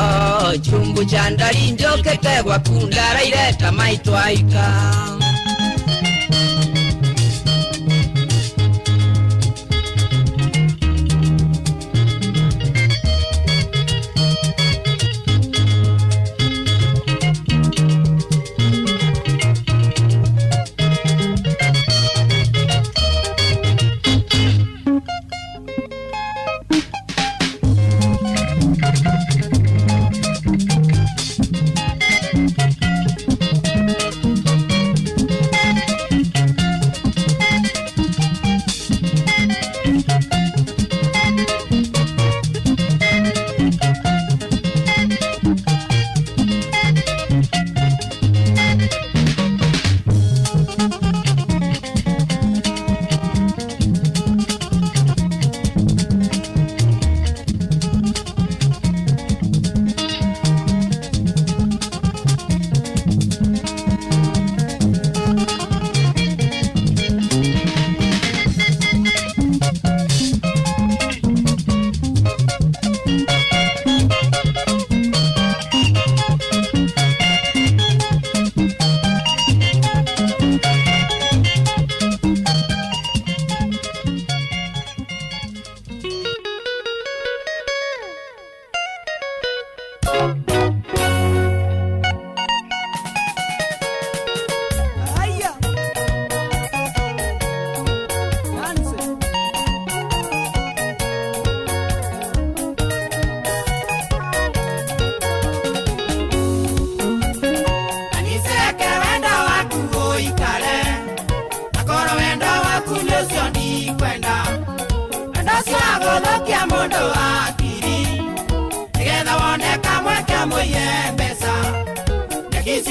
Speaker 18: chumbu cha ndari njũkĩte gwaku ndaraire ta maitũ aika.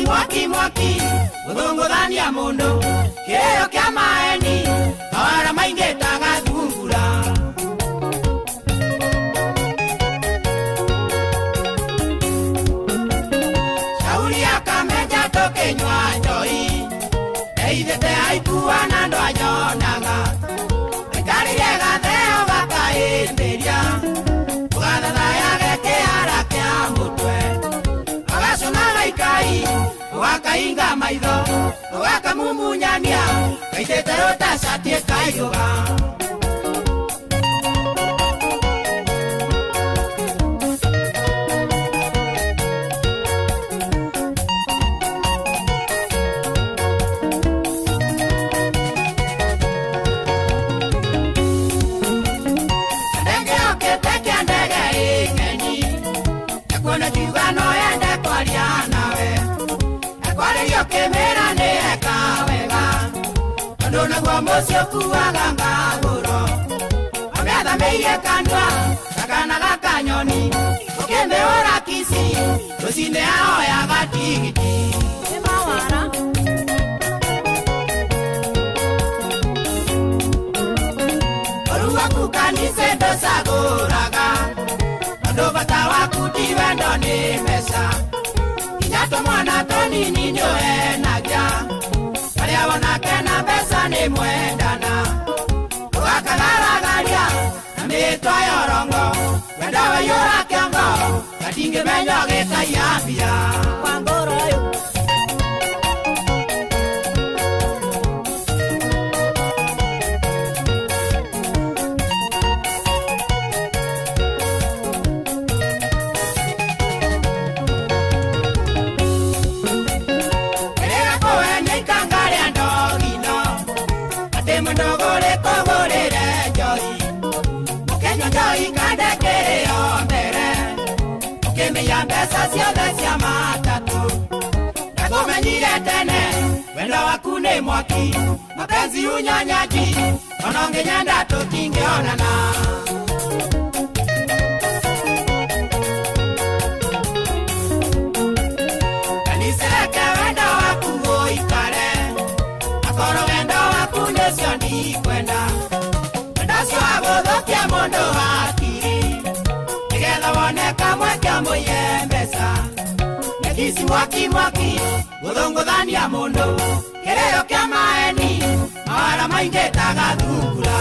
Speaker 20: Mwaki mwaki guthunguthania mundu kĩrĩo kĩa maeni mawara maingĩ ta gathungura. Maitho ũgakamumunyania kaitĩte rũtacati kaiyũga. Ndege yokĩte kĩa ndege ĩng'eni ekuona kiuga no yende kwaria nawe ekwarĩrio kĩmĩra nĩ eka wega tondũ naguo mũciĩ ũkuaga ngagũro amĩathamĩirie kanua gakana gakanyoni ũkĩmĩhũra kici rũcinĩ ahoyaga tigiti. Ũru waku kanitha ndũcagũraga tondũ bata waku ti wendo nĩ mbeca nginya tũmwana tũnini nĩũhenagia arĩa wonake na mbeca nĩ mwendana ũgakagaragaria na mĩtwa ya ũrongo wendo waiyũra kĩongo gatingĩmenya gĩkaia mbia. Erega kũhenia ikanga rĩa ndogino atĩ mũndũgũrĩ kũgũrĩre njohi mũkĩnyua njohi kande kĩrĩo mbere ũkĩmĩiya mbeca ciothe cia matatũ ndakũmenyire tene wendo waku nĩ mwaki mapenzi unyonyaji ona ũngĩnyenda tũtingĩonana. Kaniseke wendo waku ũikare akorwo wendo waku nĩcio ndikwenda wendo ũcio wa gũthũkia mũndũ hakiri nĩgetha wone kamweke mũiye mbeca nĩkici mwaki mwaki gũthũngũthania mũndũ kĩrĩo kĩa maeni mawara maingĩ ta gathungura.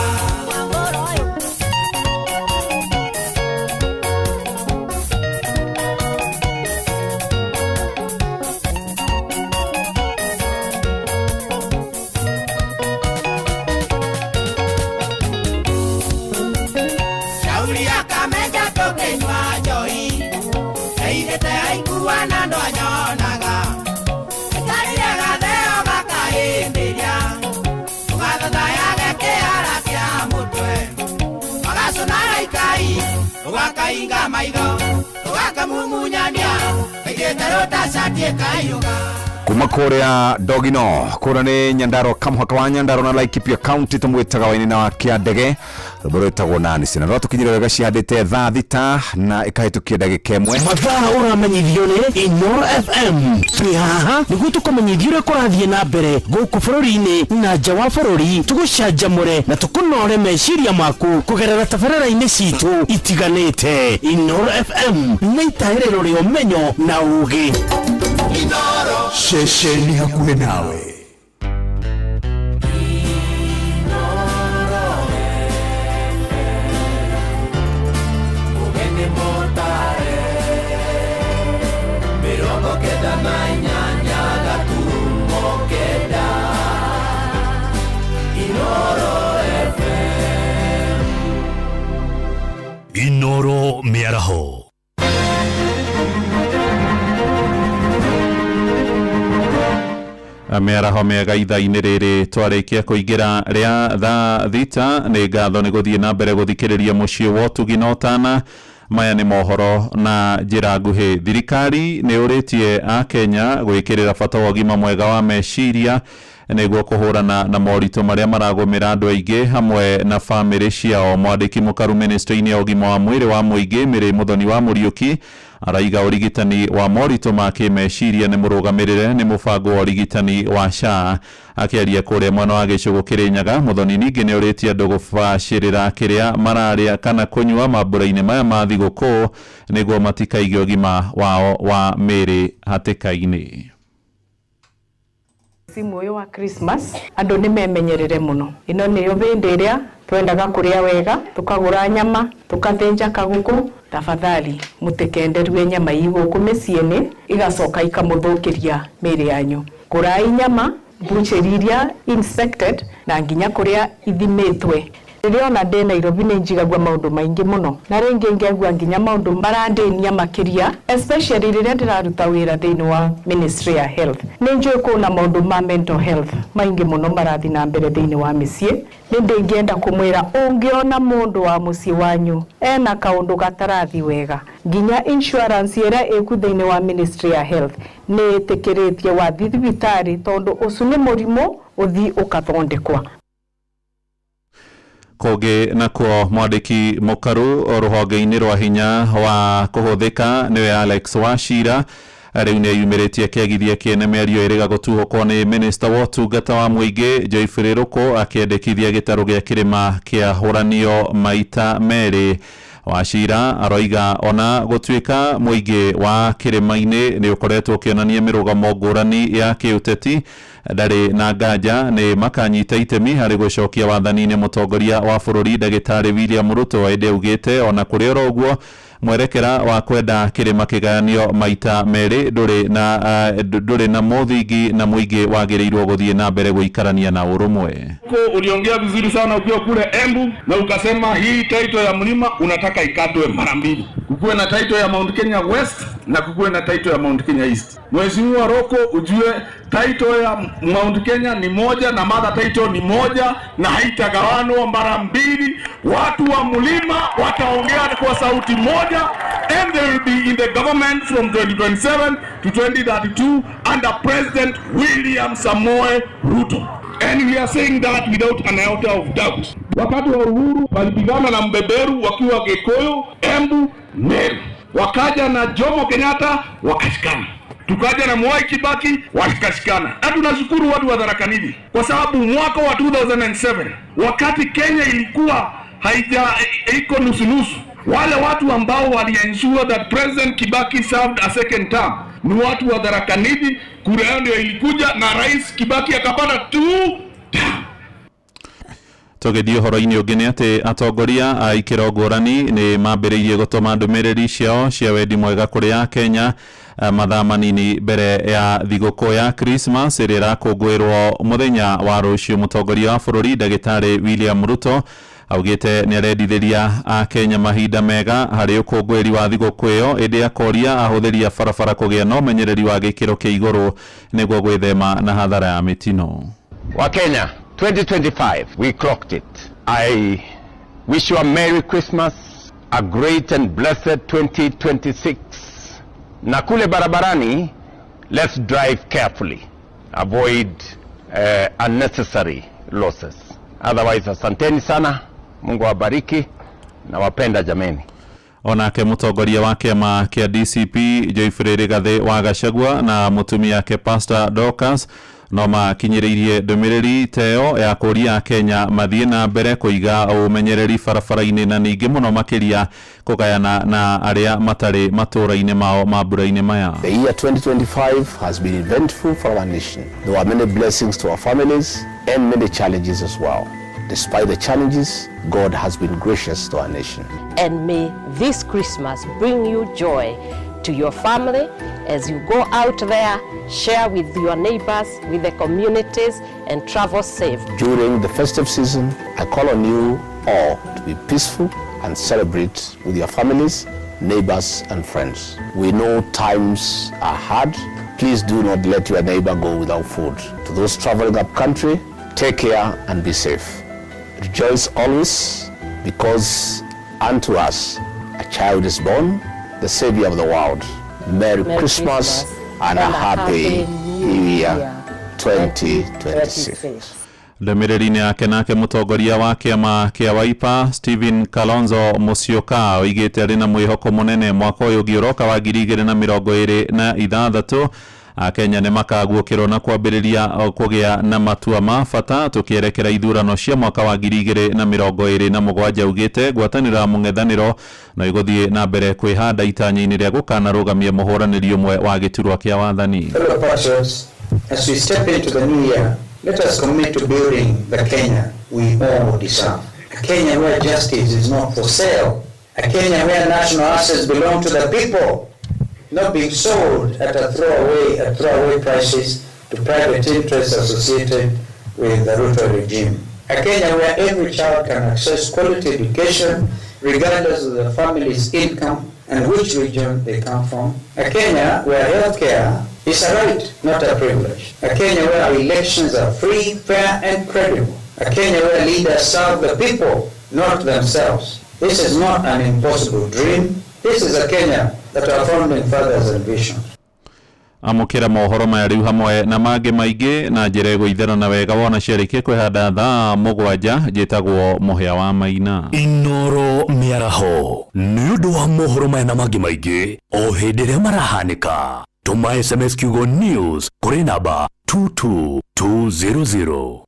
Speaker 20: Shauri akamenja tũkĩnyua njohi eithĩte aikua na ndwanyonaga aikarire gatheo gakahĩmbĩria ũgathathayage kĩara kĩa mũtwe ũgacũna raikai ũgakainga maitho ũgakamumunyania kaitĩte rũtacati kaiyũga.
Speaker 10: Kuma kuria Dogino kura ni Nyandarua kamuhaka wa Nyandarua na Laikipia County tumwitaga waini na kia ndege rwimbo rwitagwo nani cina no tukinyire wega cihandite thaa 6 na ikahitukia ndagika 1.
Speaker 2: Mathaa ũramenyithio nĩ Inoro FM. Twĩ haha nĩguo tũkũmenyithie ũrĩa kũrathiĩ na mbere gũkũ bũrũri-inĩ na nja wa bũrũri, tũgũcanjamũre na tũkũnore meciria maku kũgerera tabarĩra-inĩ citũ itiganĩte. Inoro FM nĩ itaĩrĩro rĩa ũmenyo na ũũgĩ.
Speaker 4: Ceceni hakuhĩ nawe.
Speaker 16: Ũgeni mũtare 98 gaturumo 9 Inoro FM.
Speaker 15: Inoro mĩaraho.
Speaker 17: Mĩaraho mĩega ithaa-inĩ rĩrĩ twarĩkia kũingĩra rĩa thaa 6 nĩ ngatho nĩ gũthiĩ na mbere gũthikĩrĩria mũciĩ wa ũtugi na ũtana. Maya nĩ mohoro na njĩra nguhĩ. Thirikari nĩ ũrĩtie akenya gwĩkĩrĩra bata wa ũgima mwega wa meciria nĩguo kũhũrana na moritũ marĩa maragũmĩra andũ aingĩ hamwe na bamĩrĩ ciao. Mwandĩki mũkaru ministry-inĩ ya ũgima wa mwĩrĩ wa mũingĩ Mary Mũthoni wa Mũriũki araiga ũrigitani wa moritũ ma kĩmeciria nĩ mũrũgamĩrĩre nĩ mũbango wa ũrigitani wa SHA. Akĩaria kũrĩa mwena wa gĩcũgũ Kĩrĩnyaga, Mũthoni ningĩ nĩ ũrĩtie andũ gũbacĩrĩra kĩrĩa mararĩa kana kũnyua mambũra-inĩ maya ma thigũkũ nĩguo matikaige ũgima wao wa mĩĩrĩ hatĩka-inĩ.
Speaker 21: Simu ũyũ wa Christmas andũ nĩ memenyerere mũno. Ĩno nĩyo hĩndĩ ĩrĩa twendaga kũrĩa wega, tũkagũra nyama, tũkathĩnja kagũkũ. Tafadhali mũtikenderue nyama ii gũkũ mĩciĩ-inĩ igacoka ikamũthũkĩria mĩĩrĩ yanyu. Gũrai nyama bucheri iria inspected na nginya kuria ithimitwe. Rĩrĩa ona ndĩ Nairobi nĩ njigagua maũndũ maingĩ mũno, na rĩngĩ ngegua nginya maũndũ marandĩnia makĩria, especially rĩrĩa ndĩraruta wĩra thĩinĩ wa Ministry ya Health. Nĩ njũĩ kwĩna maũndũ ma mental health maingĩ mũno marathiĩ na mbere thĩinĩ wa mĩciĩ. Nĩ ndĩngĩenda kũmwĩra ũngĩona mũndũ wa mũciĩ wanyu ena kaũndũ gatarathi wega, nginya insurance ĩrĩa ĩku thĩinĩ wa Ministry ya Health nĩ ĩtĩkĩrĩtie wathiĩ thibitarĩ, tondũ ũcio nĩ mũrimũ ũthiĩ ũkathondekwa.
Speaker 17: Kũngĩ nakuo mwandĩki mũkaru rũhonge-inĩ rwa hinya wa kũhũthĩka nĩwe Alex Wachira rĩu nĩ eyumĩrĩtie kĩagithia kĩene mĩario ĩrĩga gũtuhũkwo nĩ minista wa ũtungata wa mũingĩ Geoffrey Ruku akĩendekithia gĩtarũ gĩa kĩrĩma kĩahũranio maita merĩ. Wachira aroiga ona gũtuĩka mũingĩ wa kĩrĩma-inĩ nĩ ũkoretwo ũkĩonania mĩrũgamo ngũrani ya kĩũteti, ndarĩ na nganja nĩ makanyita itemi harĩ gũcokia wathani-inĩ mũtongoria wa bũrũri ndagĩtarĩ William Ruto, ĩndĩ augĩte ona kũrĩ oro ũguo mwerekera wa kwenda kĩrĩma kĩgayanio maita merĩ ndũrĩ na mũthingi na mũingĩ wagĩrĩirwo gũthiĩ na mbere gũikarania na ũrũmwe.
Speaker 7: Uliongea vizuri sana ukiwa kule Embu na ukasema hii title ya mlima unataka ikatwe mara mbili, kukuwe na title ya Mount Kenya West na kukuwe na title ya Mount Kenya East. Mheshimiwa Roko, ujue title ya Mount Kenya ni moja na mother title ni moja na haitagawanwa mara mbili. Watu wa mlima wataongea kwa sauti moja and they will be in the government from 2027 to 2032 under President William Samoei Ruto. And we are saying that without an iota of doubt. Wakati wa uhuru walipigana na mbeberu wakiwa Gikuyu, Embu, Meru. Wakaja na Jomo Kenyatta wakashikana. Tukaja na Mwai Kibaki wakashikana. Na tunashukuru watu wa Tharaka Nithi kwa sababu mwaka wa 2007 wakati Kenya ilikuwa haija iko nusu nusu, wale watu ambao wali ensure that President Kibaki served a second term ni watu wa Tharaka Nithi. Kura yao ndio ilikuja na Rais Kibaki akapata 2 term.
Speaker 17: Tũgĩthiĩ ũhoro-inĩ ũngĩ nĩ atĩ atongoria a ikĩro ngũrani nĩ mambĩrĩirie gũtũma ndũmĩrĩri ciao cia wendi mwega kũrĩ Akenya mathaa manini mbere ya thigũkũ ya Christmas ĩrĩa ĩrakũngũĩrwo mũthenya wa rũciũ. Mũtongoria wa bũrũri ndagĩtarĩ William Ruto augĩte nĩ arendithĩria Akenya mahinda mega harĩ ũkũngũĩri wa thigũkũ ĩyo, ĩndĩ akoria ahũthĩri a barabara kũgĩa na ũmenyereri wa gĩkĩro kĩa igũrũ nĩguo gwĩthema na hathara ya mĩtino.
Speaker 22: Wakenya, 2025, we clocked it. I wish you a Merry Christmas, a great and blessed 2026. Na kule barabarani, let's drive carefully. Avoid unnecessary losses. Otherwise, asanteni sana. Mungu awabariki na wapenda jameni.
Speaker 17: Onake mũtongoria wa kĩama kĩa DCP Geoffrey Rigathĩ wa Gachagua na mũtumia wake Pastor Dorcas no makinyĩrĩirie ndũmĩrĩri teo ya kũria Kenya mathiĩ na mbere kũiga ũmenyereri barabara-inĩ na ningĩ mũno makĩria kũgayana na arĩa matarĩ matũũra-inĩ mao mambura-inĩ maya.
Speaker 23: The year 2025 has been eventful for our nation. There were many blessings to our families and many challenges as well. Despite the challenges, God has been gracious to our nation.
Speaker 24: And may this Christmas bring you joy to your family as you go out there, share with your neighbors, with the communities, and travel safe.
Speaker 23: During the festive season, I call on you all to be peaceful and celebrate with your families, neighbors, and friends. We know times are hard. Please do not let your neighbor go without food. To those traveling up country, take care and be safe. Rejoice always, because unto us a child is born, the Savior of the world. Merry,
Speaker 24: Merry
Speaker 23: Christmas, and a Happy New Year 2026.
Speaker 17: Ndũmĩrĩri-inĩ yake nake mũtongoria wa kĩama kĩa Wiper Stephen Kalonzo Musyoka oigĩte arĩ na mwĩhoko mũnene mwaka ũyũ ũngĩ ũroka wa 2026 Akenya nĩ makaguũkĩrwo na kwambĩrĩria kũgĩa na matua ma bata tũkĩerekera ithurano cia mwaka wa 2027. Augĩte ngwatanĩro ya mũng'ethanĩro no ĩgũthiĩ na mbere kwĩhanda itanya-inĩ rĩa gũkanarũgamia mũhũranĩri ũmwe wa gĩturwa kĩa wathani.
Speaker 25: Fellow patriots, as we step into the new year, let us commit to building the Kenya we all deserve. A Kenya where justice is not for sale. A Kenya where national assets belong to the people, not being sold at throwaway prices to private interests associated with the Ruto regime. A Kenya where every child can access quality education regardless of the family's income and which region they come from. A Kenya where healthcare is a right, not a privilege. A Kenya where elections are free, fair, and credible. A Kenya where leaders serve the people, not themselves. This is not an impossible dream. This is a Kenya that our founding fathers envisioned.
Speaker 17: Amũkĩra mohoro maya rĩu hamwe na mangĩ maingĩ na njĩra ĩgũitherana wega wona ciarĩkia kwĩhanda thaa 7. Njĩtagwo Mũhĩa wa Maina.
Speaker 15: Inoro mĩaraho nĩ ũndũ wa mohoro maya na mangĩ maingĩ o hĩndĩ ĩrĩa marahanĩka, tũma SMS kiugo news kũrĩ namba 22200.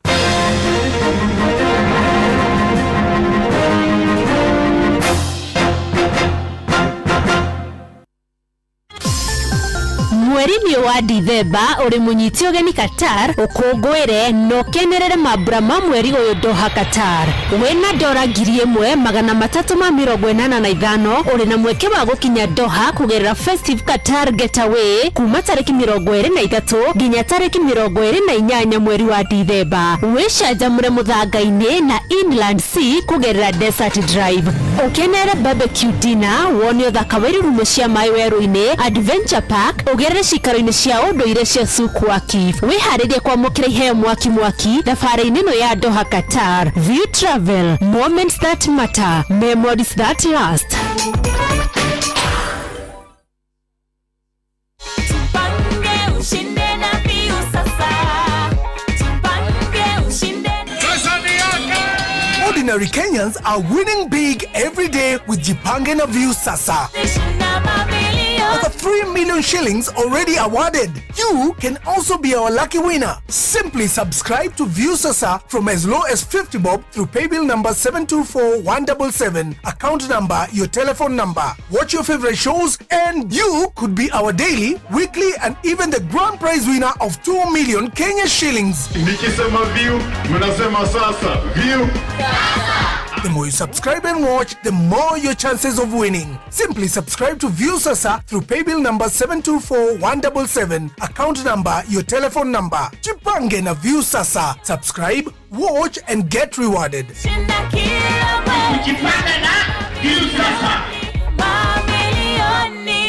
Speaker 12: Mweri-inĩ wa Dithemba ũrĩ mũnyiti ũgeni Qatar, ũkũngũĩre na ũkenerere mambura ma mweri ũyũ Doha, Qatar. Wĩna dora 1385 ũrĩ na mweke wa gũkinya Doha kũgerera Festive Qatar Getaway kuma tarĩki 23 nginya tarĩki 28 mweri wa Dithemba. Wĩcanjamũre mũthanga-inĩ na Inland Sea kũgerera Desert Drive, ũkenere barbecue dinner, wone ũthaka wa irurumo cia maĩ werũ-inĩ, Adventure Park, ũgerere cikaro-inĩ cia ũndũire cia Souk Waqif. Wĩharĩrie kwamũkĩra iheo mwaki mwaki thabarĩ-inĩ ĩno ya Doha, Qatar. View Travel, moments that matter, memories that last.
Speaker 19: Tupange ushinde na Viusasa. Tupange ushinde.
Speaker 14: Ordinary Kenyans are winning big every day with Jipange na Viusasa.
Speaker 19: Shinda mabilioni.
Speaker 14: Over 3 million shillings already awarded. You can also be our lucky winner. Simply subscribe to Viusasa from as low as 50 bob through paybill number 724177, account number, your telephone number. Watch your favorite shows and you could be our daily, weekly and even the grand prize winner of 2 million Kenya shillings.
Speaker 7: Nikisema view, mnasema sasa. View.
Speaker 14: The more you subscribe and watch, the more your chances of winning. Simply subscribe to Viusasa through paybill number 724177, account number, your telephone number. Jipange na Viusasa. Subscribe, watch and get rewarded.
Speaker 19: Shinda kila mwezi.
Speaker 7: Jipange na Viusasa.
Speaker 19: Mamilioni.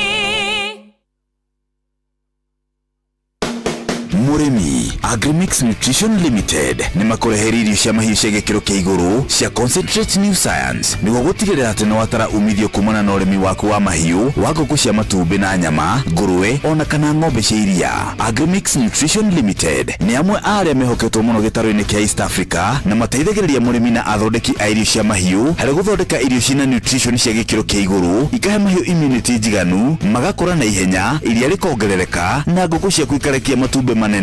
Speaker 1: Mũrĩmi, Agrimix Nutrition Limited nĩ makũreheire irio cia mahiũ cia gĩkĩro kĩa igũrũ cia Concentrate New Science nĩguo gũtigĩrĩra atĩ nĩ watara umithio kumana na ũrĩmi waku wa mahiũ, wa ngũkũ cia matumbĩ na nyama, ngũrwe ona kana ng'ombe cia iria. Agrimix Nutrition Limited nĩ amwe a arĩa mehoketwo mũno gĩtarũ-inĩ kĩa East Africa na mateithagĩrĩria mũrĩmi na athondeki a irio cia mahiũ harĩ gũthondeka irio ciĩna nutrition cia gĩkĩro kĩa igũrũ, ikahe mahiũ immunity njiganu, magakũra na ihenya, iria rĩkongerereka na ngũkũ ciaku ikarekia matumbĩ manene.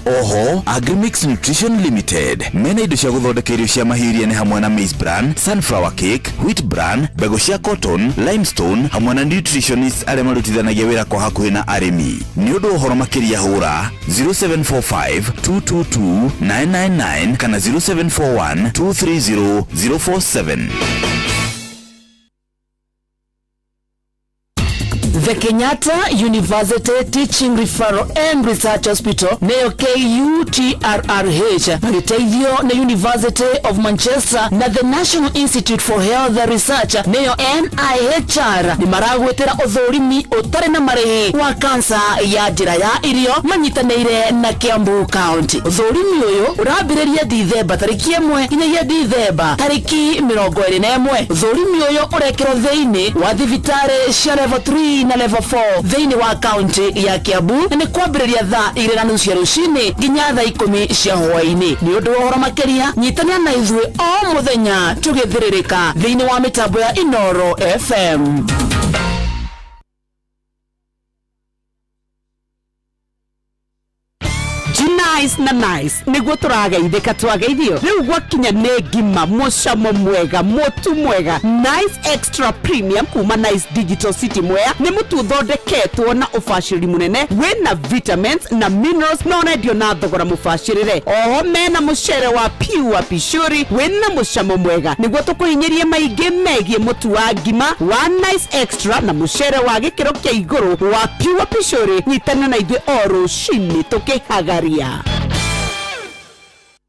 Speaker 1: Oho, Agrimix Nutrition Limited mena indo cia gũthondeka irio cia mahiũ iria nĩ hamwe na maize bran, sunflower cake, wheat bran, mbegũ cia cotton, limestone hamwe na nutritionists arĩa marutithanagia wĩra kwa hakuhĩ na arĩmi. Nĩ ũndũ wa ũhoro makĩria hũra 0745 222 999 kana 0741 230 047.
Speaker 3: The Kenyatta University Teaching Referral and Research Hospital, nĩyo KUTRRH, magĩteithio nĩ University of Manchester na the National Institute for Health Research, nĩyo NIHR, nĩ maragwĩtĩra ũthũrimi ũtarĩ na marĩhi wa kansa ya njĩra ya irio manyitanĩire na Kiambu County. Ũthũrimi ũyũ ũrambĩrĩria Dithemba tarĩki 1 nginyagia Dithemba tarĩki 21. Ũthũrimi ũyũ ũrekĩrwo thĩinĩ wa thibitarĩ cia level 3 na level 4 thĩinĩ wa kaunti ya Kiambu na nĩ kwambĩrĩria thaa 2:30 cia rũcinĩ nginya thaa 10 cia hwaĩ-inĩ. Nĩ ũndũ wa ũhoro makĩria nyitanĩra na ithuĩ o mũthenya tũgĩthĩrĩrĩka thĩinĩ wa mĩtambo ya Inoro FM.
Speaker 12: Nice
Speaker 3: Na Nice nĩguo tũrageithĩka twageithio rĩu gwakinya nĩ ngima mũcamo mwega mũtu mwega. Nice Extra Premium kuma Nice Digital City Mwea nĩ mũtu ũthondeketwo na ũbacĩrĩri mũnene wĩna vitamins na minerals na ũrendio na thogora mũbacĩrĩre. Oho mena mũcere wa Pure Pishuri wĩna mũcamo mwega. Nĩguo tũkũhinyĩrie maingĩ megiĩ mũtu wa ngima wa Nice Extra na mũcere wa gĩkĩro kĩa igũrũ wa Pure Pishuri, nyitana na ithuĩ o rũcinĩ tũkĩhagaria.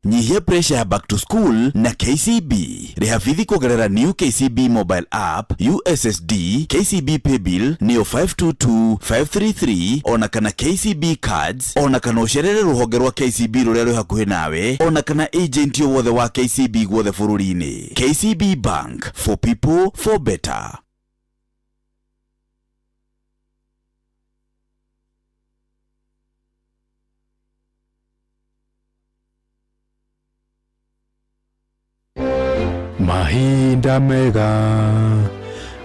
Speaker 1: Nyihia pressure ya back to school na KCB. Rĩha bithi kũgerera new KCB mobile app, USSD, KCB paybill nĩyo 522533 ona kana KCB cards, ona kana ũcerere rũhonge rwa KCB rũrĩa rwĩ hakuhĩ nawe, ona kana agent o wothe wa KCB guothe bũrũri-inĩ. KCB Bank, for people for better.
Speaker 4: Mahinda mega,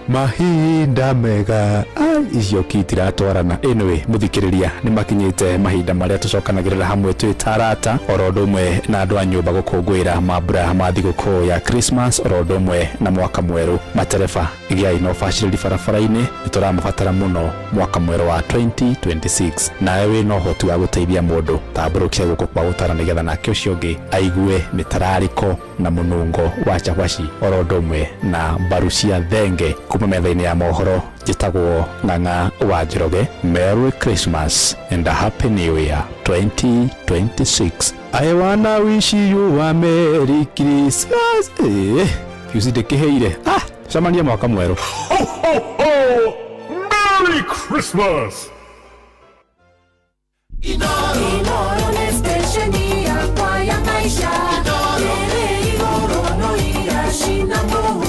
Speaker 4: mahinda mega. Ai, icio kitiratwarana. Anyway, muthikiriria ni makinyite mahinda maria tucokanagirira hamwe twi tarata oro ũndũ ũmwe na andũ a nyũmba gũkũngũĩra mambura ma thigũkũ ya Christmas oro ũndũ ũmwe na mwaka mwerũ. Matereba gĩai na ũbacĩrĩri barabara-inĩ, nĩ tũramabatara mũno mwaka mwerũ wa 2026. Nawe wĩna ũhoti wa gũteithia mũndũ, tambũrũkia guoko kwa gũtara nĩgetha nake ũcio ũngĩ aigue mĩtararĩko na mũnungo wa cabaci oro ũndũ ũmwe na mbaru cia thenge. Kuma metha-inĩ ya mohoro, njĩtagwo Ng'ang'a wa Njoroge. Merry Christmas and a Happy New Year 2026. I wanna wish you a Merry Christmas. Fiuci ndĩkĩhĩire. Cemania mwaka mwerũ.
Speaker 5: Ho, ho, ho! Merry Christmas!
Speaker 19: Inoro nĩ stesheni yakwa ya maisha ĩrĩ igũrũ no iracina mũhu.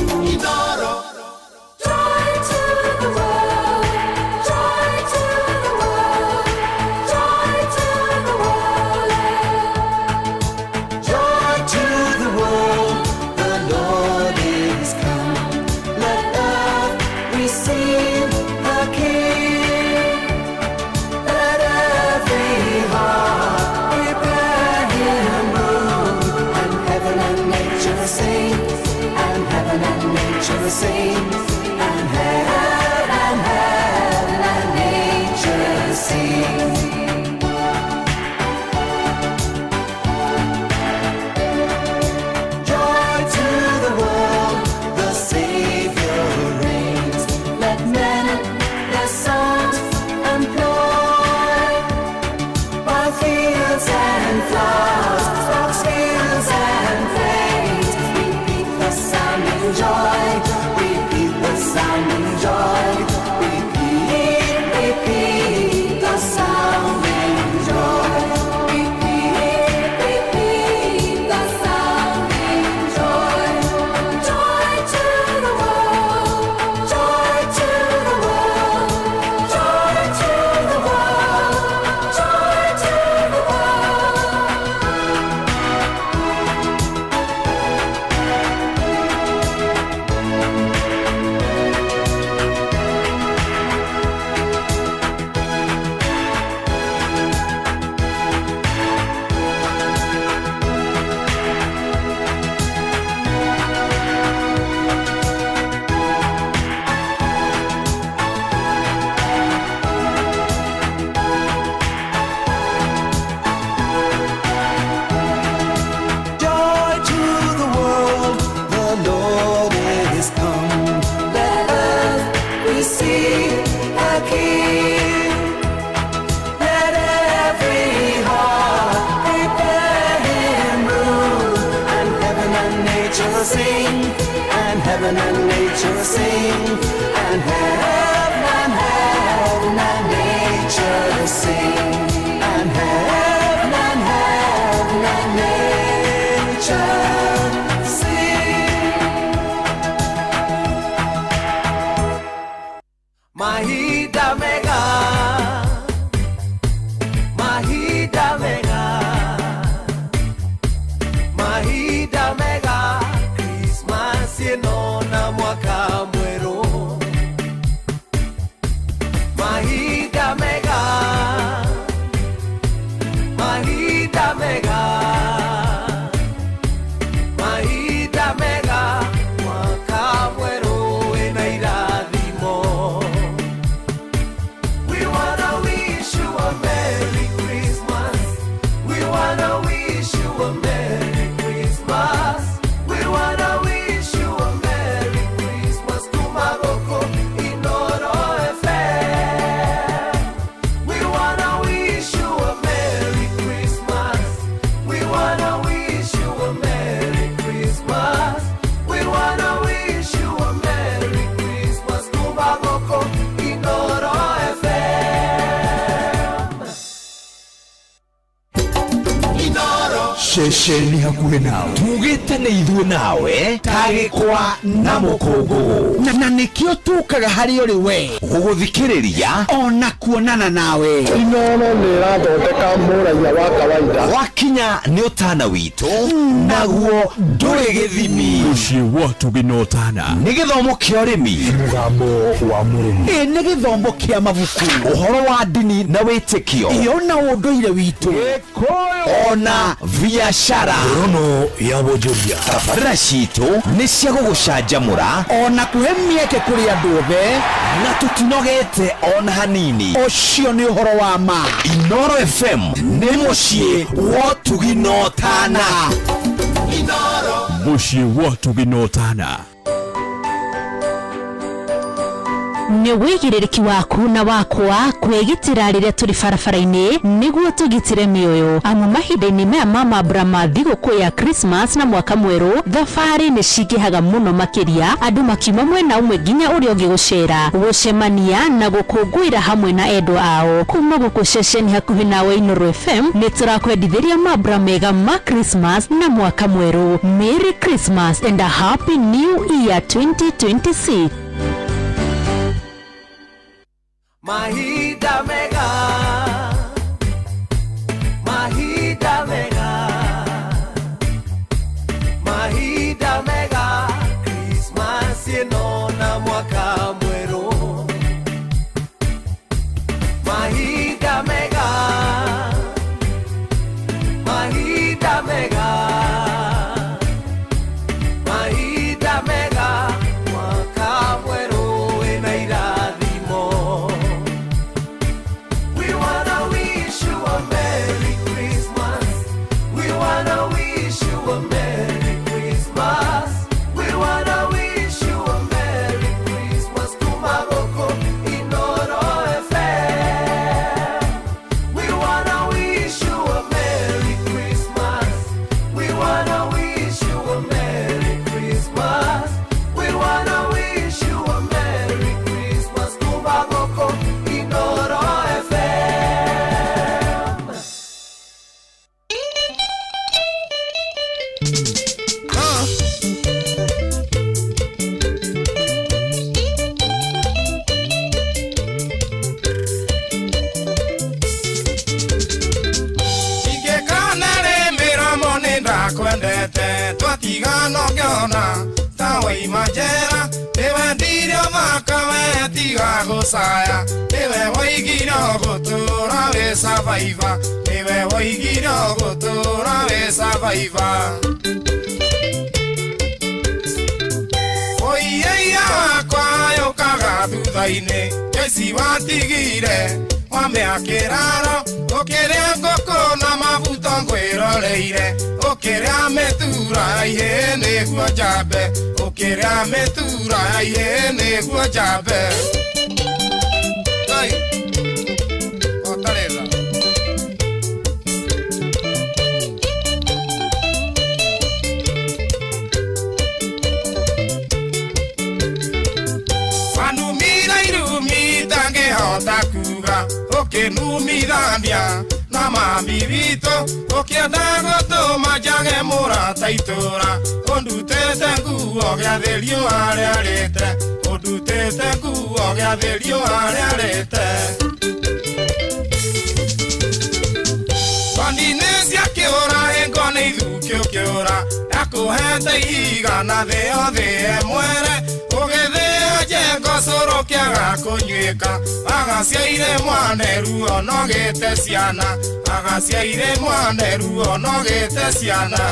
Speaker 19: Joy to the world, joy to the world, joy to the world.
Speaker 16: Joy to the world, the Lord is come. Let earth receive her King. Let every heart prepare him room. And heaven and nature sing, and heaven and nature sing, and heaven and heaven and nature sing. Joy to the world, the Savior reigns. Let men their songs employ. By fields and flowers, flocks, fields and plains. Repeat the sounding joy, repeat the sounding joy. Repeat, repeat the sounding joy.
Speaker 19: Repeat, repeat the sounding joy. Joy to the world, joy to the world, joy to the world, joy to the world.
Speaker 16: Joy to the world, the Lord is come. Let earth receive her King. Let every heart prepare him room. And heaven and nature sing, and heaven and nature sing, and heaven and heaven and nature sing, and heaven and heaven and nature sing. Mahinda mega, mahinda mega, mahinda mega, Christmas ĩno na mwaka mwerũ.
Speaker 1: Ceceni hakuhĩ nawe. Tugĩte nĩ ithuĩ nawe ta gĩkwa na mũkũngũgũ.
Speaker 2: Na nĩkĩo tũkaga harĩ ũrĩ we
Speaker 1: gũgũthikĩrĩria
Speaker 2: ona kuonana nawe.
Speaker 6: Inooro nĩ ĩrathondeka mũraiya wa kawaida.
Speaker 1: Wakinya nĩ ũtana witũ naguo ndũrĩ gĩthimi.
Speaker 15: Mũciĩ wa ũtugi na ũtana.
Speaker 1: Nĩ gĩthomo kĩa ũrĩmi.
Speaker 15: Mũgambo wa mũrĩmi.
Speaker 2: Ĩ nĩ gĩthomo kĩa mabuku.
Speaker 1: Ũhoro wa ndini na wĩtĩkio.
Speaker 2: Ĩyo na ũndũire witũ.
Speaker 1: Ona biashara.
Speaker 15: Ngorono ya wonjoria.
Speaker 1: Tabarĩra citũ nĩ cia gũgũcanjamũra
Speaker 2: ona kũhe mĩeke kũrĩ andũ othe
Speaker 1: na tũtinogete ona hanini.
Speaker 2: Ũcio nĩ ũhoro wa ma.
Speaker 1: Inooro FM nĩ mũciĩ wa ũtugi na ũtana.
Speaker 15: Mũciĩ wa ũtugi na ũtana.
Speaker 12: Nĩ wĩigĩrĩrĩki waku na wakwa kwĩgitĩra rĩrĩa tũrĩ barabara-inĩ nĩguo tũgitĩre mĩoyo, amu mahinda-inĩ maya ma mambura ma thigũkũ ya Christmas na mwaka mwerũ thabarĩ nĩ cingĩhaga mũno makĩria, andũ makiuma mwena ũmwe nginya ũrĩa ũngĩ gũcera, gũcemania na gũkũngũĩra hamwe na endwa ao. Kuma gũkũ ceceni hakuhĩ nawe Inooro FM nĩ tũrakwendithĩria mambura mega ma Christmas na mwaka mwerũ. Merry Christmas and a Happy New Year 2026.
Speaker 16: Mahinda mega, mahinda mega, mahinda mega, Christmas ĩno na mwaka mwerũ. Mahinda mega, mahinda mega, mahinda mega, mwaka mwerũ wĩna irathimo. We wanna wish you a Merry Christmas. We wanna wish you a Merry Christmas. We wanna wish you a Merry Christmas. Kumagoko Inooro FM. We wanna wish you a Merry Christmas. We wanna wish you a Merry Christmas. We wanna wish you a Merry Christmas. Kumagoko Inooro FM.
Speaker 8: Ingĩkana rĩ mĩromo nĩ ndakwendete twatigana ũngĩona ta waima njera nĩwendire ũthaka we tiga gũcaya nĩwe woigire ũgũtũra wĩ survivor nĩwe woigire ũgũtũra wĩ survivor. Ũiyeia wakwa yũkaga thutha-inĩ Joyce watigire wamĩakĩraro ũkĩrĩa ngũkũ na mabuto ngwĩroreire ũkĩrĩa mĩtura ihĩĩ nĩguo njambe ũkĩrĩa mĩtura ihĩĩ nĩguo njambe. Ngai, otarĩra. Wanumire irumi itangĩhota kuga ũkĩnumithania na mami witũ ũkĩenda gũtũma njage mũrata itũra ũndutĩte nguo gĩathĩ riũa rĩarĩte ũndutĩte nguo gĩathĩ riũa rĩarĩte. Kondi-inĩ cia kĩũra hĩngo nĩ ithukĩ ũkĩũra ndakũhete ihiga na thĩ yothe mwere ũgĩthĩo njengo cũrũ kĩaga kũnyuĩka agaciaire mwaneru onogĩte ciana agaciaire mwaneru onogĩte ciana.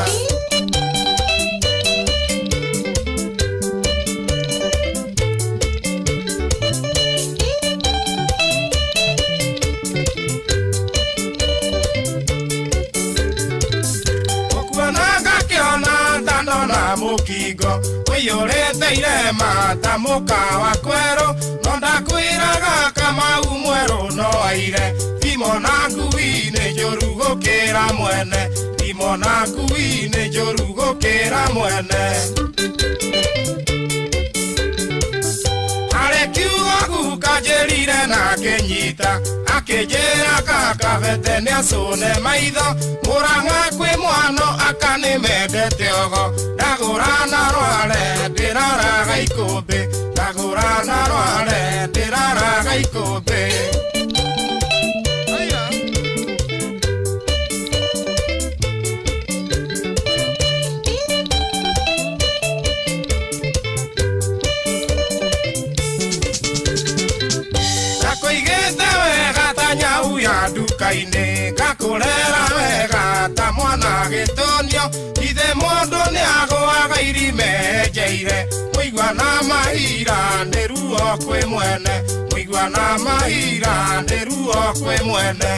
Speaker 8: Ũkuona ngakĩona ndandona mũkingo ũiyũrĩte irema ta mũkawa kwerũ no ndakwĩraga Kamau mwerũ no aire thimo na ngui nĩ njũru gũkĩra mwene thimo na ngui nĩ njũru gũkĩra mwene. Harĩ kiugo guka njĩrire na akĩnyita akĩnjĩra kaka Kabete nĩacũne maitho Mũrang'a kwĩ mwano aka nĩmendete ogo Ndagũra na rware ndĩraraga ikũmbĩ Ndagũra na rware ndĩraraga ikũmbĩ. Ndakũigĩte wega ta nyau ya nduka-inĩ ngakũrera wega ta mwana gĩtũnio ithe mũndũ nĩagũaga irima enjeire mũigua na mahira nĩ ruo kwĩ mwene mũigua na mahira nĩ ruo kwĩ mwene.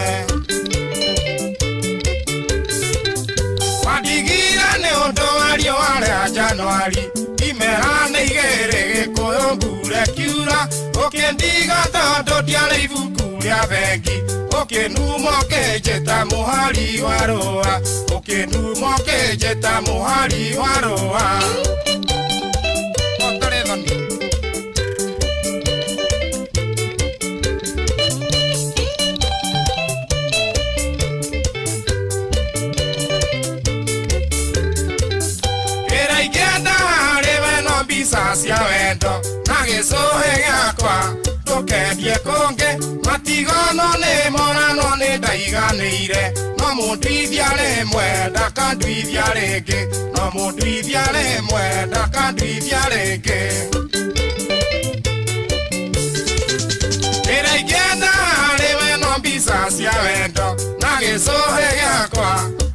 Speaker 8: Wandigire nĩ ũndũ wa riũa rĩa Januari imera nĩ igĩrĩ gĩkũyũ mbura ĩkiura ũkĩndiga tondũ ndiarĩ ibuku rĩa bengi ũkĩnuma ũkĩnjĩta mũhari wa rũa ũkĩnuma ũkĩnjĩta mũhari wa rũa. Ũtarĩ thoni. Wĩra ingĩenda harĩ we no mbica cia wendo na gĩcũhĩ gĩakwa ndũkendie kũngĩ matigono nĩ morano nĩ ndaiganĩire no mũnduithia rĩmwe ndakanduithia rĩngĩ no mũnduithia rĩmwe ndakanduithia rĩngĩ. Wĩra ingĩenda harĩ we no mbica cia wendo na gĩcũhĩ gĩakwa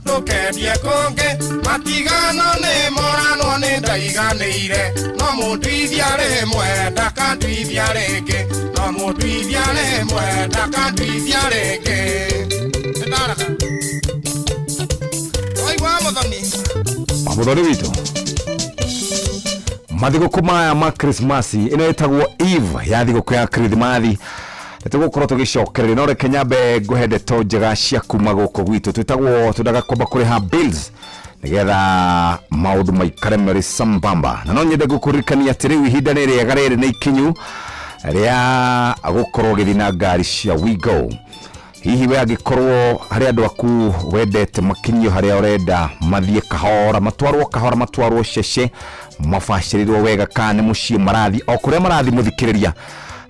Speaker 8: ndũkendie kũngĩ matigano nĩ moranwo nĩ ndaiganĩire no mũnduithia rĩmwe ndakanduithia rĩngĩ no mũnduithia rĩmwe ndakanduithia rĩngĩ. Nĩndaraga. Waigua Mũthoni?
Speaker 10: Mũthoni witũ mathigũkũ maya ma Krismasi ĩno ĩtagwo eve ya thigũkũ ya Kirithimathi nĩtũgũkorwo tũgĩcokereria no reke nyambe ngũhe ndeto njega cia kuma gũkũ gwitũ twĩtagwo twendaga kwamba kũrĩha bills nĩgetha maũndũ maikare marĩ sambamba na no nyende gũkũririkania atĩ rĩu ihinda nĩ rĩega rĩrĩ nĩ ikinyu rĩa gũkorwo ũgĩthiĩ na ngari cia Wigo. Hihi we angĩkorwo harĩ andũ aku wendete makinyio harĩa ũrenda mathiĩ kahora matwarwo kahora matwarwo cece mabacĩrĩrwo wega kana nĩ mũciĩ marathiĩ o kũrĩa marathiĩ mũthikĩrĩria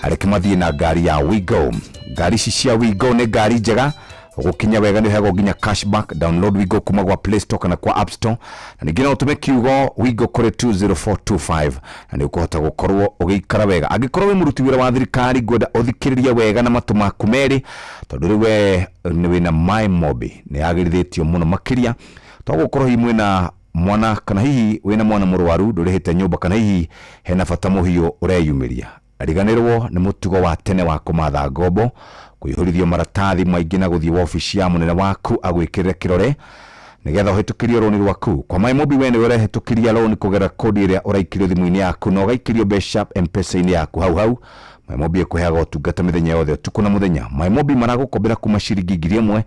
Speaker 10: areke mathiĩ na ngari ya Wigo. Ngari ici cia Wigo nĩ ngari njega gũkinya wega nĩ ũheagwo nginya cashback. Download Wigo kuma gwa Play Store kana kwa App Store na ningĩ no ũtũme kiugo Wigo kũrĩ 20425 na nĩ ũkũhota gũkorwo ũgĩikara wega. Angĩkorwo wĩ mũruti wĩra wa thirikari ngwenda ũthikĩrĩrie wega na matũ maku merĩ tondũ rĩu we nĩ wĩna My Mobi nĩ yagĩrithĩtio mũno makĩria to gũkorwo hihi mwĩna mwana kana hihi wĩna mwana mũrwaru ndũrĩhĩte nyũmba kana hihi hena bata mũhiũ ũreyumĩria. Riganĩrwo nĩ mũtugo wa tene wa kũmatha ngombo kũihũrithio maratathi maingĩ na gũthiĩ wabici ya mũnene waku agwĩkĩrĩre kĩrore nĩgetha ũhĩtũkĩrio rũni rwaku. Kwa My Mobi we nĩwe ũrehĩtũkĩria rũni kũgerera kodi ĩrĩa ũraikĩrio thimũ-inĩ yaku na ũgaikĩrio mbeca M-Pesa-inĩ yaku hau hau. My Mobi ĩkũheaga ũtungata mĩthenya yothe ũtukũ na mũthenya. My Mobi maragũkombera kuma ciringi 1000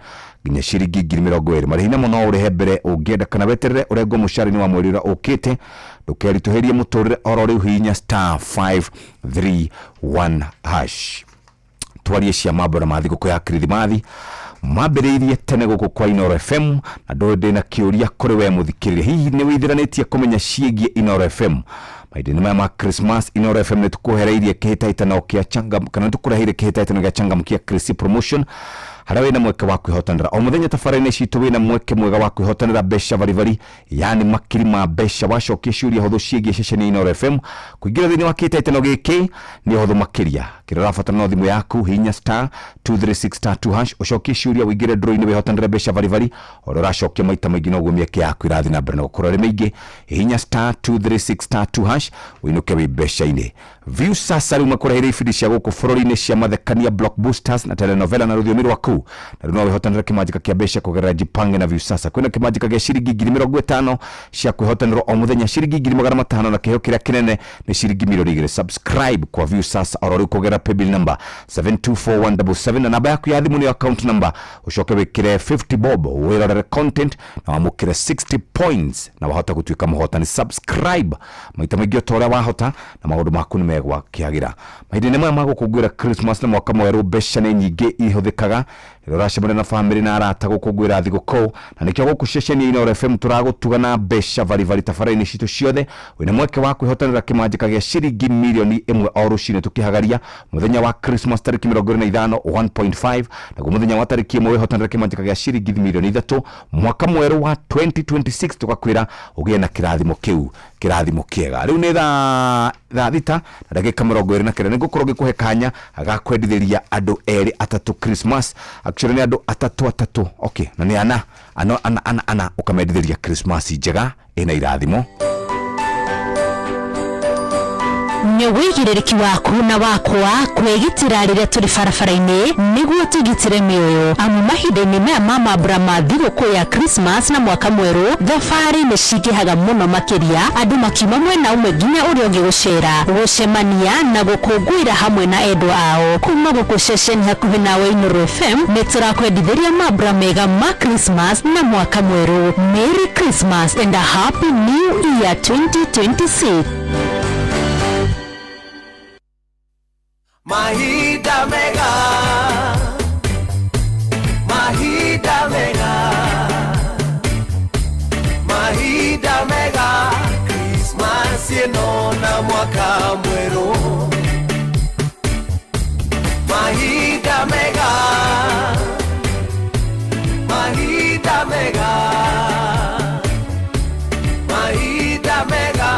Speaker 10: nginya ciringi 20,000. Marĩhi namo no ũrĩhe mbere ũngĩenda kana weterere ũrengwo mũcara-inĩ wa mweri ũrĩa ũkĩte. Ndũkeritũhĩrie mũtũrĩre oro rĩu hihinya star 531 hash. Twarie cia mambura ma thigũkũ ya Kirithimathi mambĩrĩirie tene gũkũ kwa Inooro FM na ndũĩ ndĩna kĩũria kũrĩ we mũthikĩrĩria hihi nĩ wĩithiranĩtie kũmenya ciĩgiĩ Inooro FM mahinda-inĩ maya ma Christmas. Inooro FM nĩ tũkũhereirie kĩhĩtahĩtano kĩa changam kana nĩ tũkũreheire kĩhĩtahĩtano gĩa changamkia Chrissy promotion harĩa wĩna mweke wa kwĩhotanĩra o mũthenya tabarĩra-inĩ citũ wĩna mweke mwega wa kwĩhotanĩra mbeca baribari yani makiri ma mbeca wacokia ciũria hũthũ ciĩgiĩ ceceni ya Inooro FM. Kũingĩra thĩinĩ wa kĩhĩtahĩtano gĩkĩ nĩ ũhũthũ makĩria kĩrĩa ũrabatara no thimũ yaku hihinya star 236 star 2 hash ũcokie ciũria ũingĩre draw-inĩ wĩhotanĩre mbeca baribari o ũrĩa ũracokia maita maingĩ noguo mĩeke yaku ĩrathiĩ na mbere na gũkũra ĩrĩ mĩingĩ. Hihinya star 236 star 2 hash ũinũke wĩ mbeca-inĩ. View sasa rĩu makũreheire ibindi cia gũkũ bũrũri-inĩ cia mathekania blockbusters na telenovela na rũthiomi rwaku na rĩu no wĩhotanĩre kĩmanjĩka kĩa mbeca kũgerera Jipange na View sasa. Kwĩna kĩmanjĩka gĩa ciringi 50,000 cia kwĩhotanĩrwo o mũthenya ciringi 500,000 na kĩheo kĩrĩa kĩnene nĩ ciringi 2,000,000. Subscribe kwa View sasa oro rĩu kũgerera paybill number 724177 na namba yaku ya thimũ nĩyo account number ũcoke wĩkĩre 50 bob wĩrorere content na wamũkĩre 60 points na wahota gũtuĩka mũhotani. Subscribe maita maingĩ o ta ũrĩa wahota na maũndũ maku nĩ megwakĩagĩra. Mahinda-inĩ maya ma gũkũngũĩra Christmas na mwaka mwerũ mbeca nĩ nyingĩ ihũthĩkaga Rĩrĩa ũracemania na bamĩrĩ na arata gũkũngũĩra thigũkũ, na nĩkĩo gũkũ ceceni ya Inooro FM tũragũtuga na mbeca baribari tabarĩra-inĩ citũ ciothe. Wĩna mweke wa kwĩhotanĩra kĩmanjĩka gĩa ciringi mirioni 1 o rũcinĩ tũkĩhagaria mũthenya wa Christmas tarĩki 25 1.5, naguo mũthenya wa tarĩki 1 wĩhotanĩra kĩmanjĩka gĩa ciringi mirioni 3. Mwaka mwerũ wa 2026 tũgakwĩra ũgĩe na kĩrathimo kĩu, kĩrathimo kĩega. Rĩu nĩ thaa 6 na ndagĩka 29. Nĩ ngũkorwo ngĩkũhe kanya ga kwendithĩria andũ erĩ atatũ Christmas. Actually nĩ andũ atatũ atatũ, okay, na nĩ ana ana ana ana ana, ũkamendithĩria Christmas njega ĩna irathimo.
Speaker 12: Nĩ wĩigĩrĩrĩki waku na wakwa kwĩgitĩra rĩrĩa tũrĩ barabara-inĩ nĩguo tũgitĩre mĩoyo, amu mahinda-inĩ maya ma mambura ma thigũkũ ya Christmas na mwaka mwerũ thabarĩ nĩ cingĩhaga mũno makĩria, andũ makiuma mwena ũmwe nginya ũrĩa ũngĩ gũcera, gũcemania na gũkũngũĩra hamwe na endwa ao. Kuma gũkũ ceceni hakuhĩ nawe Inooro FM nĩ tũrakwendithĩria mambura mega ma Christmas na mwaka mwerũ. Merry Christmas and a Happy New Year 2026.
Speaker 16: Mahinda mega, mahinda mega, mahinda mega, Christmas ĩno na mwaka mwerũ. Mahinda mega, mahinda mega, mahinda mega,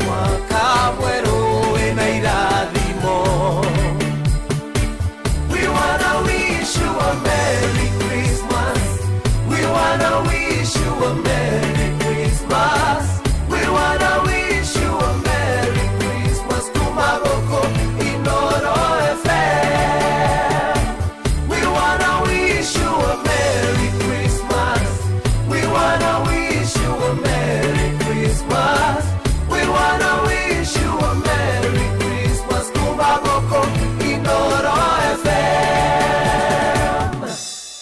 Speaker 16: mwaka mwerũ wĩna irathimo. We wanna wish you a Merry Christmas. We wanna wish you a Merry Christmas. We wanna wish you a Merry Christmas. Kumagoko Inooro FM. We wanna wish you a Merry Christmas. We wanna wish you a Merry Christmas. We wanna wish you a Merry Christmas. Kumagoko Inooro FM.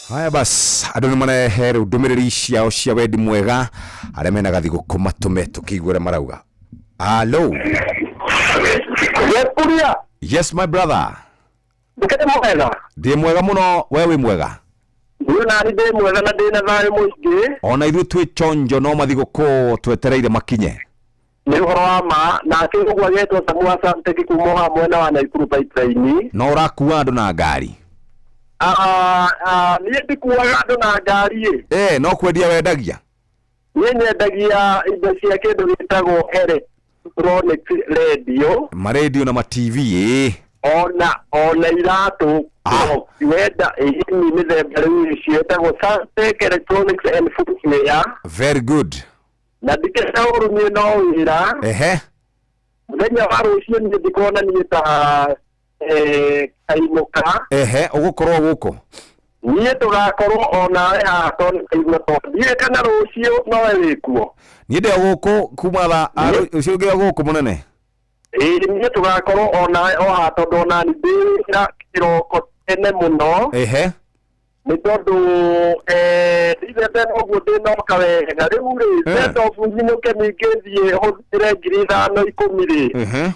Speaker 10: Haya bas, andũ nĩ marehe rĩu ndũmĩrĩri ciao cia wendi mwega arĩa mena gathigũkũ matũme tũkĩigue ũrĩa marauga. Hello.
Speaker 6: Kuria.
Speaker 10: Yes, my brother.
Speaker 6: Ndikĩrĩ mwega?
Speaker 10: Ndĩ mwega mũno, we wĩ mwega?
Speaker 6: Niĩ nani ndĩ mwega na ndĩ na thayũ mũingĩ.
Speaker 10: Ona ithuĩ twĩ chonjo, no mathigũkũ twetereire makinye.
Speaker 6: Nĩ ũhoro wa ma, nake ũguo agetwo Samu Asante kuma haha mwena wa Naikuru Pipeline.
Speaker 10: No ũrakua andũ na ngari?
Speaker 6: Ah, ah, niĩ ndikuaga andũ na ngari ĩ.
Speaker 10: No kwendia wendagia?
Speaker 6: Niĩ nyendagia indo cia kĩndũ gĩtagwo electronic radio.
Speaker 10: Marendio na ma TV ĩ.
Speaker 6: Ona iratũ wenda ĩni mĩthemba rĩu ciĩtagwo Santec Electronics and Footwear.
Speaker 10: Very good.
Speaker 6: Na ndikĩrĩ ũru, niĩ no wĩra. Mũthenya wa rũciũ niĩ ndikuona niĩ ta kainũka.
Speaker 10: Ehe, ũgũkorwo gũkũ?
Speaker 6: Niĩ tũgakorwo onawe haha tondũ kaigua tondũ ndiũĩ kana rũciũ nowe wĩkuo.
Speaker 10: Niĩ ndĩ o gũkũ kuma thaa rũciũ ngĩ o gũkũ mũnene.
Speaker 6: Ĩĩ, niĩ tũgakorwo onawe o haha tondũ onani ndĩ wĩra kĩroko tene mũno. Nĩ tondũ ndithete ũguo ndĩnoka wega rĩu rĩ, send off nyinyũke ningĩ thiĩ hũthĩre 5,000 10 rĩ.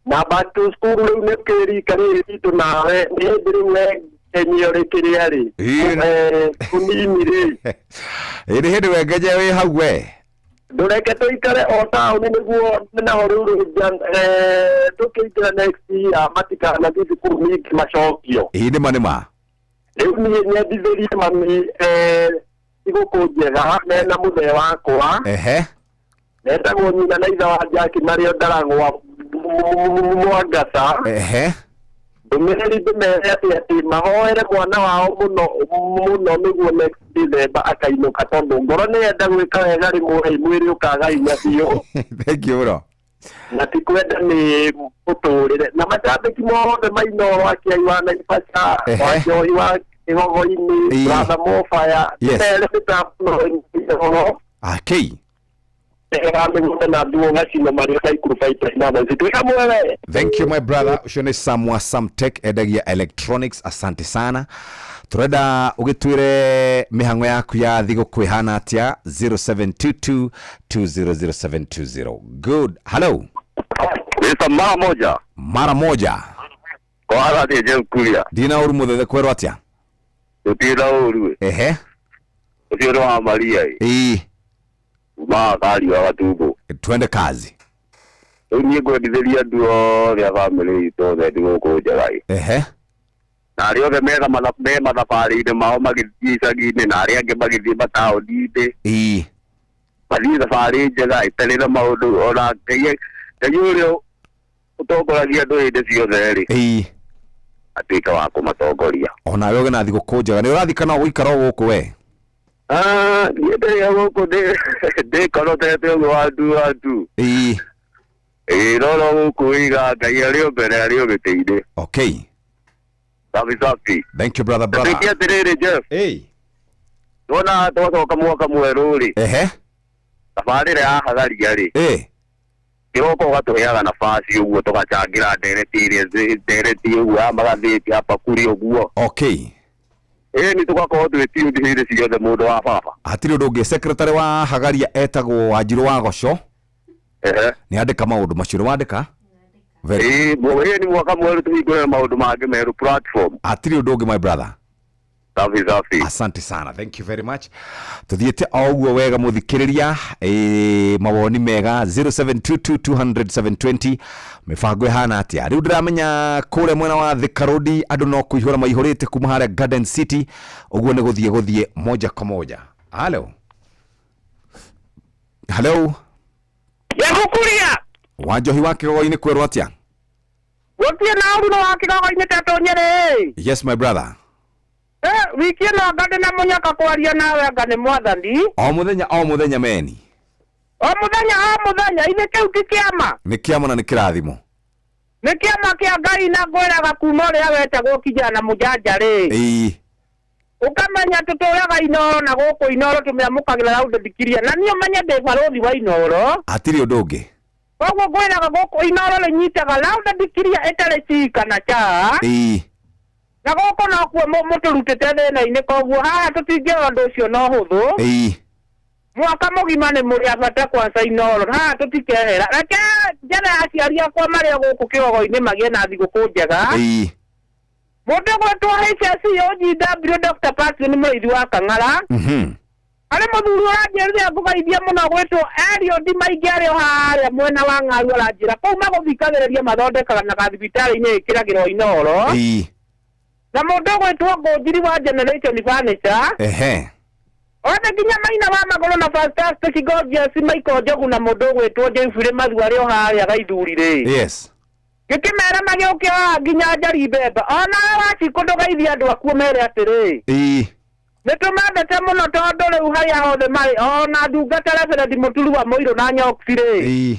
Speaker 6: Na back to school rĩu nĩ kĩrika rĩrĩ ritũ nawe nĩ hĩndĩ rĩu we kenyio rĩ kĩrĩa rĩ kũnini rĩ.
Speaker 10: Ĩ, nĩ hĩndĩ wengenye wĩ hau we.
Speaker 6: Ndũreke tũikare o taũni nĩguo naho rĩu rĩ tũkĩingĩra next year matikanathiĩ thukuru ningĩ macokio.
Speaker 10: Ĩ, nĩma nĩma.
Speaker 6: Rĩu niĩ nyendithĩrie mami thigũkũ njega mena mũthee wakwa. Metagwo nyina na ithe wa Jaki marĩa ndaragwa Mwangaca. Ndũmĩrĩri ndĩmere atĩ mahoere mwana wao mũno mũno nĩguo next December akainũka tondũ ngoro nĩyenda gwĩka wega rĩmwe mwĩrĩ ũkaga hinya biũ.
Speaker 10: Thank you mũno.
Speaker 6: Na ti kwenda nĩ mũtũrĩre na macambĩki mothe mainoro akĩai wa Naivasha, wa Njohi wa Kĩgogo-inĩ, Brother Mofaya, mere mĩtambo ino.
Speaker 10: Akei.
Speaker 6: Wa mĩgũnda na nduo gacino marĩ Naikuru Pipeline na twĩ hamwe we.
Speaker 10: Thank you, my brother. Ũcio nĩ Samwa Samtech, endagia electronics. Asante sana. Turenda ũgĩtwĩre mĩhang'o yaku ya thigũkũ ĩhana atĩa. 0722 200720. Good. Hello.
Speaker 9: Wĩta mara moja.
Speaker 10: Mara moja.
Speaker 9: Kwa atĩ James Kuria.
Speaker 10: Ndina ũru mũthethe, kwerwo atĩa?
Speaker 9: Tũtirĩ na ũru.
Speaker 10: Ehe.
Speaker 9: Ũcio nĩ wa Maria ĩ.
Speaker 10: Ĩĩ.
Speaker 9: Umaga kariũa gatumbo.
Speaker 10: Twende kazi.
Speaker 9: Rĩu niĩ ngwendithĩria andũ othe a bamĩrĩ itũ othe thigũkũ njega ĩ.
Speaker 10: Ehe.
Speaker 9: Na arĩa othe me mathabarĩ-inĩ mao magĩthiĩ icagi-inĩ na arĩa angĩ magĩthiĩ mataũni-inĩ.
Speaker 10: Ĩĩ.
Speaker 9: Mathiĩ thabarĩ njega ĩtarĩ na maũndũ ona Ngai Ngai ũrĩa ũtongoragia andũ hĩndĩ ciothe rĩ.
Speaker 10: Ĩĩ.
Speaker 9: Atuĩke wa kũmatongoria.
Speaker 10: Onawe ũgĩe na thigũkũ njega. Nĩ ũrathiĩ kana ũgũikara o gũkũ we?
Speaker 9: Ah, niĩ ndĩrĩ o gũkũ ndĩkorotete ũguo wandu wandu.
Speaker 10: Ĩĩ.
Speaker 9: Ĩĩ no no gũkũ wĩiga Ngai arĩ o mbere arĩ o gĩtĩ-inĩ.
Speaker 10: Okay.
Speaker 9: Safi safi.
Speaker 10: Thank you brother brother.
Speaker 9: Tuĩke atĩrĩrĩ Jeff.
Speaker 10: Ĩĩ.
Speaker 9: Tuona twacoka mwaka mwerũ rĩ.
Speaker 10: Ehe.
Speaker 9: Tabarĩra ya hagaria rĩ.
Speaker 10: Ĩĩ.
Speaker 9: Kĩroko ũgatũheaga nafasi ũguo tũgacangĩra ndereti ĩrĩa ndereti ũguo ya magathĩti ya bakuri ũguo.
Speaker 10: Okay.
Speaker 9: Ĩĩ nĩ tũgakorwo twĩ tuned hĩndĩ ciothe mũndũ wa baba.
Speaker 10: Hatirĩ ũndũ ũngĩ. Secretary wa Hagaria etagwo Wanjirũ wa Goco.
Speaker 9: Ehe.
Speaker 10: Nĩ andĩka maũndũ macio. Nĩ wandĩka? Very
Speaker 9: Ĩĩ ĩĩ nĩ mwaka mwerũ tũhingũre maũndũ mangĩ merũ platform.
Speaker 10: Hatirĩ ũndũ ũngĩ my brother.
Speaker 9: Safi safi.
Speaker 10: Asante sana. Thank you very much. Tuthiĩte o ũguo wega mũthikĩrĩria mawoni mega 0722200720 mĩbango ĩhana atĩa rĩu ndĩramenya kũrĩa mwena wa Thika Road andũ no kũihũra maihũrĩte kuma harĩa Garden City ũguo nĩ gũthiĩ gũthiĩ moja kwa moja. Hello. Hello.
Speaker 11: Yagukuria.
Speaker 10: Wanjohi wa Kĩgogo-inĩ kwerwo atĩa?
Speaker 11: Gũtirĩ na ũru wa Kĩgogo-inĩ tetũnyĩrĩ.
Speaker 10: Yes my brother.
Speaker 11: Wiki ĩno anga ndĩna mũnyaka kwaria nawe anga nĩ mwathani.
Speaker 10: O mũthenya o mũthenya meni.
Speaker 11: O mũthenya o mũthenya ithe kĩu ti kĩama.
Speaker 10: Nĩ kĩama na nĩ kĩrathimo.
Speaker 11: Nĩ kĩama kĩa Ngai na ngwĩraga kuma ũrĩa wetagwo kijana mũjanja rĩ.
Speaker 10: Ĩĩ.
Speaker 11: Ũkamenya tũtũraga Inoro na gũkũ Inoro tũmĩamũkagĩra raundi thikiria na niĩ ũmenye ndĩ barũthi wa Inoro.
Speaker 10: Hatirĩ ũndũ ũngĩ.
Speaker 11: Koguo ngwĩraga gũkũ Inoro rĩnyitaga raundi thikiria ĩtarĩ cika na caa.
Speaker 10: Ĩĩ.
Speaker 11: Na gũkũ nokuo mũtũrutĩte thĩna-inĩ koguo haha tũtingĩoya ũndũ ũcio na ũhũthũ.
Speaker 10: Ĩĩ.
Speaker 11: Mwaka mũgima nĩ mũrĩ a bata kwanza Inoro haha tũtikehera. Reke njethe aciari akwa marĩ o gũkũ Kĩgogo-inĩ magĩe na thigũkũ njega.
Speaker 10: Ĩĩ.
Speaker 11: Mũndũ gwĩtwo HSCOGW Dr. Patrick nĩ mũrĩithi wa Kang'ara. Harĩ mũthuri ũranjĩrire ngũgeithie mũno gwĩtwo Eliud Maingĩ arĩ o harĩa mwena wa Ng'aru aranjĩra kũu magũthikagĩrĩria mathondekaga na gathibitarĩ-inĩ ĩkĩragĩrwo Inoro.
Speaker 10: Ĩĩ.
Speaker 11: Na mũndũ ũgwĩtwo Ngũnjiri wa Generation Furniture.
Speaker 10: Ehe.
Speaker 11: Othe nginya Maina wa Magũrũ na Fantastic Gorgeous Michael Njogu na mũndũ ũgwĩtwo Jeffrey Mathu arĩ o harĩa Gaithuri rĩ.
Speaker 10: Yes.
Speaker 11: Gĩkĩmera magĩũke haha nginya Njari Mbemba. Onawe Wacikũ ndũgeithie andũ akuo mere atĩrĩ.
Speaker 10: Ĩĩ.
Speaker 11: Nĩ tũmendete mũno tondũ rĩu harĩa hothe marĩ ona ndungata Reverend Mũturi wa Mũirũ na Nyoksi rĩ.
Speaker 10: Ĩĩ.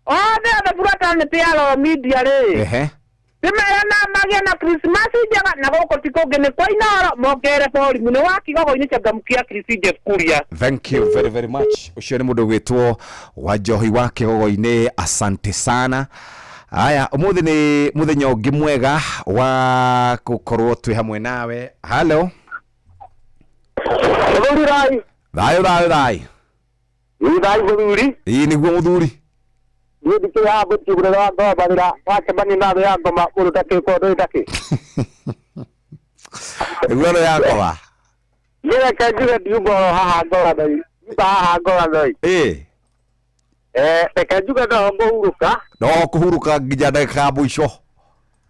Speaker 11: Othe othe fraternity ya Royal Media rĩ.
Speaker 10: Ehe.
Speaker 11: Ndĩmere na magĩe na Christmas njega na gũkũ ti kũngĩ nĩ kwa Inoro mongere borimu nĩ wa Kĩgogo-inĩ changamkia Chris Jeff Kuria.
Speaker 10: Thank you very very much. Ũcio nĩ mũndũ ũgwĩtwo Wanjohi wa Kĩgogo-inĩ, asante sana. Aya, ũmũthĩ nĩ mũthenya ũngĩ mwega wa gũkorwo twĩ hamwe nawe. Hello.
Speaker 6: Mũthuri thayũ.
Speaker 10: Thayũ thayũ thayũ.
Speaker 6: Ĩ thayũ mũthuri.
Speaker 10: Ĩ nĩguo mũthuri.
Speaker 6: Niĩ ndikĩrĩ haha mũciĩ mũnene wa ngoma wĩra wacemania na thũ ya ngoma mũndũ takĩ ko ndũĩ takĩ.
Speaker 10: Nĩguo thũ ya ngoma.
Speaker 6: Niĩ reke njuge ndiuma oro haha ngoranoi. Ndiuma haha ngoranoi.
Speaker 10: Ĩ.
Speaker 6: Reke njuge no ngũhurũka.
Speaker 10: No kũhurũka nginya ndagĩka ya mũico.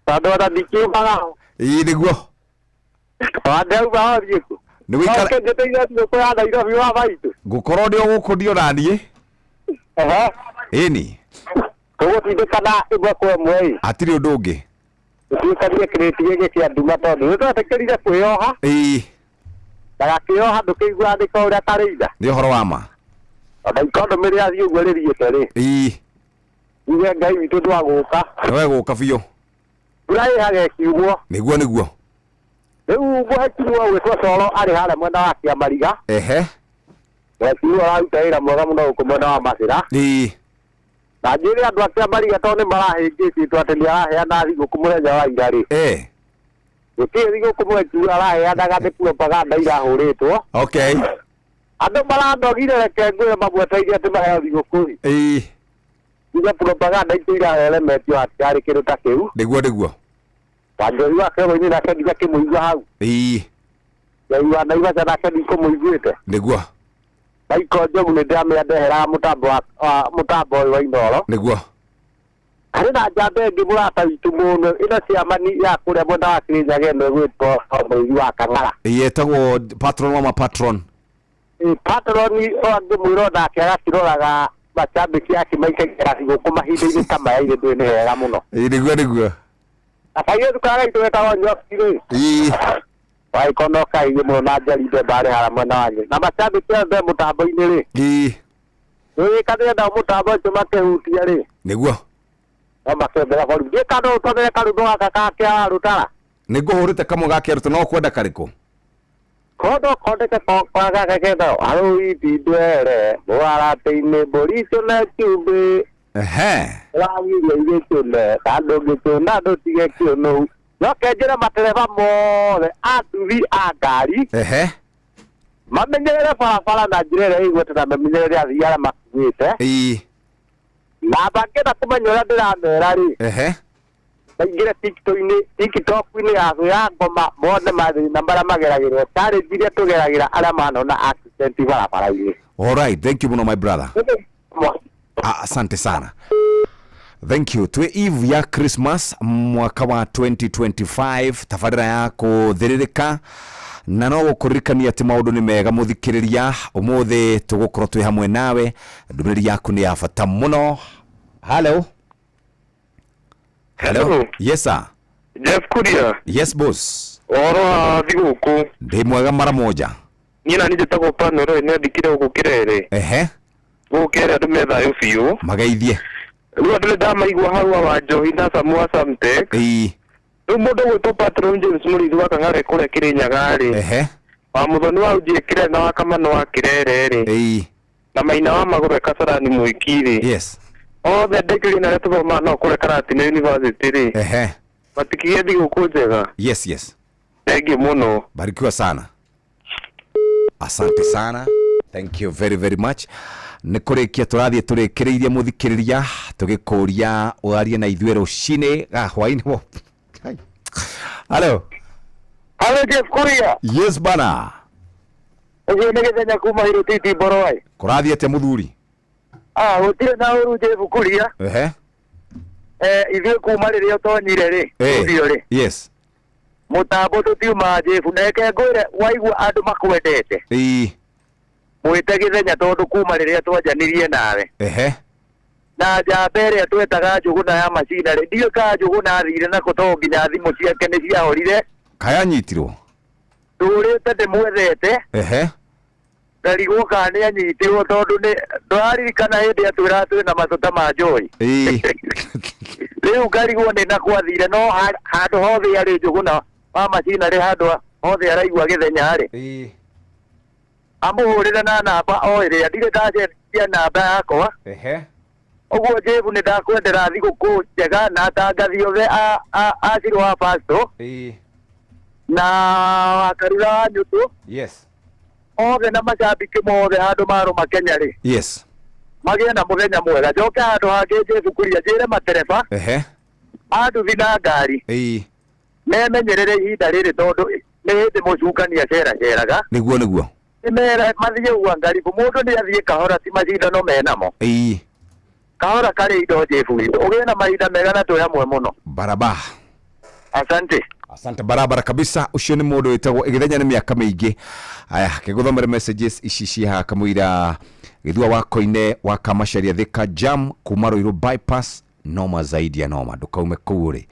Speaker 6: Tondũ ona ndikiumaga.
Speaker 10: Ĩ nĩguo.
Speaker 6: Wandauma ũthiĩ kũ?
Speaker 10: Nĩ wĩikara.
Speaker 6: No kĩnjĩtĩire thigũkũ ya Nairobi wa maitũ.
Speaker 10: Ngũkorwo ndĩ o gũkũ ndiĩ ona niĩ.
Speaker 6: Ehe.
Speaker 10: Ĩni.
Speaker 6: Tũgũtindĩkana ĩmwe kwa ĩmwe ĩ.
Speaker 10: Hatirĩ ũndũ ũngĩ.
Speaker 6: Tũtuĩkanie kĩrĩti gĩkĩ kĩa nduma tondũ nĩ twetĩkĩrire kwĩyoha.
Speaker 10: Ĩĩ.
Speaker 6: Na gakĩyoha ndũkĩiguaga nĩ ka ũrĩa karĩitha.
Speaker 10: Nĩ ũhoro wa ma.
Speaker 6: Ona ikonomĩ rĩrathiĩ ũguo rĩthiĩte rĩ.
Speaker 10: Ĩĩ.
Speaker 6: Uge Ngai witũ ndwagũka.
Speaker 10: Nĩwe gũka biũ.
Speaker 6: Mbura ĩhaga ĩkiugwo.
Speaker 10: Nĩguo nĩguo.
Speaker 6: Rĩu mũhekirwo ũgwĩtwo Coro arĩ harĩa mwena wa Kĩamariga.
Speaker 10: Ehe.
Speaker 6: Mũhekirwo araruta wĩra mwega mũno gũkũ mwena wa Macĩra.
Speaker 10: Ĩĩ.
Speaker 6: Na njĩre andũ a Kĩamariga tondũ nĩ marahĩngĩcĩtwo atĩ nĩ araheana thigũkũ mũthenya wa ira rĩ.
Speaker 10: Ĩĩ.
Speaker 6: Gũtirĩ thigũkũ mũhekirwo araheanaga nĩ propaganda irahũrĩtwo.
Speaker 10: Okay.
Speaker 6: Andũ maranogire reke ngwĩre mamweteire atĩ maheo thigũkũ rĩ.
Speaker 10: Ĩĩ.
Speaker 6: Nginya propaganda icio iraheremetio hatirarĩ kĩndũ ta kĩu.
Speaker 10: Nĩguo nĩguo.
Speaker 6: Wanjohi wa Kĩgogo-inĩ nake ndigakĩmũigua hau.
Speaker 10: Ĩĩ.
Speaker 6: Ngai wa Naivasha nake ndikũmũiguĩte.
Speaker 10: Nĩguo.
Speaker 6: Michael Njogu nĩ ndĩramĩandehera mũtambo wa mũtambo ũyũ wa Inooro.
Speaker 10: Nĩguo.
Speaker 6: Harĩ na njamba ĩngĩ mũrata witũ mũno ĩno ciamani ya kũrĩa mwena wa Kĩrĩnyaga ĩno ĩgwĩtwo Mũigi wa Kang'ara.
Speaker 10: Yetagwo patron wa mapatron.
Speaker 6: Patroni angĩmwĩra onake agakiroraga macambĩki ake maikagira thigũkũ mahinda-inĩ ta maya ithe ndũĩ nĩ hega mũno.
Speaker 10: Nĩguo nĩguo.
Speaker 6: Na kairĩtu karĩa gaitũ getagwo Njoki rĩ. Waikono kaingĩ mũno na Njeri Ndemba arĩ harĩa mwena wa Nyĩrĩ. Na macambĩki othe mũtambo-inĩ rĩ. Nĩwĩkanĩre nao mũtambo ũcio makĩhutia rĩ.
Speaker 10: Nĩguo.
Speaker 6: No makĩongerera volume. Ndiũĩ kana no ũtũmĩre karwĩmbo gaka ka Kĩara Rũtara.
Speaker 10: Nĩngũhũrĩte kamwe ga kĩarũta no ũkwenda karĩkũ?
Speaker 6: Kondo kondeke kwa gaka ketagwo arũiti ndwere mũharatĩ-inĩ mbũri cũne cumbĩ.
Speaker 10: Ehe.
Speaker 6: Ũragiria igĩcũne na ndũngĩcũna ndũtige kĩũnũhu. No kenjĩre matereba mothe a nduthi a ngari.
Speaker 10: Ehe.
Speaker 6: Mamenyerere barabara na njĩra ĩrĩa ĩigwete na mamenyerere athii arĩa makuĩte. Na mangĩenda kũmenya ũrĩa ndĩramera rĩ.
Speaker 10: Ehe.
Speaker 6: Maingĩre TikTok-inĩ ya Thũ ya Ngoma mone mathĩna marĩa mageragĩrwo, challenge iria tũgeragĩra arĩa manona accident barabara-inĩ.
Speaker 10: All right, thank you muno my brother. Asante sana. Thank you. Twi eve ya Christmas mwaka wa 2025 tabarĩra ya kũthĩrĩrĩka na no gũkũririkania atĩ maũndũ nĩ mega mũthikĩrĩria ũmũthĩ tũgũkorwo twĩ hamwe nawe ndũmĩrĩri yaku nĩ ya bata mũno. Hello. Hello. Yes sir.
Speaker 9: Jeff Kuria.
Speaker 10: Yes boss.
Speaker 9: Ũhoro wa thigũkũ.
Speaker 10: Ndĩ mwega mara moja.
Speaker 9: Niĩ na niĩ njĩtagwo Panoro nĩ ndikire gũkũ Kĩrere.
Speaker 10: Ehe.
Speaker 9: Gũkũ Kĩrere andũ me thayũ biũ.
Speaker 10: Mageithie.
Speaker 9: Rĩu andũ nĩ ndamaigua hau wa Njohi na Samu wa Samtech.
Speaker 10: Ĩĩ.
Speaker 9: Rĩu mũndũ ũgwĩtwo Patron James Mũrĩithi wa Kang'ara kũrĩa Kĩrĩnyaga rĩ.
Speaker 10: Ehe.
Speaker 9: Wa Mũthoni wa Unjie Kĩrere na wa Kamano wa Kĩrere rĩ.
Speaker 10: Ĩĩ.
Speaker 9: Na Maina wa Magũrũ e Kasarani Mwĩki rĩ.
Speaker 10: Yes.
Speaker 9: Othe ndĩkĩrĩ na arĩa tũthomaga nao kũrĩa Karatina University rĩ.
Speaker 10: Ehe.
Speaker 9: Matikigĩe thigũkũ njega.
Speaker 10: Yes yes.
Speaker 9: Thengiũ mũno.
Speaker 10: Barikiwa sana. Asante sana. Thank you very very much. Nĩ kũrĩkia tũrathiĩ tũrĩkĩrĩirie mũthikĩrĩria tũgĩkũria ũarie na ithuĩ rũcinĩ ga hwaĩ-inĩ. Hello.
Speaker 6: Hello Jeff Kuria.
Speaker 10: Yes bana.
Speaker 6: Ũcio nĩ Gĩthenya kuma Hirutiti Mboroai.
Speaker 10: Kũrathiĩ atĩa mũthuri?
Speaker 6: Gũtirĩ na ũru Jeff Kuria.
Speaker 10: Ehe.
Speaker 6: Ithuĩ kuma rĩrĩa ũtonyire rĩ. Studio rĩ.
Speaker 10: Yes.
Speaker 6: Mũtambo tũtiumaga Jeff na reke ngwĩre waigua andũ makwendete.
Speaker 10: Ĩĩ.
Speaker 6: Mwĩte Gĩthenya tondũ kuma rĩrĩa twanjanirie nawe.
Speaker 10: Ehe.
Speaker 6: Na njamba ĩrĩa twetaga Njũgũna ya macina rĩ, ndiũĩ kana Njũgũna athire nako tondũ nginya thimũ ciake nĩ ciahorire.
Speaker 10: Kayanyitirwo.
Speaker 6: Ndũrĩte ndĩmwethete.
Speaker 10: Ehe.
Speaker 6: Ngarigwo kana nĩ anyitirwo tondũ nĩ ndũraririkana hĩndĩ atwĩraga twĩ na matũ ma Joy.
Speaker 10: Ĩĩ.
Speaker 6: Rĩu ngarigwo nĩ nakũ athire no handũ hothe arĩ Njũgũna wa macina rĩ handũ hothe araigua Gĩthenya rĩ.
Speaker 10: Ĩĩ.
Speaker 6: Amũhũrĩre na namba o ĩrĩa ndirĩ ndacenjia namba yakwa.
Speaker 10: Ehe.
Speaker 6: Ũguo Jeff nĩ ndakwendera thigũkũ njega na atangathi othe a Shiro wa Pasto.
Speaker 10: Ĩĩ.
Speaker 6: Na Wakarura wa Nyũtũ.
Speaker 10: Yes.
Speaker 6: Othe na macambĩki mothe handũ marũma Kenya rĩ.
Speaker 10: Yes.
Speaker 6: Magĩe na mũthenya mwega. Njoke handũ hangĩ Jeff Kuria njĩre matereba.
Speaker 10: Ehe.
Speaker 6: A nduthi na ngari.
Speaker 10: Ĩĩ.
Speaker 6: Memenyerere ihinda rĩrĩ tondũ nĩ hĩndĩ mũcukani aceraceraga.
Speaker 10: Nĩguo nĩguo.
Speaker 6: Nĩmere mathiĩ uangalifu mũndũ nĩ athiĩ kahora ti macindano menamo.
Speaker 10: Ĩĩ.
Speaker 6: Kahora karĩ indo Jeff witũ. Ũgĩe na mahinda mega na twĩ hamwe mũno.
Speaker 10: Baraba.
Speaker 6: Asante.
Speaker 10: Asante barabara kabisa. Ũcio nĩ mũndũ wĩtagwo Gĩthenya nĩ mĩaka mĩingĩ. Aya, kĩgũthomere messages ici ciĩ haha kamũira Gĩthua wa Koine wa Kamacharia Thika Jam kuma Ruiru bypass noma zaidi ya noma ndũkaume kũu ũrĩ.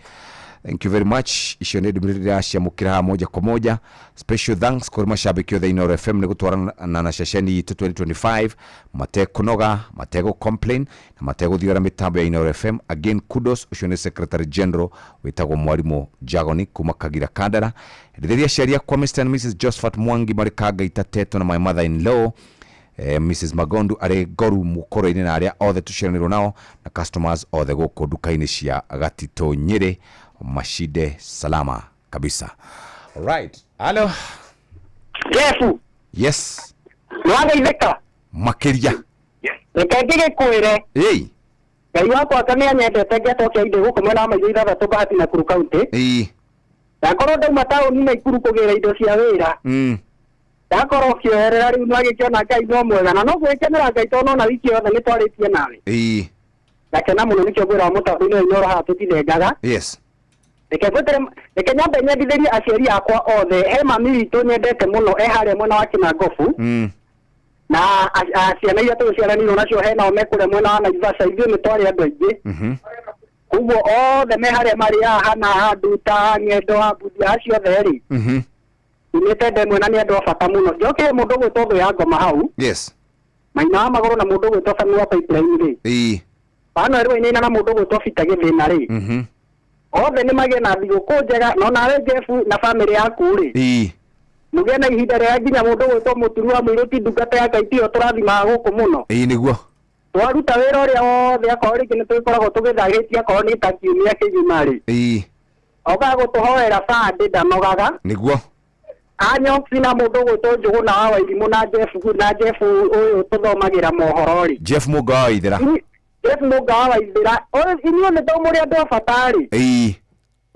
Speaker 10: Thank you very much. Icio nĩ ndũmĩrĩri ndĩraciamũkĩra haha moja kwa moja. Special thanks kũrĩ macambĩki othe Inooro FM nĩ gũtwarana na ceceni itũ 2025 matekũnoga, mategũ complain na mategũthiora mĩtambo ya Inooro FM. Again kudos, ũcio nĩ Secretary General wĩtagwo Mwarimũ Jagoni kuma Kagira Kandara. Rĩrĩa aciari akwa Mr and Mrs Josephat Mwangi marĩ Kangaita Teto na my mother in law Mrs Magondu arĩ Ngoru Mũkũrũ-inĩ na arĩa othe tũciaranĩirwo nao na customers othe gũkũ nduka-inĩ cia Gatitũ Nyĩrĩ mashide salama kabisa. All right. Hello.
Speaker 11: Jeff.
Speaker 10: Yes.
Speaker 11: Nĩwageithĩka?
Speaker 10: Makĩria.
Speaker 11: Reke ngĩgĩkwĩre.
Speaker 10: Ĩĩ.
Speaker 11: Ngai wakwa ta nĩanyendete ngĩatokia indo gũkũ mwena wa Maitũ ithathatũ Bahati Nakuru County.
Speaker 10: Ĩĩ.
Speaker 11: Ndakorwo ndauma taũni Naikuru kũgĩra indo cia wĩra. Ndakorwo ũkĩoerera rĩu nĩwagĩkĩona Ngai no mwega na no gwĩkenera Ngai tondũ nona wiki yothe nĩ twarĩtie nawe. Ndakena mũno nĩkĩo ngwĩra mũtambo-inĩ wa Inooro haha tũtithengaga. Reke ngwĩtĩre, reke nyambe nyendithĩrie aciari akwa othe. He mami witũ nyendete mũno e harĩa mwena wa Kĩnangobu. Na ciana iria tũgĩciaranĩirwo nacio he nao me kũrĩa mwena wa Naivasha, ithuĩ nĩ twarĩ andũ aingĩ. Koguo othe me harĩa marĩ haha na haha Nduta, Ng'endo, Abuthia, acio othe rĩ, tumĩte ndemwe na nĩ andũ a bata mũno. Njoke mũndũ ũgwĩtwo Thũ ya Ngoma hau. Maina wa Magũrũ na mũndũ ũgwĩtwo Bani wa Pipeline rĩ. Bano ĩrĩ wainaina na mũndũ ũgwĩtwo Peter Gĩthĩna rĩ. Othe nĩ magĩe na thigũkũ njega, na onawe Jeff na bamĩrĩ yaku rĩ. Mũgĩe na ihinda rĩega nginya mũndũ ũgwĩtwo Mũturu wa Mũirũti ndungata ya Ngai tiyo tũrathimaga gũkũ mũno.
Speaker 10: Ĩĩ nĩguo.
Speaker 11: Twaruta wĩra ũrĩa wothe akorwo rĩngĩ nĩ tũgĩkoragwo tũgĩthahĩtie akorwo nĩ ta kiumia kĩgima rĩ. Okaga gũtũhoera Sunday ndanogaga.
Speaker 10: Nĩguo.
Speaker 11: Anyoki na mũndũ ũgwĩtwo Njũgũna wa Wairimũ na Jeff, na Jeff ũyũ tũthomagĩra mohoro rĩ.
Speaker 10: Jeff Mũnga wa Waithĩra.
Speaker 11: Jeff Mũnga wa Waithĩra. Inyuĩ nĩ tondũ mũrĩ andũ a bata rĩ.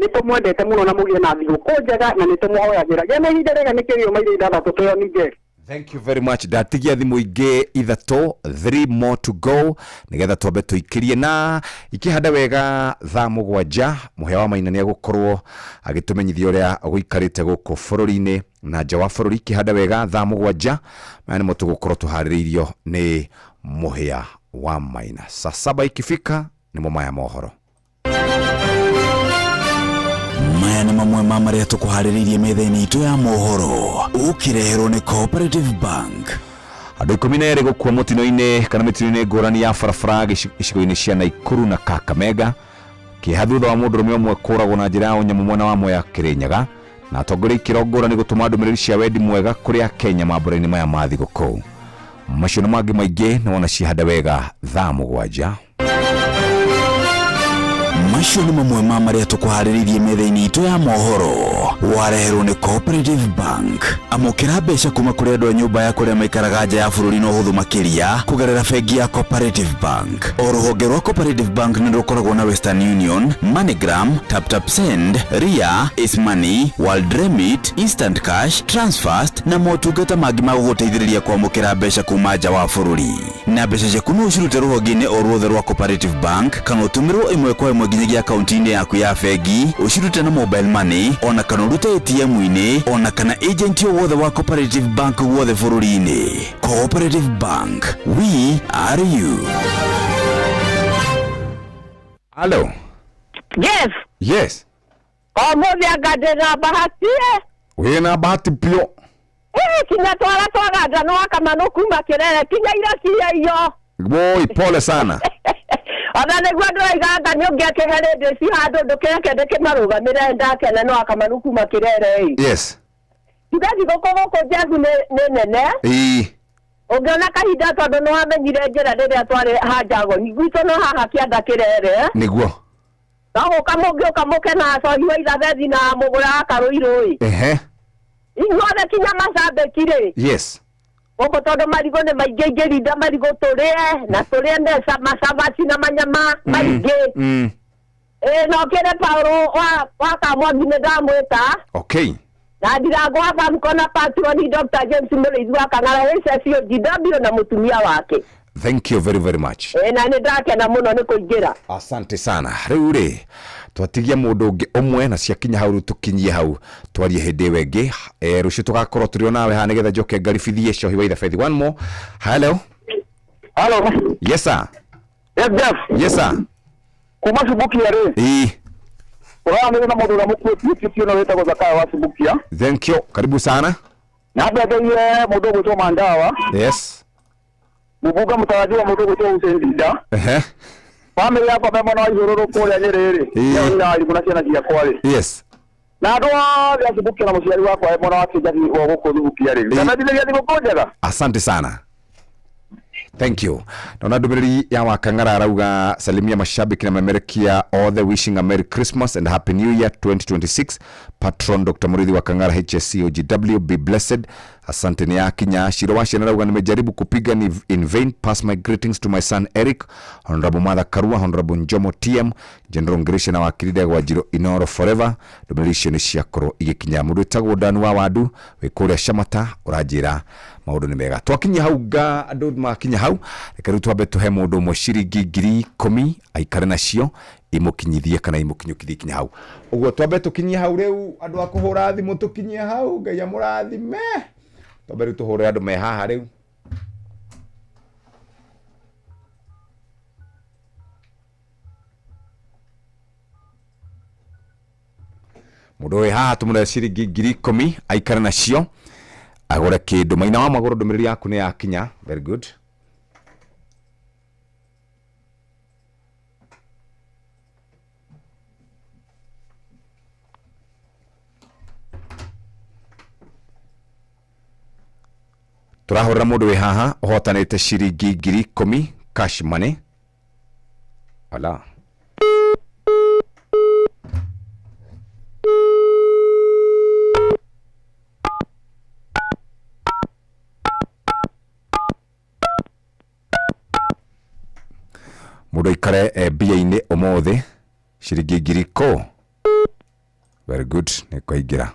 Speaker 11: Nĩ tũmwendete mũno na mũgĩe na thigũkũ njega na nĩ tũmũhoyagĩra. Gĩa na ihinda rĩega nĩ kĩrĩo maitho ithathatũ twĩo ni Jeff.
Speaker 10: Thank you very much. Ndatigia thimũ ingĩ ithatũ, 3 more to go, nĩgetha twambe tũikĩrie na ikĩhanda wega thaa mũgwanja. Mũhĩa wa Maina nĩegũkorwo agĩtũmenyithia ũrĩa gũikarĩte gũkũ bũrũri-inĩ na nja wa bũrũri. Ikĩhanda wega thaa mũgwanja, maya nĩmo tũgũkorwo tũharĩrĩirio nĩ Mũhĩa wa Maina. Saa saba ikifika nĩmo maya mohoro.
Speaker 1: Maya nĩ mamwe ma marĩa tũkũharĩrĩirie metha-inĩ itũ ya mohoro, ũkĩreherwo nĩ Cooperative Bank.
Speaker 10: Andũ ikũmi na erĩ gũkua mũtino-inĩ kana mĩtino-inĩ ngũrani ya barabara icigo-inĩ cia Naikuru na Kakamega. Kĩeha thutha wa mũndũrũme ũmwe kũragwo na njĩra ya ũnyamũ mwena wa Mwea Kĩrĩnyaga, na atongoria ikĩro ngũrani gũtũma ndũmĩrĩri cia wendi mwega kũrĩ Akenya mambũra-inĩ maya ma thigũkũ. Macio na mangĩ maingĩ nĩ wona cihanda wega thaa mũgwanja.
Speaker 1: Macio nĩ mamwe ma marĩa tũkũharĩrĩirie metha-inĩ itũ ya mohoro, wareherwo nĩ Cooperative Bank. Amũkĩra mbeca kuma kũrĩ andũ a nyũmba ya kũrĩa maikaraga nja ya bũrũri na ũhũthũ makĩria kũgerera bengi ya Cooperative Bank. O rũhonge rwa Cooperative Bank nĩ rũkoragwo na Western Union, MoneyGram, TapTap Send, Ria, Ace Money, World Remit, Instant Cash, Transfast na motungata mangĩ ma gũgũteithĩrĩria kwamũkĩra mbeca kuma nja wa bũrũri. Na mbeca ciaku no ũcirute rũhonge-inĩ o ruothe rwa Cooperative Bank kana ũtũmĩrwo ĩmwe kwa ĩmwe nginyagia akaunti-inĩ yaku ya bengi, ũcirute na mobile money ona kana ũrute A T M-inĩ ona kana agent o wothe wa Cooperative Bank guothe bũrũri-inĩ. Cooperative Bank, we are you.
Speaker 10: Hello.
Speaker 11: Yes.
Speaker 10: Yes.
Speaker 11: Ũmũthĩ anga ndĩna bahati ĩ.
Speaker 10: Wĩna bahati biũ.
Speaker 11: Kinya twara twaganda no akamano kuma Kĩrere kinya irakia iyo.
Speaker 10: Woi, pole sana.
Speaker 11: Ona nĩguo ndĩraiga anga nĩ ũngĩakĩhe rĩndĩ ci handũ ndũkĩreke ndĩkĩmarũgamĩre ndakena no akamano kuma Kĩrere ĩ.
Speaker 10: Yes.
Speaker 11: Tiga thigũkũ gũkũ Jeff nĩ nene. Ũngĩona kahinda tondũ nĩ wamenyire njĩra rĩrĩa twarĩ ha Njagoni gwitũ no haha kĩanda Kĩrere.
Speaker 10: Nĩguo.
Speaker 11: No gũka mũngĩũka mũke na acohi wa Ithabethi na mũgũra wa Karũirũ ĩ. Inyuothe kinya macambĩki rĩ.
Speaker 10: Yes.
Speaker 11: Gũkũ tondũ marigũ nĩ maingĩ ingĩrinda marigũ tũrĩe na tũrĩe mbeca macabaci na manyama maingĩ. No kĩrĩ Paũlũ wa Kamwangi nĩ ndamwĩta. Na ndirango wa Bamko na patroni Dr. James Mũrĩithi wa Kang'ara HSOGW na mũtumia wake.
Speaker 10: Thank you very very much.
Speaker 11: Na nĩ ndakena mũno nĩ kũingĩra.
Speaker 10: Asante sana. Rĩu rĩ, twatigia mũndũ ũngĩ ũmwe na ciakinya hau rĩu tũkinyie hau twarie hĩndĩ ĩyo ĩngĩ. Rũciũ tũgakorwo tũrĩ o nawe haha nĩgetha njoke ngaribithie Cohi wa Ithabethi. One more. Hello.
Speaker 6: Hello.
Speaker 10: Yes sir.
Speaker 6: Yes, Jeff.
Speaker 10: Yes sir.
Speaker 6: Kuma Subukia rĩ. Ũraranĩria na mũndũ ũrĩa mũkuĩtie ũcio na wĩtagwo Zakayo wa Subukia.
Speaker 10: Thank you. Karibu sana.
Speaker 6: Na mbendeire mũndũ ũgwĩtwo Mandawa.
Speaker 10: Yes.
Speaker 6: Mũbunge mũtarajiwa mũndũ ũgwĩtwo Hussein Dinda. Bamĩrĩ yakwa me mwena wa Ihũrũrũ kũrĩa Nyĩrĩ rĩ. Nĩo irarimũ na ciana ciakwa rĩ.
Speaker 10: Yes.
Speaker 6: Na andũ othe a Subukia na mũciari wakwa e mwena wa Kĩnjabi wa gũkũ Subukia rĩ. Ndamendithĩria thigũkũ njega.
Speaker 10: Asante sana. Thank you. Naona ndũmĩrĩri ya Wakang'ara arauga salimia mashabiki na memerekia othe, wishing a Merry Christmas and Happy New Year 2026. Patron Dr. Murithi wa Kang'ara HSC OGW, be blessed. Asante nĩ yakinya. Shiro wa ciana rauga nimejaribu kupiga ni in vain. Pass my greetings to my son Eric, Honorable Martha Karua, Honorable Njomo TM, General Ngrisha na wakiri Ndegwa Njirũ, Inoro forever. Ndũmĩrĩri icio nĩ ciakorwo igĩkinya. Mũndũ wĩtagwo Dan wa Wandu wĩ kũrĩa Shamata ũranjĩra maũndũ nĩ mega. Twakinya hau nga andũ makinya hau, reke rĩu twambe tũhe mũndũ ũmwe ciringi 10,000 aikare nacio imũkinyithie kana imũkinyũkithie kinya hau. Ũguo twambe tũkinyie hau rĩu andũ a kũhũra thimũ tũkinyie hau, Ngai amũrathime. Twambe rĩu tũhũre andũ me haha rĩu. Mũndũ wĩ haha tũmũre ciringi 10,000 aikare nacio agũre kĩndũ. Maina wa magũrũ ndũmĩrĩri yaku nĩ yakinya. Very good. Tũrahũrĩra mũndũ wĩ haha ũhotanĩte ciringi 10,000 cash money. Ala. Mũndũ aikare mbia-inĩ ũmũthĩ ciringi 10,000. Very good, nĩ kwaingĩra.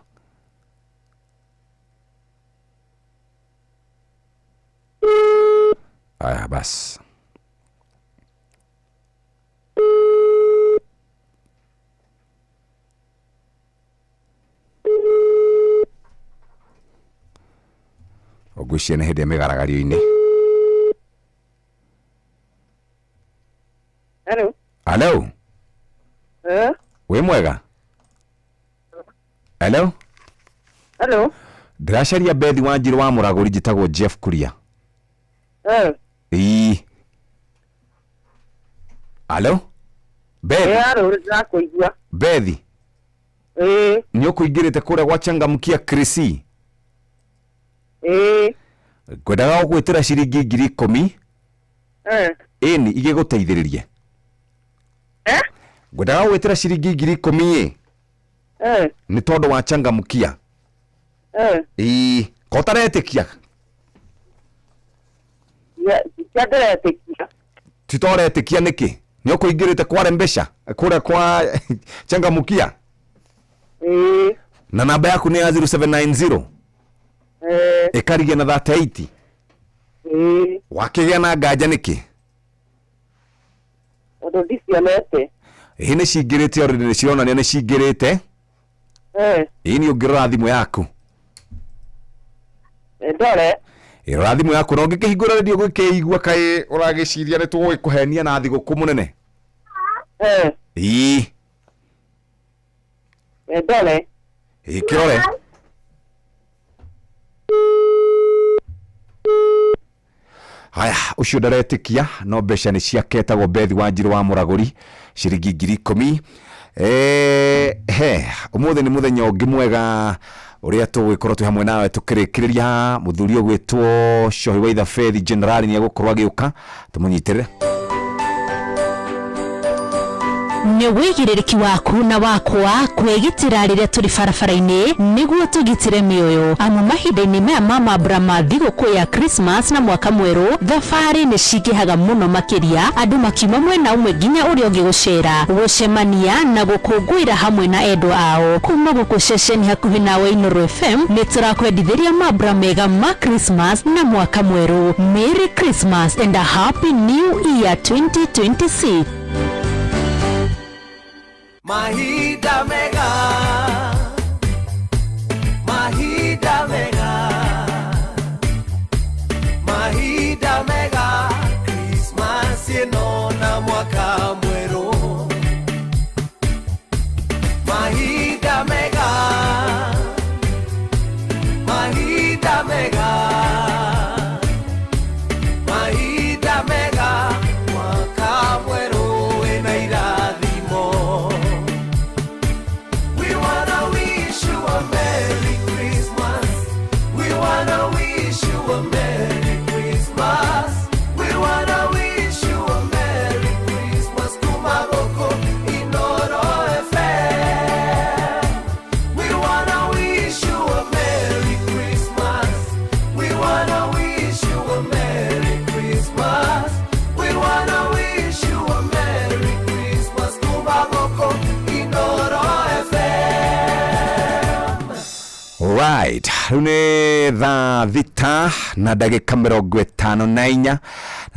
Speaker 10: Aya bas. Ũngwĩciria nĩ hĩndĩ ya mĩgaragario-inĩ.
Speaker 11: Hello.
Speaker 10: Hello.
Speaker 11: Eh?
Speaker 10: Wĩ mwega? Hello.
Speaker 11: Hello.
Speaker 10: Ndĩracaria Bethi Wanjiru wa Mũragũri, njĩtagwo Jeff Kuria.
Speaker 11: Eh.
Speaker 10: Ĩĩ. Hello. Bethi.
Speaker 11: Eh, hello, ndĩrakũigua.
Speaker 10: Bethi.
Speaker 11: Ĩĩ.
Speaker 10: Nĩ ũkũingĩrĩte kũrĩa gwa Changamkia Krisi?
Speaker 11: Ĩĩ.
Speaker 10: Ngwendaga gũgwĩtĩra ciringi 10,000.
Speaker 11: Eh.
Speaker 10: Ĩni igĩgũteithĩrĩrie.
Speaker 11: Eh?
Speaker 10: Ngwendaga gũgwĩtĩra ciringi 10,000 ĩ.
Speaker 11: Eh.
Speaker 10: Nĩ tondũ wa Changamkia.
Speaker 11: Eh.
Speaker 10: Ĩĩ, ko ũtaretĩkia?
Speaker 11: Ya, ndĩretĩkia.
Speaker 10: Ti ta ũretĩkia nĩkĩ? Nĩ ũkũingĩrĩte kware mbeca kũrĩa kwa Changamkia?
Speaker 11: Ĩĩ.
Speaker 10: Na namba yaku nĩ ya 0790.
Speaker 11: Eh.
Speaker 10: Ĩkarigia na 38.
Speaker 11: Ĩĩ.
Speaker 10: Wakĩgĩa na nganja nĩkĩ?
Speaker 11: Tondũ ndicionete.
Speaker 10: Ĩĩ nĩ cingĩrĩte already, nĩ cironania nĩ cingĩrĩte.
Speaker 11: Eh.
Speaker 10: Ĩĩ nĩ ũngĩrora thimũ yaku.
Speaker 11: Ndore.
Speaker 10: Ĩrora thimũ yaku na ũngĩkĩhingũra redio gũkĩigua kaĩ ũragĩciria nĩ tũgũgĩkũhenia na thigũkũ mũnene.
Speaker 11: Eh.
Speaker 10: Ĩĩ.
Speaker 11: Ndore.
Speaker 10: Ĩĩ kĩrore. Haya, ũcio ndaretĩkia no mbeca nĩ ciake, etagwo Bethi Wanjiru wa Mũragũri, ciringi 10,000. He ũmũthĩ nĩ mũthenya ũngĩ mwega ũrĩa tũgũgĩkorwo twĩ hamwe nawe tũkĩrĩkĩrĩria. Mũthuri ũgwĩtwo Cohi wa Ithabethi Generali nĩ egũkorwo agĩũka, tũmũnyitĩrĩre.
Speaker 12: Nĩ wĩigĩrĩrĩki waku na wakwa kwĩgitĩra rĩrĩa tũrĩ barabara-inĩ nĩguo tũgitĩre mĩoyo, amu mahinda-inĩ maya ma mambura ma thigũkũ ya Christmas na mwaka mwerũ thabarĩ nĩ cingĩhaga mũno makĩria, andũ makiuma mwena ũmwe nginya ũrĩa ũngĩ gũcera, gũcemania na gũkũngũĩra hamwe na endwa ao. Kuma gũkũ ceceni hakuhĩ nawe Inooro FM nĩ tũrakwendithĩria mambura mega ma Christmas na mwaka mwerũ. Merry Christmas and a Happy New Year 2026.
Speaker 16: Mahinda mega, mahinda mega, mahinda mega, Christmas ĩno na mwaka mwerũ. Mahinda mega, mahinda mega, mahinda mega, mwaka mwerũ wĩna irathimo. We wanna wish you a Merry Christmas. We wanna wish you a Merry Christmas. We wanna wish you a Merry Christmas. Kumagoko Inoro FM. We wanna wish you a Merry Christmas.
Speaker 10: Alright, rĩu nĩ thaa 6 na ndagĩka 54, na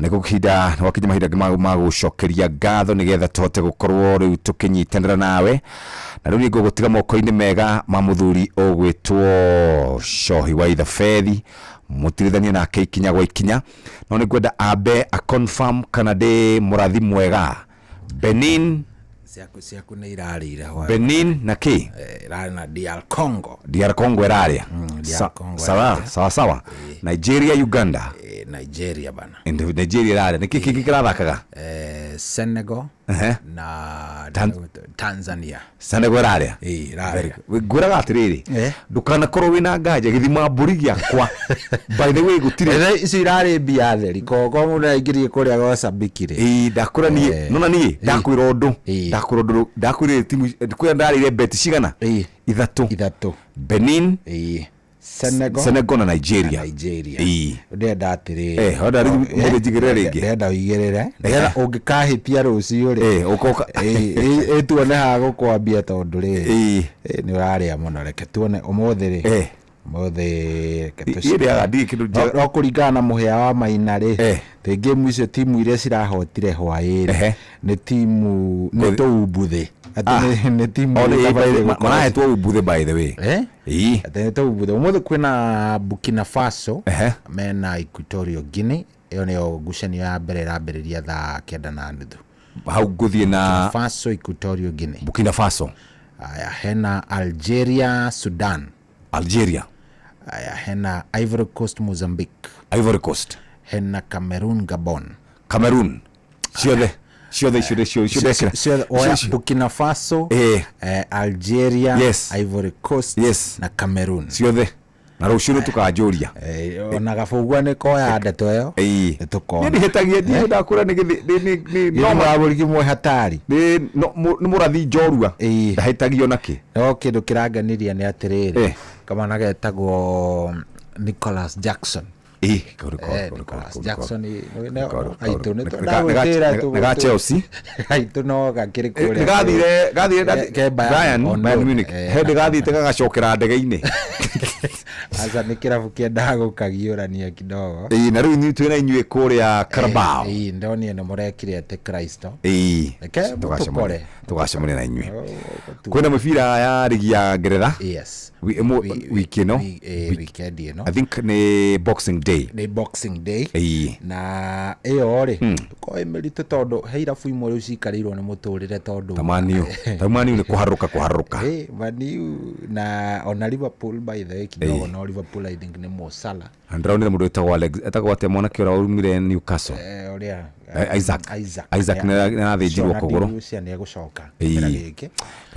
Speaker 10: nĩ gũkinda gwakinya mahinda ma gũcokeria ngatho nĩgetha tũhote gũkorwo rĩu tũkĩnyitanĩra nawe. Na rĩu nĩ ngũgũtiga moko-inĩ mega ma mũthuri ũgwĩtwo Cohi wa Ithabethi, mũtirithanie nake ikinya gwa ikinya. No nĩ ngwenda ambe a confirm kana ndĩ mũrathi mwega. Benin
Speaker 13: ciaku nĩ irarĩire hwaĩ.
Speaker 10: Benin na kĩ?
Speaker 13: Ĩrarĩ na DR Congo.
Speaker 10: DR Congo ĩrarĩa.
Speaker 13: DR Congo.
Speaker 10: Sawa
Speaker 13: Ĩrarĩa.
Speaker 10: sawa sawa. Nigeria, Uganda?
Speaker 13: Nigeria bana.
Speaker 10: Nigeria ĩrarĩa. Nĩkĩ kĩngĩ kĩrathakaga?
Speaker 13: Senegal na Tanzania.
Speaker 10: Senegal ĩrarĩa.
Speaker 13: Ĩĩ, ĩrarĩa.
Speaker 10: Ngwĩraga atĩrĩrĩ, ndũkanakorwo wĩna nganja gĩthima mbũri gĩakwa, by the way, gũtirĩ.
Speaker 13: Icio irarĩ mbia theri ko mũndũ aingĩrie kũrĩa gocambiki rĩ.
Speaker 10: Ĩĩ, ndakũra niĩ nona niĩ ndakwĩra ũndũ, ndakwĩra ũndũ, ndakwĩrire timu kwĩra ndarĩire beti cigana? Ithatũ.
Speaker 13: Ithatũ.
Speaker 10: Benin,
Speaker 13: Senegal,
Speaker 10: Senegal na Nigeria.
Speaker 13: Nigeria.
Speaker 10: Ĩĩ.
Speaker 13: Ndĩrenda atĩrĩrĩ.
Speaker 10: Onda rĩu mũthĩ njigĩrĩre rĩngĩ.
Speaker 13: Ndĩrenda ũigĩrĩre nĩgetha ũngĩkahĩtia rũciũ rĩ,
Speaker 10: ũkoka.
Speaker 13: Ĩ tuone ha gũkwambia, tondũ rĩ nĩ ũrarĩa mũno. Reke tuone ũmũthĩ rĩ, ũmũthĩ reke
Speaker 10: Niĩ ndĩaga ndirĩ kĩndũ njega.
Speaker 13: No kũringana na mũhĩa wa Maina rĩ, rĩngĩ icio timu iria cirahotire hwaĩ rĩ, nĩ timu nĩ tũumbuthĩ. Atĩ nĩ timu
Speaker 10: O,
Speaker 13: iria itabatiĩ gũkorwo.
Speaker 10: Marahetwo umbuthĩ, by the way. Ĩĩ.
Speaker 13: Atĩ nĩ tũumbuthĩ. Ũmũthĩ kwĩna Burkina Faso mena Equatorial Guinea. Ĩyo nĩyo ngucanio ya mbere, ĩrambĩrĩria thaa 9:30.
Speaker 10: Hau ngũthiĩ na
Speaker 13: Burkina Faso, Equatorial Guinea.
Speaker 10: Burkina Faso.
Speaker 13: Aya, hena Algeria, Sudan.
Speaker 10: Algeria.
Speaker 13: Aya, hena Ivory Coast, Mozambique.
Speaker 10: Ivory Coast.
Speaker 13: Hena Cameroon, Gabon.
Speaker 10: Cameroon. Ciothe ciothe icio nĩcio icio ndekĩra.
Speaker 13: Ciothe oya Burkina Faso, Algeria, Ivory Coast na Cameroon.
Speaker 10: Ciothe, na rũciũ nĩ tũkanjũria.
Speaker 13: Ona gabũgua nĩ koya ndeto ĩyo.
Speaker 10: Ĩĩ.
Speaker 13: Nĩ tũkona.
Speaker 10: Niĩ ndihĩtagia, niĩ ndakũra nĩ gĩthĩ nĩ
Speaker 13: Nĩ mũrabũri kĩmwe hatari.
Speaker 10: Nĩ mũrathi njorua, ndahĩtagio nakĩ.
Speaker 13: No kĩndũ kĩranganiria nĩ atĩrĩrĩ, kamwana getagwo Nicholas Jackson.
Speaker 10: Ĩĩ.
Speaker 13: Nicholas Jackson aitũ nĩ ndagwĩtĩra.
Speaker 10: Nĩ ga Chelsea.
Speaker 13: Aitũ no gakĩrĩ kũrĩa.
Speaker 10: Nĩ gathire
Speaker 13: Ke Bayern,
Speaker 10: Bayern
Speaker 13: on
Speaker 10: Bayern
Speaker 13: loan.
Speaker 10: Munich hĩndĩ gathiĩte gagacokera ndege-inĩ.
Speaker 13: Aca, nĩ kĩrabu kĩendaga gũkagiũrania kidogo.
Speaker 10: Ĩĩ, na rĩu ithuĩ twĩna inyuĩ kũrĩa Carabao.
Speaker 13: Ĩĩ, ndonire nĩ mũrekire atĩ Kristo.
Speaker 10: Ĩĩ.
Speaker 13: Reke tũkore.
Speaker 10: Tũgacemania na inyuĩ. Kwĩna mĩbira ya rigi ya Ngeretha.
Speaker 13: Yes.
Speaker 10: Wiki ĩno.
Speaker 13: Weekend ĩno.
Speaker 10: I think nĩ Boxing Day.
Speaker 13: Nĩ Boxing Day.
Speaker 10: Ĩĩ.
Speaker 13: Na ĩyo rĩ, ko ĩ mĩritũ tondũ he irabu imwe rĩu cikarĩirwo nĩ mũtũrĩre tondũ
Speaker 10: Ta Maniu, ta Maniu nĩ kũharũrũka kũharũrũka.
Speaker 13: Ĩ, Maniu na ona Liverpool, by the way, kidogo. No Liverpool, I think nĩ Mo Salah.
Speaker 10: Na ndĩronire mũndũ wĩtagwo Alex, etagwo atĩa mwanake ũrĩa waumire Newcastle?
Speaker 13: Ũrĩa
Speaker 10: Isaac.
Speaker 13: Isaac.
Speaker 10: Isaac nĩ arathĩnjirwo kũgũrũ.
Speaker 13: Ũcio nĩ egũcoka
Speaker 10: Ĩĩ.
Speaker 13: kĩmera gĩkĩ.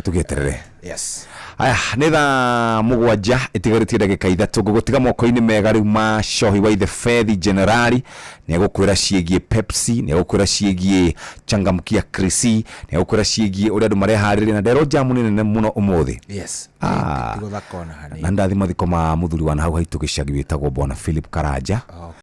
Speaker 10: Tũgĩeterere.
Speaker 13: Yes.
Speaker 10: Aya, nĩ thaa 7 ĩtigarĩtie ndagĩka 3. Ngũgũtiga moko-inĩ mega rĩu ma Cohi wa Ithe Fethi Generali. Nĩ egũkwĩra ciĩgiĩ Pepsi, nĩ egũkwĩra ciĩgiĩ Changamkia Krisi, nĩ egũkwĩra ciĩgiĩ ũrĩa andũ mareharĩria, na nderwo jamu nĩ nene mũno ũmũthĩ.
Speaker 13: Yes.
Speaker 10: Ah.
Speaker 13: Tigũthaka ona hanini.
Speaker 10: Na ndathi mathiko ma mũthuri wa nahau haitũ gĩcagi wĩtagwo Bwana Philip Karanja.